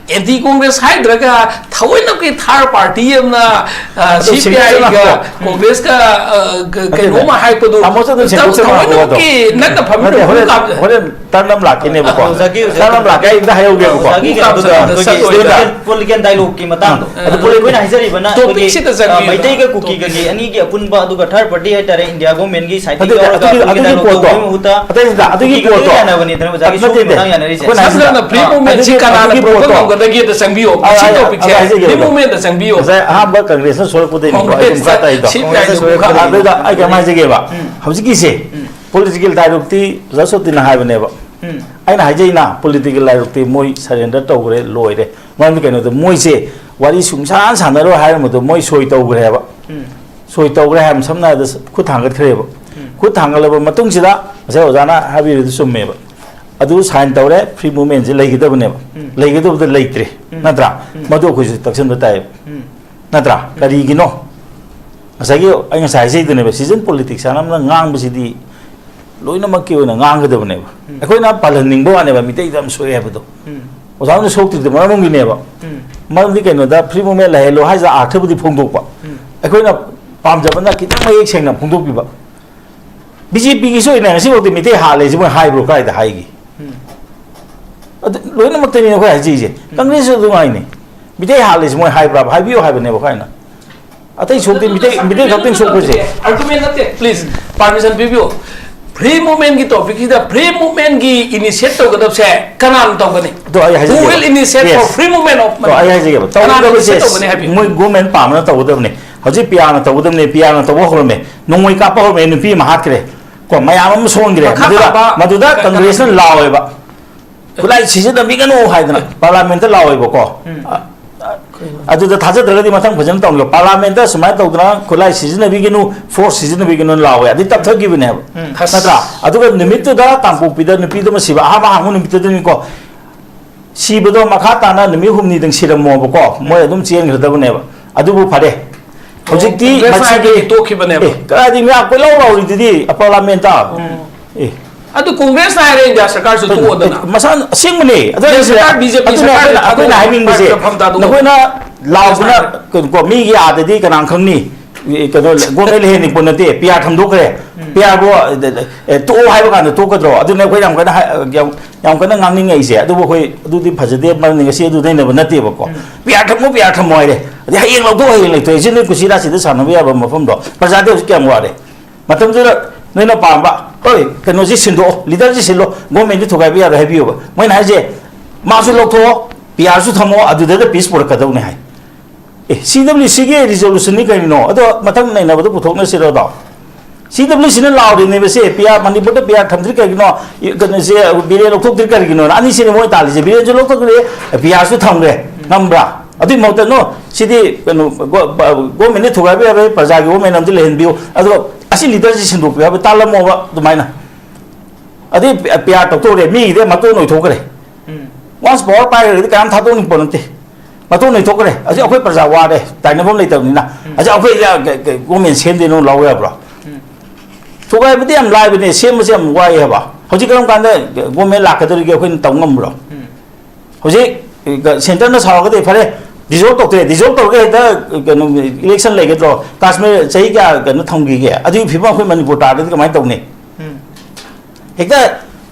ꯑꯦꯟꯇꯤ ꯀꯣꯡꯒ꯭ꯔꯦꯁ ꯍꯥꯏꯗ꯭ꯔꯒ ꯊꯑꯣꯏꯅꯀꯤ ꯊꯥꯔ ꯄꯥꯔꯇꯤ ꯑꯃꯅ, ꯑ, ꯑꯗꯨ ꯁꯤ ꯄꯤ ꯑꯥꯏꯒ ꯁꯤꯟꯗꯣꯛꯂꯛꯄ꯫ ꯀꯣꯡꯒ꯭ꯔꯦꯁꯀ, ꯑ, ꯀ-, ꯅꯠꯇꯦ, ꯀꯩꯅꯣꯝꯃ ꯅꯠꯇꯦ꯫ ꯍꯥꯏꯔꯛꯄꯗꯣ ꯇꯥꯃꯣꯁꯨ ꯑꯗꯨꯝ ꯁꯦꯡꯗꯣꯛꯆꯔꯛꯑꯣ ꯍꯥꯏꯕꯗꯣ꯫ ꯊꯑꯣꯏꯅꯃꯛꯀꯤ ꯅꯪꯅ ꯐꯝꯃꯤꯟꯅ ꯅꯠꯇꯦ, ꯍꯣꯔꯦꯟ, ꯍꯨ ꯀꯥꯝ-, ꯍꯣꯔꯦꯟ ꯇꯔꯟ ꯑꯃ ꯂꯥꯛꯈꯤꯅꯦꯕꯀꯣ꯫ ꯑꯣꯖꯥꯒꯤ, ꯑꯣꯖꯥꯒꯤ ꯇꯔꯟ ꯑꯃ ꯂꯥꯛꯀꯦ, ꯑꯩ ꯑꯝꯇ ꯍꯥꯏꯍꯧꯒꯦꯕꯀꯣ꯫ ꯑꯣꯖꯥꯒꯤ ꯇꯔꯟ ꯑꯃ ꯀꯩꯅꯣꯗ ꯂꯥꯛꯀꯦ꯫ ꯆꯠꯂꯣꯏꯕ꯫ ꯄꯣꯂꯤꯇꯤꯀꯦꯜ ꯗꯥꯏꯂꯣꯒꯀꯤ ꯃꯇꯥꯡꯗꯣ꯫ ꯑ, ꯑꯗꯨ ꯑꯩꯈꯣꯏꯅ ꯍꯥꯏꯖꯔꯤꯕꯅ ꯑꯩꯈꯣꯏꯒꯤ, ꯇꯣꯄꯤꯛꯁꯤꯗ ꯆꯪꯕꯤꯕ꯫ ꯑ, ꯃꯩꯇꯩꯒ ꯀꯨꯀꯤꯒꯒꯤ ꯑꯅꯤꯒꯤ ꯑꯄꯨꯟꯕ, ꯑꯗꯨꯒ ꯊꯥꯔꯗ ꯄꯥꯔꯇꯤ ꯍꯥꯏꯇꯥꯔꯦ, ꯏꯟꯗꯤꯌꯥ ꯒꯣꯔꯃꯦꯟꯒꯤ ꯁꯥꯏꯠꯇꯒꯤ ꯅꯠꯇꯦ, ꯌꯥꯎꯔꯒ ꯑꯗꯨꯒꯤ, ꯄꯣꯂꯤꯇꯤꯀꯦꯜ ꯑꯗꯨꯒꯤ ꯗꯥꯏꯂꯣꯒ ꯄꯣꯠꯇꯣ, ꯇꯧꯕꯒꯤ ꯃꯍꯨꯠꯇ ꯑꯇꯩꯁꯤꯗ, ꯑꯗꯨꯒꯤ ꯀꯨꯀꯤꯒ ꯄꯣꯠꯇꯣ, ꯂꯣꯏ ꯌꯥꯅꯕꯅꯤꯗꯅ ꯑꯣꯖꯥꯒꯤ ꯅꯠꯇꯦ, ꯁꯣꯝꯒꯤ ꯅꯠꯇꯦ꯫ ꯃꯇꯥꯡ ꯌꯥꯅꯔꯤꯁꯦ꯫ ꯑꯩꯈꯣꯏꯅ ꯁꯝꯅ ꯍꯥꯏꯁꯤꯗ, ꯍꯥꯏꯔꯕꯗ ꯄ꯭ꯔꯤ ꯑ, ꯃꯨꯚꯃꯦꯟꯁꯤ ꯑꯗꯨꯒꯤ, ꯀꯅꯥꯅ ꯑꯗꯨꯒꯤ ꯄ꯭ꯔꯣꯃꯣꯠ ꯄꯣꯠꯇꯣ, ꯇꯧꯒꯅꯤ? ꯗꯒꯦꯗ ꯆꯪꯕꯤꯌꯣ꯫ ꯑ, ꯃꯁꯤ ꯑ, ꯇꯣꯄꯤꯛꯁꯦ ꯑꯗ ꯍꯥꯏꯖꯒꯦꯕꯀꯣ꯫ ꯐ꯭ꯔꯤ ꯃꯨꯚꯃꯦꯟꯗ ꯆꯪꯕꯤꯌꯣ꯫ ꯉꯁꯥꯏ ꯑꯍꯥꯟꯕ ꯀꯪꯒ꯭ꯔꯦꯁꯅ ꯁꯣꯏꯔꯛꯄꯗꯩꯅꯤꯀꯣ ꯑꯩ ꯑꯗꯨꯝ ꯈꯔ ꯇꯥꯏꯗꯣ꯫ ꯁꯤ ꯃꯌꯥꯏꯗ ꯈꯔ ꯑꯗꯨꯗ ꯑꯩ ꯀꯩꯅꯣꯝ ꯍꯥꯏꯖꯒꯦꯕ꯫ ꯎꯝ꯫ ꯍꯧꯖꯤꯛꯀꯤꯁꯦ ꯎꯝ꯫ ꯄꯣꯂꯤꯇꯤꯀꯦꯜ ꯗꯥꯏꯂꯣꯒꯇꯤ ꯑꯣꯖꯥ ꯁꯣꯇꯤꯅ ꯍꯥꯏꯕꯅꯦꯕ꯫ ꯎꯝ꯫ ꯑꯩꯅ ꯍꯥꯏꯖꯩꯅ ꯄꯣꯂꯤꯇꯤꯀꯦꯜ ꯗꯥꯏꯂꯣꯒꯇꯤ ꯃꯣꯏ ꯁꯔꯦꯟꯗꯔ ꯇꯧꯈ꯭ꯔꯦ, ꯂꯣꯏꯔꯦ꯫ ꯃꯔꯝꯗꯤ ꯀꯩꯅꯣꯗ ꯃꯣꯏꯁꯦ ꯋꯥꯔꯤ ꯁꯨꯡꯁꯥꯟ ꯁꯥꯟꯅꯔꯣꯏ ꯍꯥꯏꯔꯝꯕꯗꯣ ꯃꯣꯏ ꯁꯣꯏ ꯇꯧꯈ꯭ꯔꯦꯕ꯫ ꯎꯝ꯫ ꯁꯣꯏ ꯇꯧꯈ꯭ꯔꯦ ꯍꯥꯏꯕ ꯁꯝꯅ ꯍꯥꯏꯔꯕꯗ ꯈꯨꯠ ꯊꯥꯡꯒꯠꯈ꯭ꯔꯦꯕ꯫ ꯎꯝ꯫ ꯈꯨꯠ ꯊꯥꯡꯒꯠꯂꯕ ꯃꯇꯨꯡꯁꯤꯗ ꯉꯁꯥꯏ ꯑꯣꯖꯥꯅ ꯍꯥꯏꯕꯤꯔꯤꯗꯨ ꯆꯨꯝꯃꯦꯕ꯫ ꯑꯗꯨ ꯁꯥꯏꯟ ꯇꯧꯔꯦ, ꯐ꯭ꯔꯤ ꯃꯨꯚꯃꯦꯟꯁꯦ ꯂꯩꯒꯗꯕꯅꯦꯕ꯫ ꯎꯝ꯫ ꯂꯩꯒꯗꯕꯗ ꯂꯩꯇ꯭ꯔꯦ, ꯎꯝ꯫ ꯅꯠꯇ꯭ꯔꯥ? ꯎꯝ꯫ ꯃꯗꯨ ꯑꯩꯈꯣꯏꯁꯨ ꯇꯛꯁꯤꯟꯕ ꯇꯥꯏꯌꯦꯕ꯫ ꯎꯝ꯫ ꯅꯠꯇ꯭ꯔꯥ? ꯎꯝ꯫ ꯀꯔꯤꯒꯤꯅꯣ? ꯉꯁꯥꯏꯒꯤ ꯑꯩ ꯉꯁꯥꯏ ꯍꯥꯏꯖꯩꯗꯨꯅꯦꯕ, ꯁꯤꯖꯟ ꯄꯣꯂꯤꯇꯤꯛꯁ ꯍꯥꯏꯅ ꯑꯃꯅ ꯉꯥꯡꯕꯁꯤꯗꯤ ꯂꯣꯏꯅꯃꯛꯀꯤ ꯑꯣꯏꯅ ꯉꯥꯡꯒꯗꯕꯅꯦꯕ꯫ ꯎꯝ꯫ ꯑꯩꯈꯣꯏꯅ ꯄꯥꯜꯍꯟꯅꯤꯡꯕ ꯋꯥꯅꯦꯕ, ꯃꯤꯇꯩꯗ ꯌꯥꯝ ꯁꯣꯛꯑꯦ ꯍꯥꯏꯕꯗꯣ꯫ ꯎꯝ꯫ ꯑꯣꯖꯥ ꯍꯣꯏꯅ ꯁꯣꯛꯇ꯭ꯔꯤꯗꯣ ꯃꯔꯝ ꯑꯃꯒꯤꯅꯦꯕ꯫ ꯎꯝ꯫ ꯃꯔꯝꯗꯤ ꯀꯩꯅꯣꯗ ꯐ꯭ꯔꯤ ꯃꯨꯚꯃꯦꯟ ꯂꯩꯍꯜꯂꯣ ꯍꯥꯏꯁꯤꯗ ꯑꯥꯔꯊꯕꯨꯗꯤ ꯐꯣꯡꯗꯣꯛꯄ꯫ ꯎꯝ꯫ ꯑꯩꯈꯣꯏꯅ ꯄꯥꯝꯖꯕꯅ ꯈꯤꯇꯪ ꯃꯌꯦꯛ ꯁꯦꯡꯅ ꯐꯣꯡꯗꯣꯛꯄꯤꯕ꯫ ꯕꯤ ꯖꯦ ꯄꯤꯒꯤꯁꯨ ꯑꯣꯏꯅ ꯉꯁꯤꯐꯥꯎꯗꯤ ꯃꯤꯇꯩ ꯍꯥꯠꯂꯦ ꯁꯤ ꯃꯣꯏ ꯍꯥꯏꯕ꯭ꯔꯣ? ꯀꯥꯏꯗ ꯍꯥꯏꯒꯦ? ꯎꯝ꯫ ꯑꯗꯨ ꯂꯣꯏꯅꯃꯛꯇꯅꯤ ꯑꯩꯈꯣꯏ ꯍꯥꯏꯖꯩꯁꯦ꯫ ꯎꯝ꯫ ꯀꯪꯒ꯭ꯔꯦꯁꯁꯨ ꯑꯗꯨ ꯉꯥꯏꯅꯦ꯫ ꯃꯤꯇꯩ ꯍꯥꯠꯂꯦꯁꯤ ꯃꯣꯏ ꯍꯥꯏꯕ꯭ꯔꯥꯕ? ꯍꯥꯏꯕꯤꯌꯨ ꯍꯥꯏꯕꯅꯦꯕ ꯑꯩꯈꯣꯏꯅ꯫ ꯑꯇꯩ ꯁꯣꯛꯇꯦ, ꯃꯤꯇꯩ, ꯃꯤꯇꯩ ꯈꯛꯇꯪ ꯁꯣꯛꯄꯁꯦ꯫ ꯑꯥꯔꯒꯨꯃꯦꯟ ꯅꯠꯇꯦ, please, permission ꯄꯤꯕꯤꯌꯨ꯫ ꯐ꯭ꯔꯤ ꯃꯨꯚꯃꯦꯟꯒꯤ ꯇꯣꯄꯤꯛꯁꯤꯗ ꯐ꯭ꯔꯤ ꯃꯨꯚꯃꯦꯟꯒꯤ ꯏꯅꯤꯁꯤꯌꯦꯠ ꯇꯧꯒꯗꯕꯁꯦ ꯀꯅꯥꯅ ꯇꯧꯒꯅꯤ? ꯑꯗꯣ ꯑꯩ Who ꯍꯥꯏꯖꯒꯦꯕ꯫ Will initiate for Yes. Free movement of ꯑꯗꯣ ꯑꯩ ꯍꯥꯏꯖꯒꯦꯕ꯫ ꯀꯅꯥꯅ ꯇꯧꯒꯗꯕꯁꯦ ꯏꯅꯤꯁꯤꯌꯦꯠ ꯇꯧꯒꯅꯤ ꯍꯥꯏꯕꯤꯌꯨ꯫ ꯃꯣꯏ ꯒꯣꯔꯃꯦꯟ ꯄꯥꯝꯕꯅ ꯇꯧꯒꯗꯕꯅꯤ꯫ ꯍꯧꯖꯤꯛ ꯄꯤ ꯑꯥꯔꯅ ꯇꯧꯒꯗꯕꯅꯤ, ꯄꯤ ꯑꯥꯔꯅ ꯇꯧꯕ ꯍꯧꯔꯝꯃꯦ꯫ ꯅꯣꯡꯃꯩ ꯀꯥꯞꯄ ꯍꯧꯔꯝꯃꯦ, ꯅꯨꯄꯤ ꯑꯃ ꯍꯥꯠꯈ꯭ꯔꯦ꯫ ꯀꯣ, ꯃꯌꯥꯝ ꯑꯃ ꯁꯣꯟꯈ꯭ꯔꯦ꯫ ꯃꯈꯥ ꯃꯗꯨꯗ, ꯇꯥꯕ ꯃꯗꯨꯗ ꯀ-, ꯀꯪꯒ꯭ꯔꯦꯁꯅ ꯀꯅꯥ? ꯂꯥꯎꯋꯦꯕ꯫ ꯈꯨꯠꯂꯥꯏ ꯁꯤꯖꯤꯟꯅꯕꯤꯒꯅꯨ ꯍꯥꯏꯗꯅ ꯄꯥꯔꯂꯥꯃꯦꯟꯇ ꯂꯥꯎꯋꯦꯕꯀꯣ꯫ ꯎꯝ꯫ ꯑ, ꯑ, ꯑꯗꯨꯗ ꯊꯥꯖꯗ꯭ꯔꯒꯗꯤ ꯃꯊꯪ ꯐꯖꯅ ꯇꯧꯅꯤꯀꯣ꯫ ꯄꯥꯔꯂꯥꯃꯦꯟꯇ ꯁꯨꯃꯥꯏꯅ ꯇꯧꯗꯅ ꯈꯨꯠꯂꯥꯏ ꯁꯤꯖꯤꯟꯅꯕꯤꯒꯅꯨ, ꯐꯣꯔꯁ ꯁꯤꯖꯤꯟꯅꯕꯤꯒꯅꯨ ꯂꯥꯎꯋꯦ꯫ ꯑꯗꯩ ꯇꯞꯊꯈꯤꯕꯅꯦꯕ꯫ ꯎꯝ꯫ ꯑꯁ꯫ ꯅꯠꯇ꯭ꯔꯥ? ꯑꯗꯨꯒ ꯅꯨꯃꯤꯠꯇꯨꯗ ꯀꯥꯡꯄꯣꯛꯄꯤꯗ ꯅꯨꯄꯤꯗꯨ ꯑꯃ ꯁꯤꯕ, ꯑꯍꯥꯟꯕ ꯍꯥꯡꯕ ꯅꯨꯃꯤꯠꯇꯨꯗꯅꯤꯀꯣ꯫ ꯁꯤꯕꯗꯣ ꯃꯈꯥ ꯇꯥꯅ ꯅꯨꯃꯤꯠ ꯍꯨꯝꯅꯤꯗꯪ ꯁꯤꯔꯝꯃꯣꯕꯀꯣ, ꯃꯣꯏ ꯑꯗꯨꯝ ꯆꯦꯟꯈ꯭ꯔꯗꯕꯅꯦꯕ꯫ ꯑꯗꯨꯕꯨ ꯐꯔꯦ꯫ ꯍꯧꯖꯤꯛꯇꯤ ꯀꯣꯡꯒ꯭ꯔꯦꯁ ꯃꯁꯤꯒꯤ ꯍꯥꯏꯕꯗꯤ ꯇꯣꯛꯈꯤꯕꯅꯦꯕ꯫ ꯑꯦ, ꯀꯗꯥꯏꯗꯒꯤ ꯃꯌꯥꯝ ꯀꯣꯏꯂꯥꯎ ꯂꯥꯎꯔꯤꯗꯨꯗꯤ ꯄꯥꯔꯂꯥꯃꯦꯟꯇ? ꯎꯝ꯫ ꯑꯦ꯫ ꯑꯗꯨ ꯀꯣꯡꯒ꯭ꯔꯦꯁꯅ ꯍꯥꯏꯔꯦ ꯏꯟꯗꯤꯌꯥ ꯁꯔꯀꯥꯔꯁꯨ ꯇꯣꯛꯑꯣꯗꯅ꯫ ꯃꯁꯥ ꯑꯁꯦꯡꯕꯅꯦ꯫ ꯑꯗꯨ ꯏꯟꯗꯤꯌꯥ ꯑꯩꯁꯦ ꯁꯔꯀꯥꯔ, ꯕꯤ ꯖꯦ ꯄꯤ ꯑꯗꯨꯅ ꯁꯔꯀꯥꯔꯅ ꯑꯩꯈꯣꯏꯅ, ꯑꯩꯈꯣꯏꯅ ꯍꯥꯏꯅꯤꯡꯕꯁꯦ, ꯐꯝ ꯊꯥꯗꯣꯛꯑꯣ꯫ ꯅꯈꯣꯏꯅ ꯂꯥꯎꯗꯅ, ꯀꯩꯅꯣ, ꯃꯤꯒꯤ ꯑꯥꯗꯗꯤ ꯀꯅꯥꯅ ꯈꯪꯅꯤ? ꯀꯩꯅꯣ, ꯒꯣꯔꯃꯦꯟ ꯂꯩꯍꯟꯅꯤꯡꯄꯣꯠ ꯅꯠꯇꯦ, ꯄꯤ ꯑꯥꯔ ꯊꯝꯗꯣꯛꯈ꯭ꯔꯦ꯫ ꯎꯝ꯫ ꯄꯤ ꯑꯥꯔꯕꯨ, ꯑꯦ, ꯇꯣꯛꯑꯣ ꯍꯥꯏꯕ ꯀꯥꯟꯗ ꯇꯣꯛꯀꯗ꯭ꯔꯣ? ꯑꯗꯨꯅ ꯑꯩꯈꯣꯏ ꯌꯥꯝ ꯀꯟꯅ ꯍꯥꯏ-, ꯌꯥꯝ, ꯌꯥꯝ ꯀꯟꯅ ꯉꯥꯡꯅꯤꯡꯉꯛꯏꯁꯦ꯫ ꯑꯗꯨꯕꯨ ꯑꯩꯈꯣꯏ ꯑꯗꯨꯗꯤ ꯐꯖꯗꯦ, ꯃꯔꯝꯗꯤ ꯉꯁꯤ ꯑꯗꯨ ꯅꯩꯅꯕ ꯅꯠꯇꯦꯕꯀꯣ꯫ ꯎꯝ꯫ ꯄꯤ ꯑꯥꯔ ꯊꯝꯃꯣ, ꯄꯤ ꯑꯥꯔ ꯊꯝꯃꯣ ꯍꯥꯏꯔꯦ꯫ ꯑꯗꯩ ꯍꯌꯦꯡ ꯂꯧꯊꯣꯛ, ꯍꯌꯦꯡ ꯂꯩꯊꯣꯛ꯫ ꯑꯩꯁꯦ ꯅꯣꯏ ꯀꯨꯁꯤ ꯔꯥꯁꯤꯗ ꯁꯥꯟꯅꯕ ꯌꯥꯕ ꯃꯐꯝꯗꯣ꯫ ꯄ꯭ꯔꯖꯥꯗꯤ ꯍꯧꯖꯤꯛ ꯀꯌꯥꯝ ꯋꯥꯔꯦ꯫ ꯃꯇꯝꯗꯨꯗ ꯅꯣꯏꯅ ꯄꯥꯝꯕ, "ꯍꯣꯏ, ꯀꯩꯅꯣꯁꯤ ꯁꯤꯟꯗꯣꯛꯑꯣ, ꯂꯤꯗꯔꯁꯤ ꯁꯤꯜꯂꯣ, ꯒꯣꯔꯃꯦꯟꯁꯤ ꯊꯨꯒꯥꯏꯕ ꯌꯥꯔꯣꯏ" ꯍꯥꯏꯕꯤꯌꯣꯕ꯫ ꯃꯣꯏꯅ ꯍꯥꯏꯁꯦ, "ꯃꯥꯁꯨ ꯂꯧꯊꯣꯛꯑꯣ, ꯄꯤ ꯑꯥꯔꯁꯨ ꯊꯝꯃꯣ, ꯑꯗꯨꯗ ꯄꯤꯁ ꯄꯨꯔꯛꯀꯗꯧꯅꯦ ꯍꯥꯏ꯫ ꯑꯦ, ꯁꯤ ꯗꯕ꯭ꯂꯤꯎ ꯁꯤꯒꯤ ꯔꯤꯖꯣꯂꯨꯁꯟꯅꯤ ꯀꯩꯅꯣ? ꯑꯗꯣ ꯃꯊꯪ ꯅꯩꯅꯕꯗ ꯄꯨꯊꯣꯛꯅꯁꯤꯔꯣ ꯑꯗꯣ? ꯁꯤ ꯗꯕ꯭ꯂꯤꯎ ꯁꯤꯅ ꯂꯥꯎꯔꯤꯅꯦꯕ ꯁꯦ, ꯄꯤ ꯑꯥꯔ, ꯃꯅꯤꯄꯨꯔꯗ ꯄꯤ ꯑꯥꯔ ꯊꯝꯗ꯭ꯔꯤ ꯀꯩꯒꯤꯅꯣ? ꯀꯩꯅꯣꯁꯦ, ꯕꯤꯔꯦꯟ ꯂꯧꯊꯣꯛꯇ꯭ꯔꯤ ꯀꯔꯤꯒꯤꯅꯣꯅ? ꯑꯅꯤꯁꯤꯅꯦ ꯃꯣꯏ ꯇꯥꯜꯂꯤꯁꯦ꯫ ꯕꯤꯔꯦꯟꯁꯨ ꯂꯧꯊꯣꯛꯈ꯭ꯔꯦ, ꯄꯤ ꯑꯥꯔꯁꯨ ꯊꯝꯈ꯭ꯔꯦ꯫ ꯉꯝꯕ꯭ꯔꯥ? ꯑꯗꯨꯏ ꯃꯍꯨꯠꯇ, ꯅꯣ, ꯁꯤꯗꯤ ꯀꯩꯅꯣ, ꯒꯣ-, ꯕ-, ꯒꯣꯔꯃꯦꯟꯗ ꯊꯨꯒꯥꯏꯕ ꯌꯥꯔꯣꯏ, ꯄ꯭ꯔꯖꯥꯒꯤ ꯒꯣꯔꯃꯦꯟ ꯑꯃꯗꯤ ꯂꯩꯍꯟꯕꯤꯌꯨ꯫ ꯑꯗꯣ ꯑꯁꯤ ꯂꯤꯗꯔꯁꯤ ꯁꯤꯟꯗꯣꯛꯄꯤꯌꯨ ꯍꯥꯏꯕ, ꯇꯥꯜꯂꯝꯃꯣꯕ ꯑꯗꯨꯃꯥꯏꯅ꯫ ꯑꯗꯩ ꯄꯤ-, ꯄꯤ ꯑꯥꯔ ꯇꯧꯊꯣꯛꯈ꯭ꯔꯦ, ꯃꯤꯒꯤꯗꯤ ꯃꯇꯣꯟ ꯑꯣꯏꯊꯣꯛꯈ꯭ꯔꯦ꯫ ꯎꯝ꯫ ꯋꯥꯟꯁ ꯄꯋꯥꯔ ꯄꯥꯏꯈ꯭ꯔꯒꯗꯤ ꯀꯅꯥꯝ ꯊꯥꯗꯣꯛꯅꯤꯡꯕ ꯅꯠꯇꯦ꯫ ꯃꯇꯣꯟ ꯑꯣꯏꯊꯣꯛꯈ꯭ꯔꯦ꯫ ꯍꯧꯖꯤꯛ ꯑꯩꯈꯣꯏ ꯄ꯭ꯔꯖꯥ ꯋꯥꯔꯦ, ꯇꯥꯏꯅꯐꯝ ꯂꯩꯇꯕꯅꯤꯅ꯫ ꯎꯝ꯫ ꯍꯧꯖꯤꯛ ꯑꯩꯈꯣꯏ ꯌꯥ-, ꯒ-, ꯒ-, ꯒꯣꯔꯃꯦꯟ ꯁꯦꯝꯗꯣꯏꯅꯣ ꯂꯥꯎ ꯌꯥꯕ꯭ꯔꯣ? ꯎꯝ꯫ ꯊꯨꯒꯥꯏꯕꯗꯤ ꯌꯥꯝ ꯂꯥꯏꯕꯅꯦ, ꯁꯦꯝꯕꯁꯦ ꯌꯥꯝ ꯋꯥꯏ ꯍꯥꯏꯕ꯫ ꯍꯧꯖꯤꯛ ꯀꯔꯝ ꯀꯥꯟꯗ ꯒꯣꯔꯃꯦꯟ ꯂꯥꯛꯀꯗꯧꯔꯤꯒꯦ, ꯑꯩꯈꯣꯏꯅ ꯇꯧ ꯉꯝꯕ꯭ꯔꯣ? ꯎꯝ꯫ ꯍꯧꯖꯤꯛ ꯁꯦꯟꯇꯔꯅ ꯁꯥꯎꯔꯒꯗꯤ ꯐꯔꯦ, ꯗꯤꯖꯣꯜꯕ ꯇꯧꯊꯣꯛꯑꯦ, ꯗꯤꯖꯣꯜꯕ ꯇꯧꯔꯒ ꯍꯦꯛꯇ ꯀꯩꯅꯣ, ꯏꯂꯦꯛꯁꯟ ꯂꯩꯒꯗ꯭ꯔꯣ? ꯀꯥꯁꯃꯤꯔ ꯆꯍꯤ ꯀꯌꯥ ꯀꯩꯅꯣ ꯊꯝꯈꯤꯒꯦ? ꯑꯗꯨꯒꯤ ꯐꯤꯕꯝ ꯑꯩꯈꯣꯏ ꯃꯅꯤꯄꯨꯔ ꯇꯥꯔꯒꯗꯤ ꯀꯃꯥꯏꯅ ꯇꯧꯅꯤ? ꯎꯝ꯫ ꯍꯦꯛꯇ,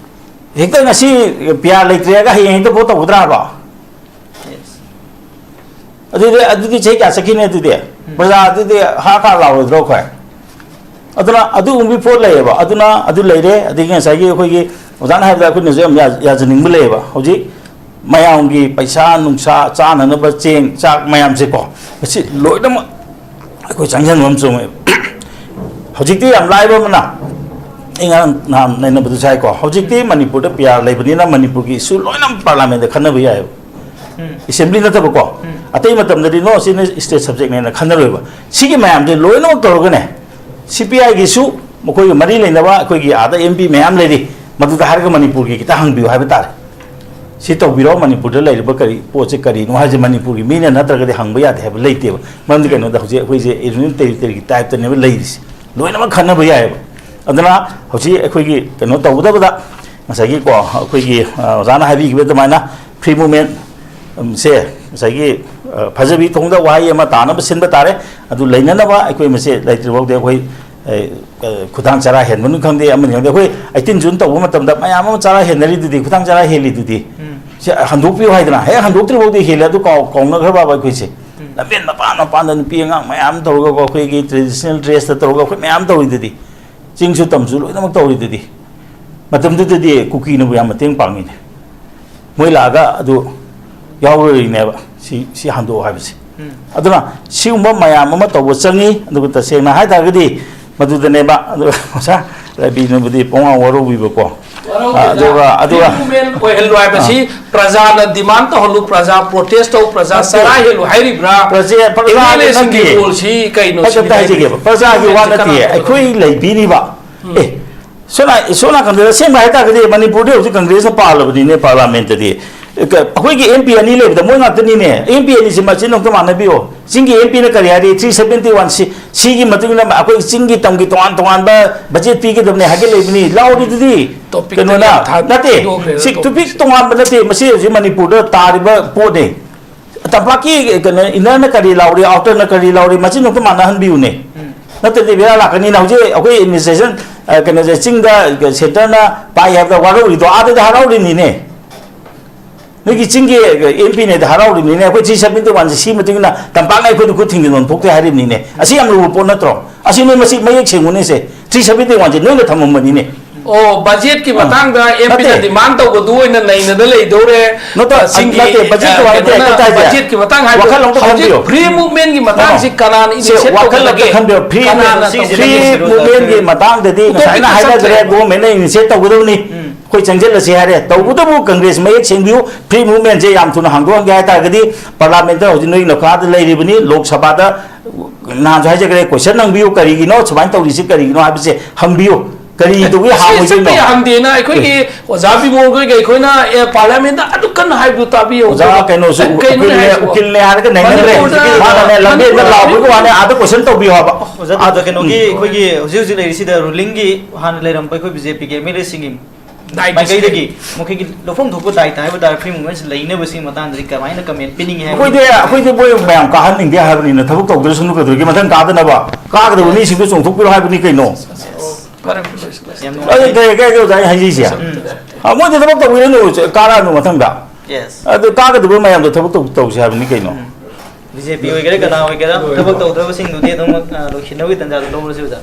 ꯍꯦꯛꯇ ꯉꯁꯤ ꯄꯤ ꯑꯥꯔ ꯂꯩꯇ꯭ꯔꯦꯒ ꯍꯌꯦꯡ ꯍꯦꯛꯇ ꯚꯣꯠ ꯇꯧꯒꯗ꯭ꯔꯥꯕ? Yes. ꯑꯗꯨꯗꯤ, ꯑꯗꯨꯗꯤ ꯆꯍꯤ ꯀꯌꯥ ꯆꯠꯈꯤꯅꯤ ꯑꯗꯨꯗꯤ? ꯎꯝ꯫ ꯄ꯭ꯔꯖꯥ ꯑꯗꯨꯗꯤ ꯍꯥ ꯈꯥ ꯂꯥꯎꯔꯣꯏꯗ꯭ꯔꯣ ꯑꯩꯈꯣꯏ? ꯑꯗꯨꯅ ꯑꯗꯨꯒꯨꯝꯕꯒꯤ ꯄꯣꯠ ꯂꯩꯌꯦꯕ꯫ ꯑꯗꯨꯅ ꯑꯗꯨ ꯂꯩꯔꯦ꯫ ꯑꯗꯒꯤ ꯉꯁꯥꯏꯒꯤ ꯑꯩꯈꯣꯏꯒꯤ ꯑꯣꯖꯥꯅ ꯍꯥꯏꯕꯗ ꯑꯩꯈꯣꯏꯅꯁꯨ ꯌꯥꯝ ꯌꯥ-, ꯌꯥꯖꯅꯤꯡꯕ ꯂꯩꯌꯦꯕ꯫ ꯍꯧꯖꯤꯛ ꯃꯌꯥꯝꯒꯤ ꯄꯩꯁꯥ ꯅꯨꯡꯁꯥ, ꯆꯥꯅꯅꯕ ꯆꯦꯡ ꯆꯥꯛ ꯃꯌꯥꯝꯁꯦꯀꯣ, ꯃꯁꯤ ꯂꯣꯏꯅꯃꯛ ꯑꯩꯈꯣꯏ ꯆꯪꯁꯤꯟꯕ ꯑꯃ ꯆꯨꯝꯃꯦꯕ꯫ ꯍꯧꯖꯤꯛꯇꯤ ꯌꯥꯝ ꯂꯥꯏꯕ ꯑꯃꯅ, ꯑꯩ ꯉꯔꯥꯡ ꯅꯍꯥꯟ ꯅꯩꯅꯕꯗꯨꯁꯨ ꯍꯥꯏꯀꯣ, ꯍꯧꯖꯤꯛꯇꯤ ꯃꯅꯤꯄꯨꯔꯗ ꯄꯤ ꯑꯥꯔ ꯂꯩꯕꯅꯤꯅ ꯃꯅꯤꯄꯨꯔꯒꯤ ꯏꯁꯨ ꯂꯣꯏꯅ ꯄꯥꯔꯂꯥꯃꯦꯟꯗ ꯈꯟꯅꯕ ꯌꯥꯏꯑꯕ꯫ ꯎꯝ꯫ ꯑꯦꯁꯦꯝꯕ꯭ꯂꯤ ꯅꯠꯇꯕꯀꯣ꯫ ꯎꯝ꯫ ꯑꯇꯩ ꯃꯇꯝꯗꯗꯤ ꯅꯣ, ꯁꯤꯅ ꯁ꯭ꯇꯦꯠ ꯁꯕꯖꯦꯛꯅꯦꯅ ꯈꯟꯅꯔꯣꯏꯕ꯫ ꯁꯤꯒꯤ ꯃꯌꯥꯝꯁꯦ ꯂꯣꯏꯅꯃꯛ ꯇꯧꯔꯒꯅꯦ, ꯁꯤ ꯄꯤ ꯑꯥꯏꯒꯤꯁꯨ ꯃꯈꯣꯏꯒ ꯃꯔꯤ ꯂꯩꯅꯕ ꯑꯩꯈꯣꯏꯒꯤ ꯑꯥꯗ ꯑꯦꯝ ꯄꯤ ꯃꯌꯥꯝ ꯂꯩꯔꯤ, ꯃꯗꯨꯗ ꯍꯥꯏꯔꯒ ꯃꯅꯤꯄꯨꯔꯒꯤ ꯈꯤꯇ ꯍꯪꯕꯤꯌꯨ ꯍꯥꯏꯕ ꯇꯥꯔꯦ꯫ ꯁꯤ ꯇꯧꯕꯤꯔꯣ, ꯃꯅꯤꯄꯨꯔꯗ ꯂꯩꯔꯤꯕ ꯀꯔꯤ ꯄꯣꯠꯁꯦ ꯀꯔꯤꯅꯣ ꯍꯥꯏꯁꯦ ꯃꯅꯤꯄꯨꯔꯒꯤ ꯃꯤꯅ ꯅꯠꯇ꯭ꯔꯒꯗꯤ ꯍꯪꯕ ꯌꯥꯗꯦ ꯍꯥꯏꯕ ꯂꯩꯇꯦꯕ꯫ ꯃꯔꯝꯗꯤ ꯀꯩꯅꯣꯗ ꯍꯧꯖꯤꯛ ꯑꯩꯈꯣꯏꯁꯦ ꯌꯨꯅꯤꯌꯟ ꯇꯦꯔꯤꯇꯣꯔꯤꯒꯤ ꯇꯥꯏꯞꯇꯅꯦꯕ ꯂꯩꯔꯤꯁꯦ꯫ ꯂꯣꯏꯅꯃꯛ ꯈꯟꯅꯕ ꯌꯥꯏꯑꯕ꯫ ꯑꯗꯨꯅ ꯍꯧꯖꯤꯛ ꯑꯩꯈꯣꯏꯒꯤ ꯀꯩꯅꯣ ꯇꯧꯒꯗꯕꯗ ꯉꯁꯥꯏꯒꯤꯀꯣ, ꯑꯩꯈꯣꯏꯒꯤ, ꯑ, ꯑꯣꯖꯥꯅ ꯍꯥꯏꯕꯤꯈꯤꯕ ꯑꯗꯨꯃꯥꯏꯅ ꯐ꯭ꯔꯤ ꯃꯨꯚꯃꯦꯟ ꯁꯦ ꯉꯁꯥꯏꯒꯤ, ꯑ, ꯐꯖꯕꯤ ꯊꯣꯡꯗ ꯋꯥꯍꯩ ꯑꯃ ꯇꯥꯅꯕ ꯁꯤꯟꯕ ꯇꯥꯔꯦ꯫ ꯑꯗꯨ ꯂꯩꯅꯅꯕ ꯑꯩꯈꯣꯏ ꯃꯁꯦ ꯂꯩꯇ꯭ꯔꯤꯐꯥꯎꯗꯤ ꯑꯩꯈꯣꯏ, ꯑ, ꯑ, ꯈꯨꯗꯥꯡ ꯆꯔꯥ ꯍꯦꯟꯕꯅꯤ ꯈꯪꯗꯦ, ꯑꯃꯅꯤ ꯈꯪꯗꯦ, ꯑꯩꯈꯣꯏ ꯑꯩꯠꯇꯤꯟ ꯖꯨꯟ ꯇꯧꯕ ꯃꯇꯝꯗ ꯃꯌꯥꯝ ꯑꯃ ꯆꯔꯥ ꯍꯦꯟꯅꯔꯤꯗꯨꯗꯤ, ꯈꯨꯗꯥꯡ ꯆꯔꯥ ꯍꯦꯜꯂꯤꯗꯨꯗꯤ꯫ ꯎꯝ꯫ ꯁꯤ ꯍꯟꯗꯣꯛꯄꯤꯌꯨ ꯍꯥꯏꯗꯅ, ꯍꯦꯛ ꯍꯟꯗꯣꯛꯇ꯭ꯔꯤꯐꯥꯎꯗꯤ ꯍꯦꯜꯂꯦ, ꯑꯗꯨ ꯀꯥꯎ-, ꯀꯥꯎꯅꯈ꯭ꯔꯕ ꯑꯩꯈꯣꯏꯁꯦ꯫ ꯎꯝ꯫ ꯂꯝꯕꯦꯟ ꯃꯄꯥꯟ ꯃꯄꯥꯟꯗ ꯅꯨꯄꯤ ꯑꯉꯥꯡ ꯃꯌꯥꯝ ꯇꯧꯔꯒꯀꯣ, ꯑꯩꯈꯣꯏꯒꯤ ꯇ꯭ꯔꯦꯗꯤꯁꯅꯦꯜ ꯗ꯭ꯔꯦꯁꯇ ꯇꯧꯔꯒ ꯑꯩꯈꯣꯏ ꯃꯌꯥꯝ ꯇꯧꯔꯤꯗꯨꯗꯤ꯫ ꯆꯤꯡꯁꯨ ꯇꯝꯁꯨ ꯂꯣꯏꯅꯃꯛ ꯇꯧꯔꯤꯗꯨꯗꯤ꯫ ꯃꯇꯝꯗꯨꯗꯗꯤ ꯀꯨꯀꯤꯅꯕꯨ ꯌꯥꯝ ꯃꯇꯦꯡ ꯄꯥꯡꯉꯤꯅꯦ꯫ ꯃꯣꯏ ꯂꯥꯛꯑꯒ ꯑꯗꯨ ꯌꯥꯎꯔꯣꯏꯅꯦꯕ ꯁꯤ ꯁꯤ ꯍꯟꯗꯣꯛꯑꯣ ꯍꯥꯏꯕꯁꯦ꯫ ꯑꯗꯨꯅ ꯁꯤꯒꯨꯝꯕ ꯃꯌꯥꯝ ꯑꯃ ꯇꯧꯕ ꯆꯪꯉꯤ꯫ ꯑꯗꯨꯒ ꯇꯁꯦꯡꯅ ꯍꯥꯏ ꯇꯥꯔꯒꯗꯤ ꯃꯗꯨꯗꯅꯦꯕ, ꯑꯗꯨꯒ ꯑꯣꯖꯥ ꯔꯕꯤꯅꯕꯨꯗꯤ ꯄꯨꯡꯋꯥ ꯋꯥꯔꯧꯕꯤꯕꯀꯣ꯫ ꯑꯗꯨꯒ ꯑꯗꯨꯒ ꯑꯣꯏꯍꯜꯂꯨ ꯍꯥꯏꯕꯁꯤ ꯄ꯭ꯔꯖꯥꯅ ꯗꯤꯃꯥꯟ ꯇꯧꯍꯜꯂꯨ, ꯄ꯭ꯔꯖꯥ ꯄ꯭ꯔꯣꯇꯦꯁ ꯇꯧ, ꯄ꯭ꯔꯖꯥ ꯆꯔꯥ ꯍꯦꯜꯂꯨ ꯍꯥꯏꯔꯤꯕ꯭ꯔꯥ? ꯄ꯭ꯔꯖꯥ ꯄ꯭ꯔꯖꯥ ꯑꯦꯝ ꯑꯦꯜ ꯑꯦꯁꯤꯡꯒꯤ ꯅꯠꯇꯦ꯫ ꯔꯣꯜꯁꯤ ꯀꯩꯅꯣ ꯑꯩ ꯀꯝꯇ ꯍꯥꯏꯖꯒꯦꯕ, ꯄ꯭ꯔꯖꯥꯒꯤ ꯋꯥ ꯅꯠꯇꯦ, ꯑꯩꯈꯣꯏ ꯂꯩꯕꯤꯔꯤꯕ꯫ ꯑꯦ, ꯁꯣꯝ ꯁꯣꯝ ꯅꯥꯀꯟꯗ ꯑꯁꯦꯡꯕ ꯍꯥꯏꯇꯥꯔꯒꯗꯤ ꯃꯅꯤꯄꯨꯔꯗ ꯍꯧꯖꯤꯛ ꯀꯪꯒ꯭ꯔꯦꯁꯅ ꯄꯥꯜꯂꯕꯅꯤꯅꯦ ꯄꯥꯔꯂꯥꯃꯦꯟꯇꯗꯤ꯫ ꯑꯩꯈꯣꯏꯒꯤ ꯑꯦꯝ ꯄꯤ ꯑꯅꯤ ꯂꯩꯕꯗ ꯃꯣꯏ ꯉꯥꯛꯇꯅꯤꯅꯦ꯫ ꯑꯦꯝ ꯄꯤ ꯑꯅꯤꯁꯤ ꯃꯆꯤꯟ ꯑꯝꯇ ꯃꯥꯟꯅꯕꯤꯌꯣ꯫ ꯆꯤꯡꯒꯤ ꯑꯦꯝ ꯄꯤꯅ ꯀꯔꯤ ꯍꯥꯏꯔꯤ? ꯊ꯭ꯔꯤ ꯁꯕꯦꯟꯇꯤ ꯋꯥꯟ ꯁꯤ, ꯁꯤꯒꯤ ꯃꯇꯨꯡ ꯏꯟꯅ ꯑꯩꯈꯣꯏ ꯆꯤꯡꯒꯤ ꯇꯝꯒꯤ ꯇꯣꯉꯥꯟ ꯇꯣꯉꯥꯟꯕ ꯕꯖꯦꯠ ꯄꯤꯒꯗꯕꯅꯦ ꯍꯥꯏꯒꯠꯂꯛꯏꯕꯅꯤ꯫ ꯂꯥꯎꯔꯤꯗꯨꯗꯤ ꯀꯩꯅꯣꯅ ꯅꯠꯇꯦ꯫ ꯁꯤ ꯇꯣꯄꯤꯛ ꯇꯣꯉꯥꯟꯕ ꯅꯠꯇꯦ꯫ ꯃꯁꯤ ꯍꯧꯖꯤꯛ ꯃꯅꯤꯄꯨꯔꯗ ꯇꯥꯔꯤꯕ ꯄꯣꯠꯅꯤ꯫ ꯇꯝꯄꯥꯛꯀꯤ ꯀꯩꯅꯣ ꯏꯟꯅꯔꯅ ꯀꯔꯤ ꯂꯥꯎꯔꯤ, ꯑꯥꯎꯇꯔꯅ ꯀꯔꯤ ꯂꯥꯎꯔꯤ, ꯃꯆꯤꯟ ꯑꯝꯇ ꯃꯥꯟꯅꯍꯟꯕꯤꯌꯨꯅꯦ꯫ ꯅꯠꯇ꯭ꯔꯗꯤ ꯕꯦꯔꯥ ꯂꯥꯛꯀꯅꯤꯅ꯫ ꯍꯧꯖꯤꯛ ꯑꯩꯈꯣꯏ ꯑꯦꯗꯃꯤꯅꯤꯁꯇ꯭ꯔꯦꯁꯟ ꯀꯩꯅꯣꯁꯦ ꯆꯤꯡꯗ ꯁꯦꯟꯇꯔꯅ ꯄꯥꯏ ꯍꯥꯏꯕꯗ ꯋꯥꯔꯧꯔꯤꯗꯣ ꯑꯥꯗꯗꯤ ꯍꯔꯥꯎꯔꯤꯅꯤꯅꯦ꯫ ꯅꯣꯏꯒꯤ ꯆꯤꯡꯒꯤ ꯑꯦꯝ ꯄꯤꯅꯦꯗ ꯍꯔꯥꯎꯔꯤꯕꯅꯤꯅꯦ꯫ ꯑꯩꯈꯣꯏ ꯊ꯭ꯔꯤ ꯁꯕꯦꯟꯇꯤ ꯋꯥꯟꯁꯦ ꯁꯤ ꯃꯇꯨꯡ ꯏꯟꯅ ꯇꯝꯄꯥꯛꯅ ꯑꯩꯈꯣꯏꯗ ꯈꯨꯠ ꯊꯤꯡꯖꯤꯟꯐꯝ ꯊꯣꯛꯇꯦ ꯍꯥꯏꯔꯤꯕꯅꯤꯅꯦ꯫ ꯑꯁꯤ ꯌꯥꯝ ꯂꯨꯕ ꯄꯣꯠ ꯅꯠꯇ꯭ꯔꯣ? ꯑꯁꯤ ꯅꯣꯏ ꯃꯁꯤ ꯃꯌꯦꯛ ꯁꯦꯡꯉꯨꯅꯦꯁꯦ꯫ ꯊ꯭ꯔꯤ ꯁꯕꯦꯟꯇꯤ ꯋꯥꯟꯁꯦ ꯅꯣꯏꯅ ꯊꯝꯃꯝꯕꯅꯤꯅꯦ꯫ ꯑꯣ, ꯕꯖꯦꯠꯀꯤ ꯃꯇꯥꯡꯗ ꯑꯦꯝ ꯄꯤꯅ ꯗꯤꯃꯥꯟ ꯇꯧꯕꯗꯨ ꯑꯣꯏꯅ ꯅꯩꯅꯗ ꯂꯩꯗꯧꯔꯦ꯫ ꯅꯠꯇꯦ, ꯆꯤꯡꯒꯤ, ꯅꯠꯇꯦ, ꯕꯖꯦꯠꯀꯤ ꯋꯥ ꯅꯠꯇꯦ, ꯀꯩꯅꯣꯅ ꯀꯩꯅꯣ ꯍꯥꯏꯁꯦ꯫ ꯕꯖꯦꯠꯀꯤ ꯃꯇꯥꯡ ꯍꯥꯏꯕ ꯋꯥꯈꯜ ꯑꯝꯇ ꯍꯧꯖꯤꯛ ꯈꯟꯕꯤꯌꯨ꯫ ꯐ꯭ꯔꯤ ꯃꯨꯚꯃꯦꯟꯒꯤ ꯃꯇꯥꯡꯁꯤ ꯀꯅꯥꯅ ꯁꯦ, ꯏꯅꯤꯁꯤꯌꯦꯠ ꯋꯥꯈꯜ ꯑꯝꯇ ꯇꯧꯒꯗꯒꯦ? ꯈꯟꯕꯤꯌꯨ꯫ ꯐ꯭ꯔꯤ, ꯀꯅꯥꯅ ꯐ꯭ꯔꯤ ꯇꯧꯒꯗꯒꯦ? ꯃꯨꯚꯃꯦꯟꯒꯤ ꯃꯇꯥꯡꯗꯗꯤ ꯉꯁꯥꯏꯅ ꯍꯥꯏꯅꯈ꯭ꯔꯦ, ꯒꯣꯚꯔꯟꯃꯦꯟꯠꯅ ꯏꯅꯤꯁꯤꯌꯦꯠ ꯇꯧꯒꯗꯕꯅꯤ꯫ ꯑꯩꯈꯣꯏ ꯆꯪꯁꯤꯜꯂꯁꯤ ꯍꯥꯏꯔꯦ꯫ ꯇꯧꯕꯇꯕꯨ ꯀꯪꯒ꯭ꯔꯦꯁ ꯃꯌꯦꯛ ꯁꯦꯡꯕꯤꯌꯨ, ꯐ꯭ꯔꯤ ꯃꯨꯚꯃꯦꯟꯠꯁꯦ ꯌꯥꯝ ꯊꯨꯅ ꯍꯥꯡꯗꯣꯛꯍꯟꯒꯦ ꯍꯥꯏ ꯇꯥꯔꯒꯗꯤ ꯄꯥꯔꯂꯥꯃꯦꯟꯠꯇ ꯍꯧꯖꯤꯛ ꯅꯣꯏ ꯅꯈꯥꯗ ꯂꯩꯔꯤꯕꯅꯤ, ꯂꯣꯛ ꯁꯚꯥꯗ ꯅꯍꯥꯟꯁꯨ ꯍꯥꯏꯖꯈ꯭ꯔꯦ, ꯀꯣꯏꯁꯟ ꯍꯪꯕꯤꯌꯨ, ꯀꯔꯤꯒꯤꯅꯣ ꯁꯨꯃꯥꯏꯅ ꯇꯧꯔꯤꯁꯤ ꯀꯔꯤꯒꯤꯅꯣ ꯍꯥꯏꯕꯁꯦ ꯍꯪꯕꯤꯌꯨ꯫ ꯀꯔꯤꯗꯨꯒꯤ ꯍꯥꯡꯉꯣꯏꯗꯣꯏꯅꯣ? ꯁꯤ ꯆꯠꯄ ꯌꯥꯍꯟꯗꯦꯅ ꯑꯩꯈꯣꯏꯒꯤ ꯑꯣꯖꯥ ꯕꯤꯃꯣꯜ ꯈꯣꯏꯒ ꯑꯩꯈꯣꯏꯅ, ꯑꯦ, ꯄꯥꯔꯂꯤꯌꯥꯃꯦꯟꯗ ꯑꯗꯨ ꯀꯟꯅ ꯍꯥꯏꯕꯗꯨ ꯇꯥꯕꯤꯌꯨ꯫ ꯑꯣꯖꯥ ꯀꯩꯅꯣꯁꯨ ꯑꯦ, ꯀꯩꯅꯣꯅꯦ ꯎꯀꯤꯜꯅꯦ, ꯍꯥꯏꯁꯤꯕꯣ? ꯎꯀꯤꯜꯅꯦ ꯍꯥꯏꯔꯒ ꯅꯩꯅꯈ꯭ꯔꯦ꯫ ꯃꯅꯤꯄꯨꯔꯗ, ꯃꯥꯅꯅꯦ ꯂꯝꯕꯦꯟꯗ ꯃꯅꯤꯄꯨꯔꯗ ꯂꯥꯎꯕꯒꯤ ꯋꯥꯅꯦ, ꯑꯥꯗ ꯀꯣꯏꯁꯟ ꯇꯧꯕꯤꯌꯨ ꯍꯥꯏꯕ꯫ ꯑꯣꯖꯥ, ꯑꯗ ꯀꯩꯅꯣꯒꯤ ꯑꯩꯈꯣꯏꯒꯤ ꯍꯧꯖꯤꯛ ꯍꯧꯖꯤꯛ ꯂꯩꯔꯤꯁꯤꯗ ꯔꯨꯂꯤꯡꯒꯤ ꯍꯥꯟꯅ ꯂꯩꯔꯝꯕ ꯑꯩꯈꯣꯏ ꯕꯤ ꯖꯦ ꯄꯤꯒꯤ ꯑꯦꯝ ꯑꯦꯜ ꯑꯦꯁꯤꯡꯒꯤ ꯃꯥꯏꯀꯩꯗꯒꯤ ꯃꯈꯣꯏꯒꯤ ꯂꯧꯐꯝ ꯊꯣꯛꯄ ꯗꯥꯏꯇ ꯍꯥꯏꯕ ꯇꯥꯔꯦ, ꯐ꯭ꯔꯤ ꯃꯨꯚꯃꯦꯟꯠꯁꯤ ꯂꯩꯅꯕꯁꯤꯒꯤ ꯃꯇꯥꯡꯗꯗꯤ ꯀꯃꯥꯏꯅ ꯀꯃꯦꯟ ꯄꯤꯅꯤꯡꯉꯤ ꯍꯥꯏꯕ? ꯑꯩꯈꯣꯏꯗꯤ, ꯑꯩꯈꯣꯏꯗꯤ ꯃꯣꯏ ꯃꯌꯥꯝ ꯀꯥꯍꯟꯅꯤꯡꯗꯦ ꯍꯥꯏꯕꯅꯤꯅ ꯊꯕꯛ ꯇꯧꯗ꯭ꯔꯁꯅꯨ ꯀꯩꯗꯧꯔꯒꯦ, ꯃꯊꯪ ꯀꯥꯗꯅꯕ꯫ ꯀꯥꯒꯗꯕ ꯃꯤꯁꯤꯡꯗꯣ ꯆꯣꯡꯊꯣꯛꯄꯤꯔꯣ ꯍꯥꯏꯕꯅꯤ ꯀꯩꯅꯣ꯫ ꯐꯔꯦ, ꯐꯔꯦ, ꯐꯔꯦ꯫ ꯌꯥꯝ ꯑꯩ ꯅꯨꯡꯉꯥꯏꯖꯔꯦ꯫ ꯀꯩ, ꯀꯩ, ꯀꯩ ꯑꯣꯖꯥ ꯑꯩ ꯍꯥꯏꯖꯩꯁꯦ? ꯎꯝ꯫ ꯑ, ꯃꯣꯏꯗ ꯊꯕꯛ ꯇꯧꯕꯤꯔꯅꯨ, ꯀꯥꯔꯛꯑꯅꯨ ꯃꯊꯪꯗ꯫ Yes꯫ ꯑꯗꯨ ꯀꯥꯒꯗꯕ ꯃꯌꯥꯝꯗꯣ ꯊꯕꯛ ꯇꯧ-, ꯇꯧꯁꯦ ꯍꯥꯏꯕꯅꯤ ꯀꯩꯅꯣ꯫ ꯎꯝ꯫ ꯕꯤ ꯖꯦ ꯄꯤ ꯑꯣꯏꯒꯦꯔꯥ ꯀꯅꯥ ꯑꯣꯏꯒꯦꯔꯥ ꯊꯕꯛ ꯇꯧꯗꯕꯁꯤꯡꯗꯨꯗꯤ ꯑꯗꯨꯝ, ꯑ, ꯂꯣꯏꯁꯤꯟꯅꯕꯒꯤ ꯇꯥꯟꯖꯥꯗꯣ ꯂꯧꯔꯁꯤ ꯑꯣꯖꯥ꯫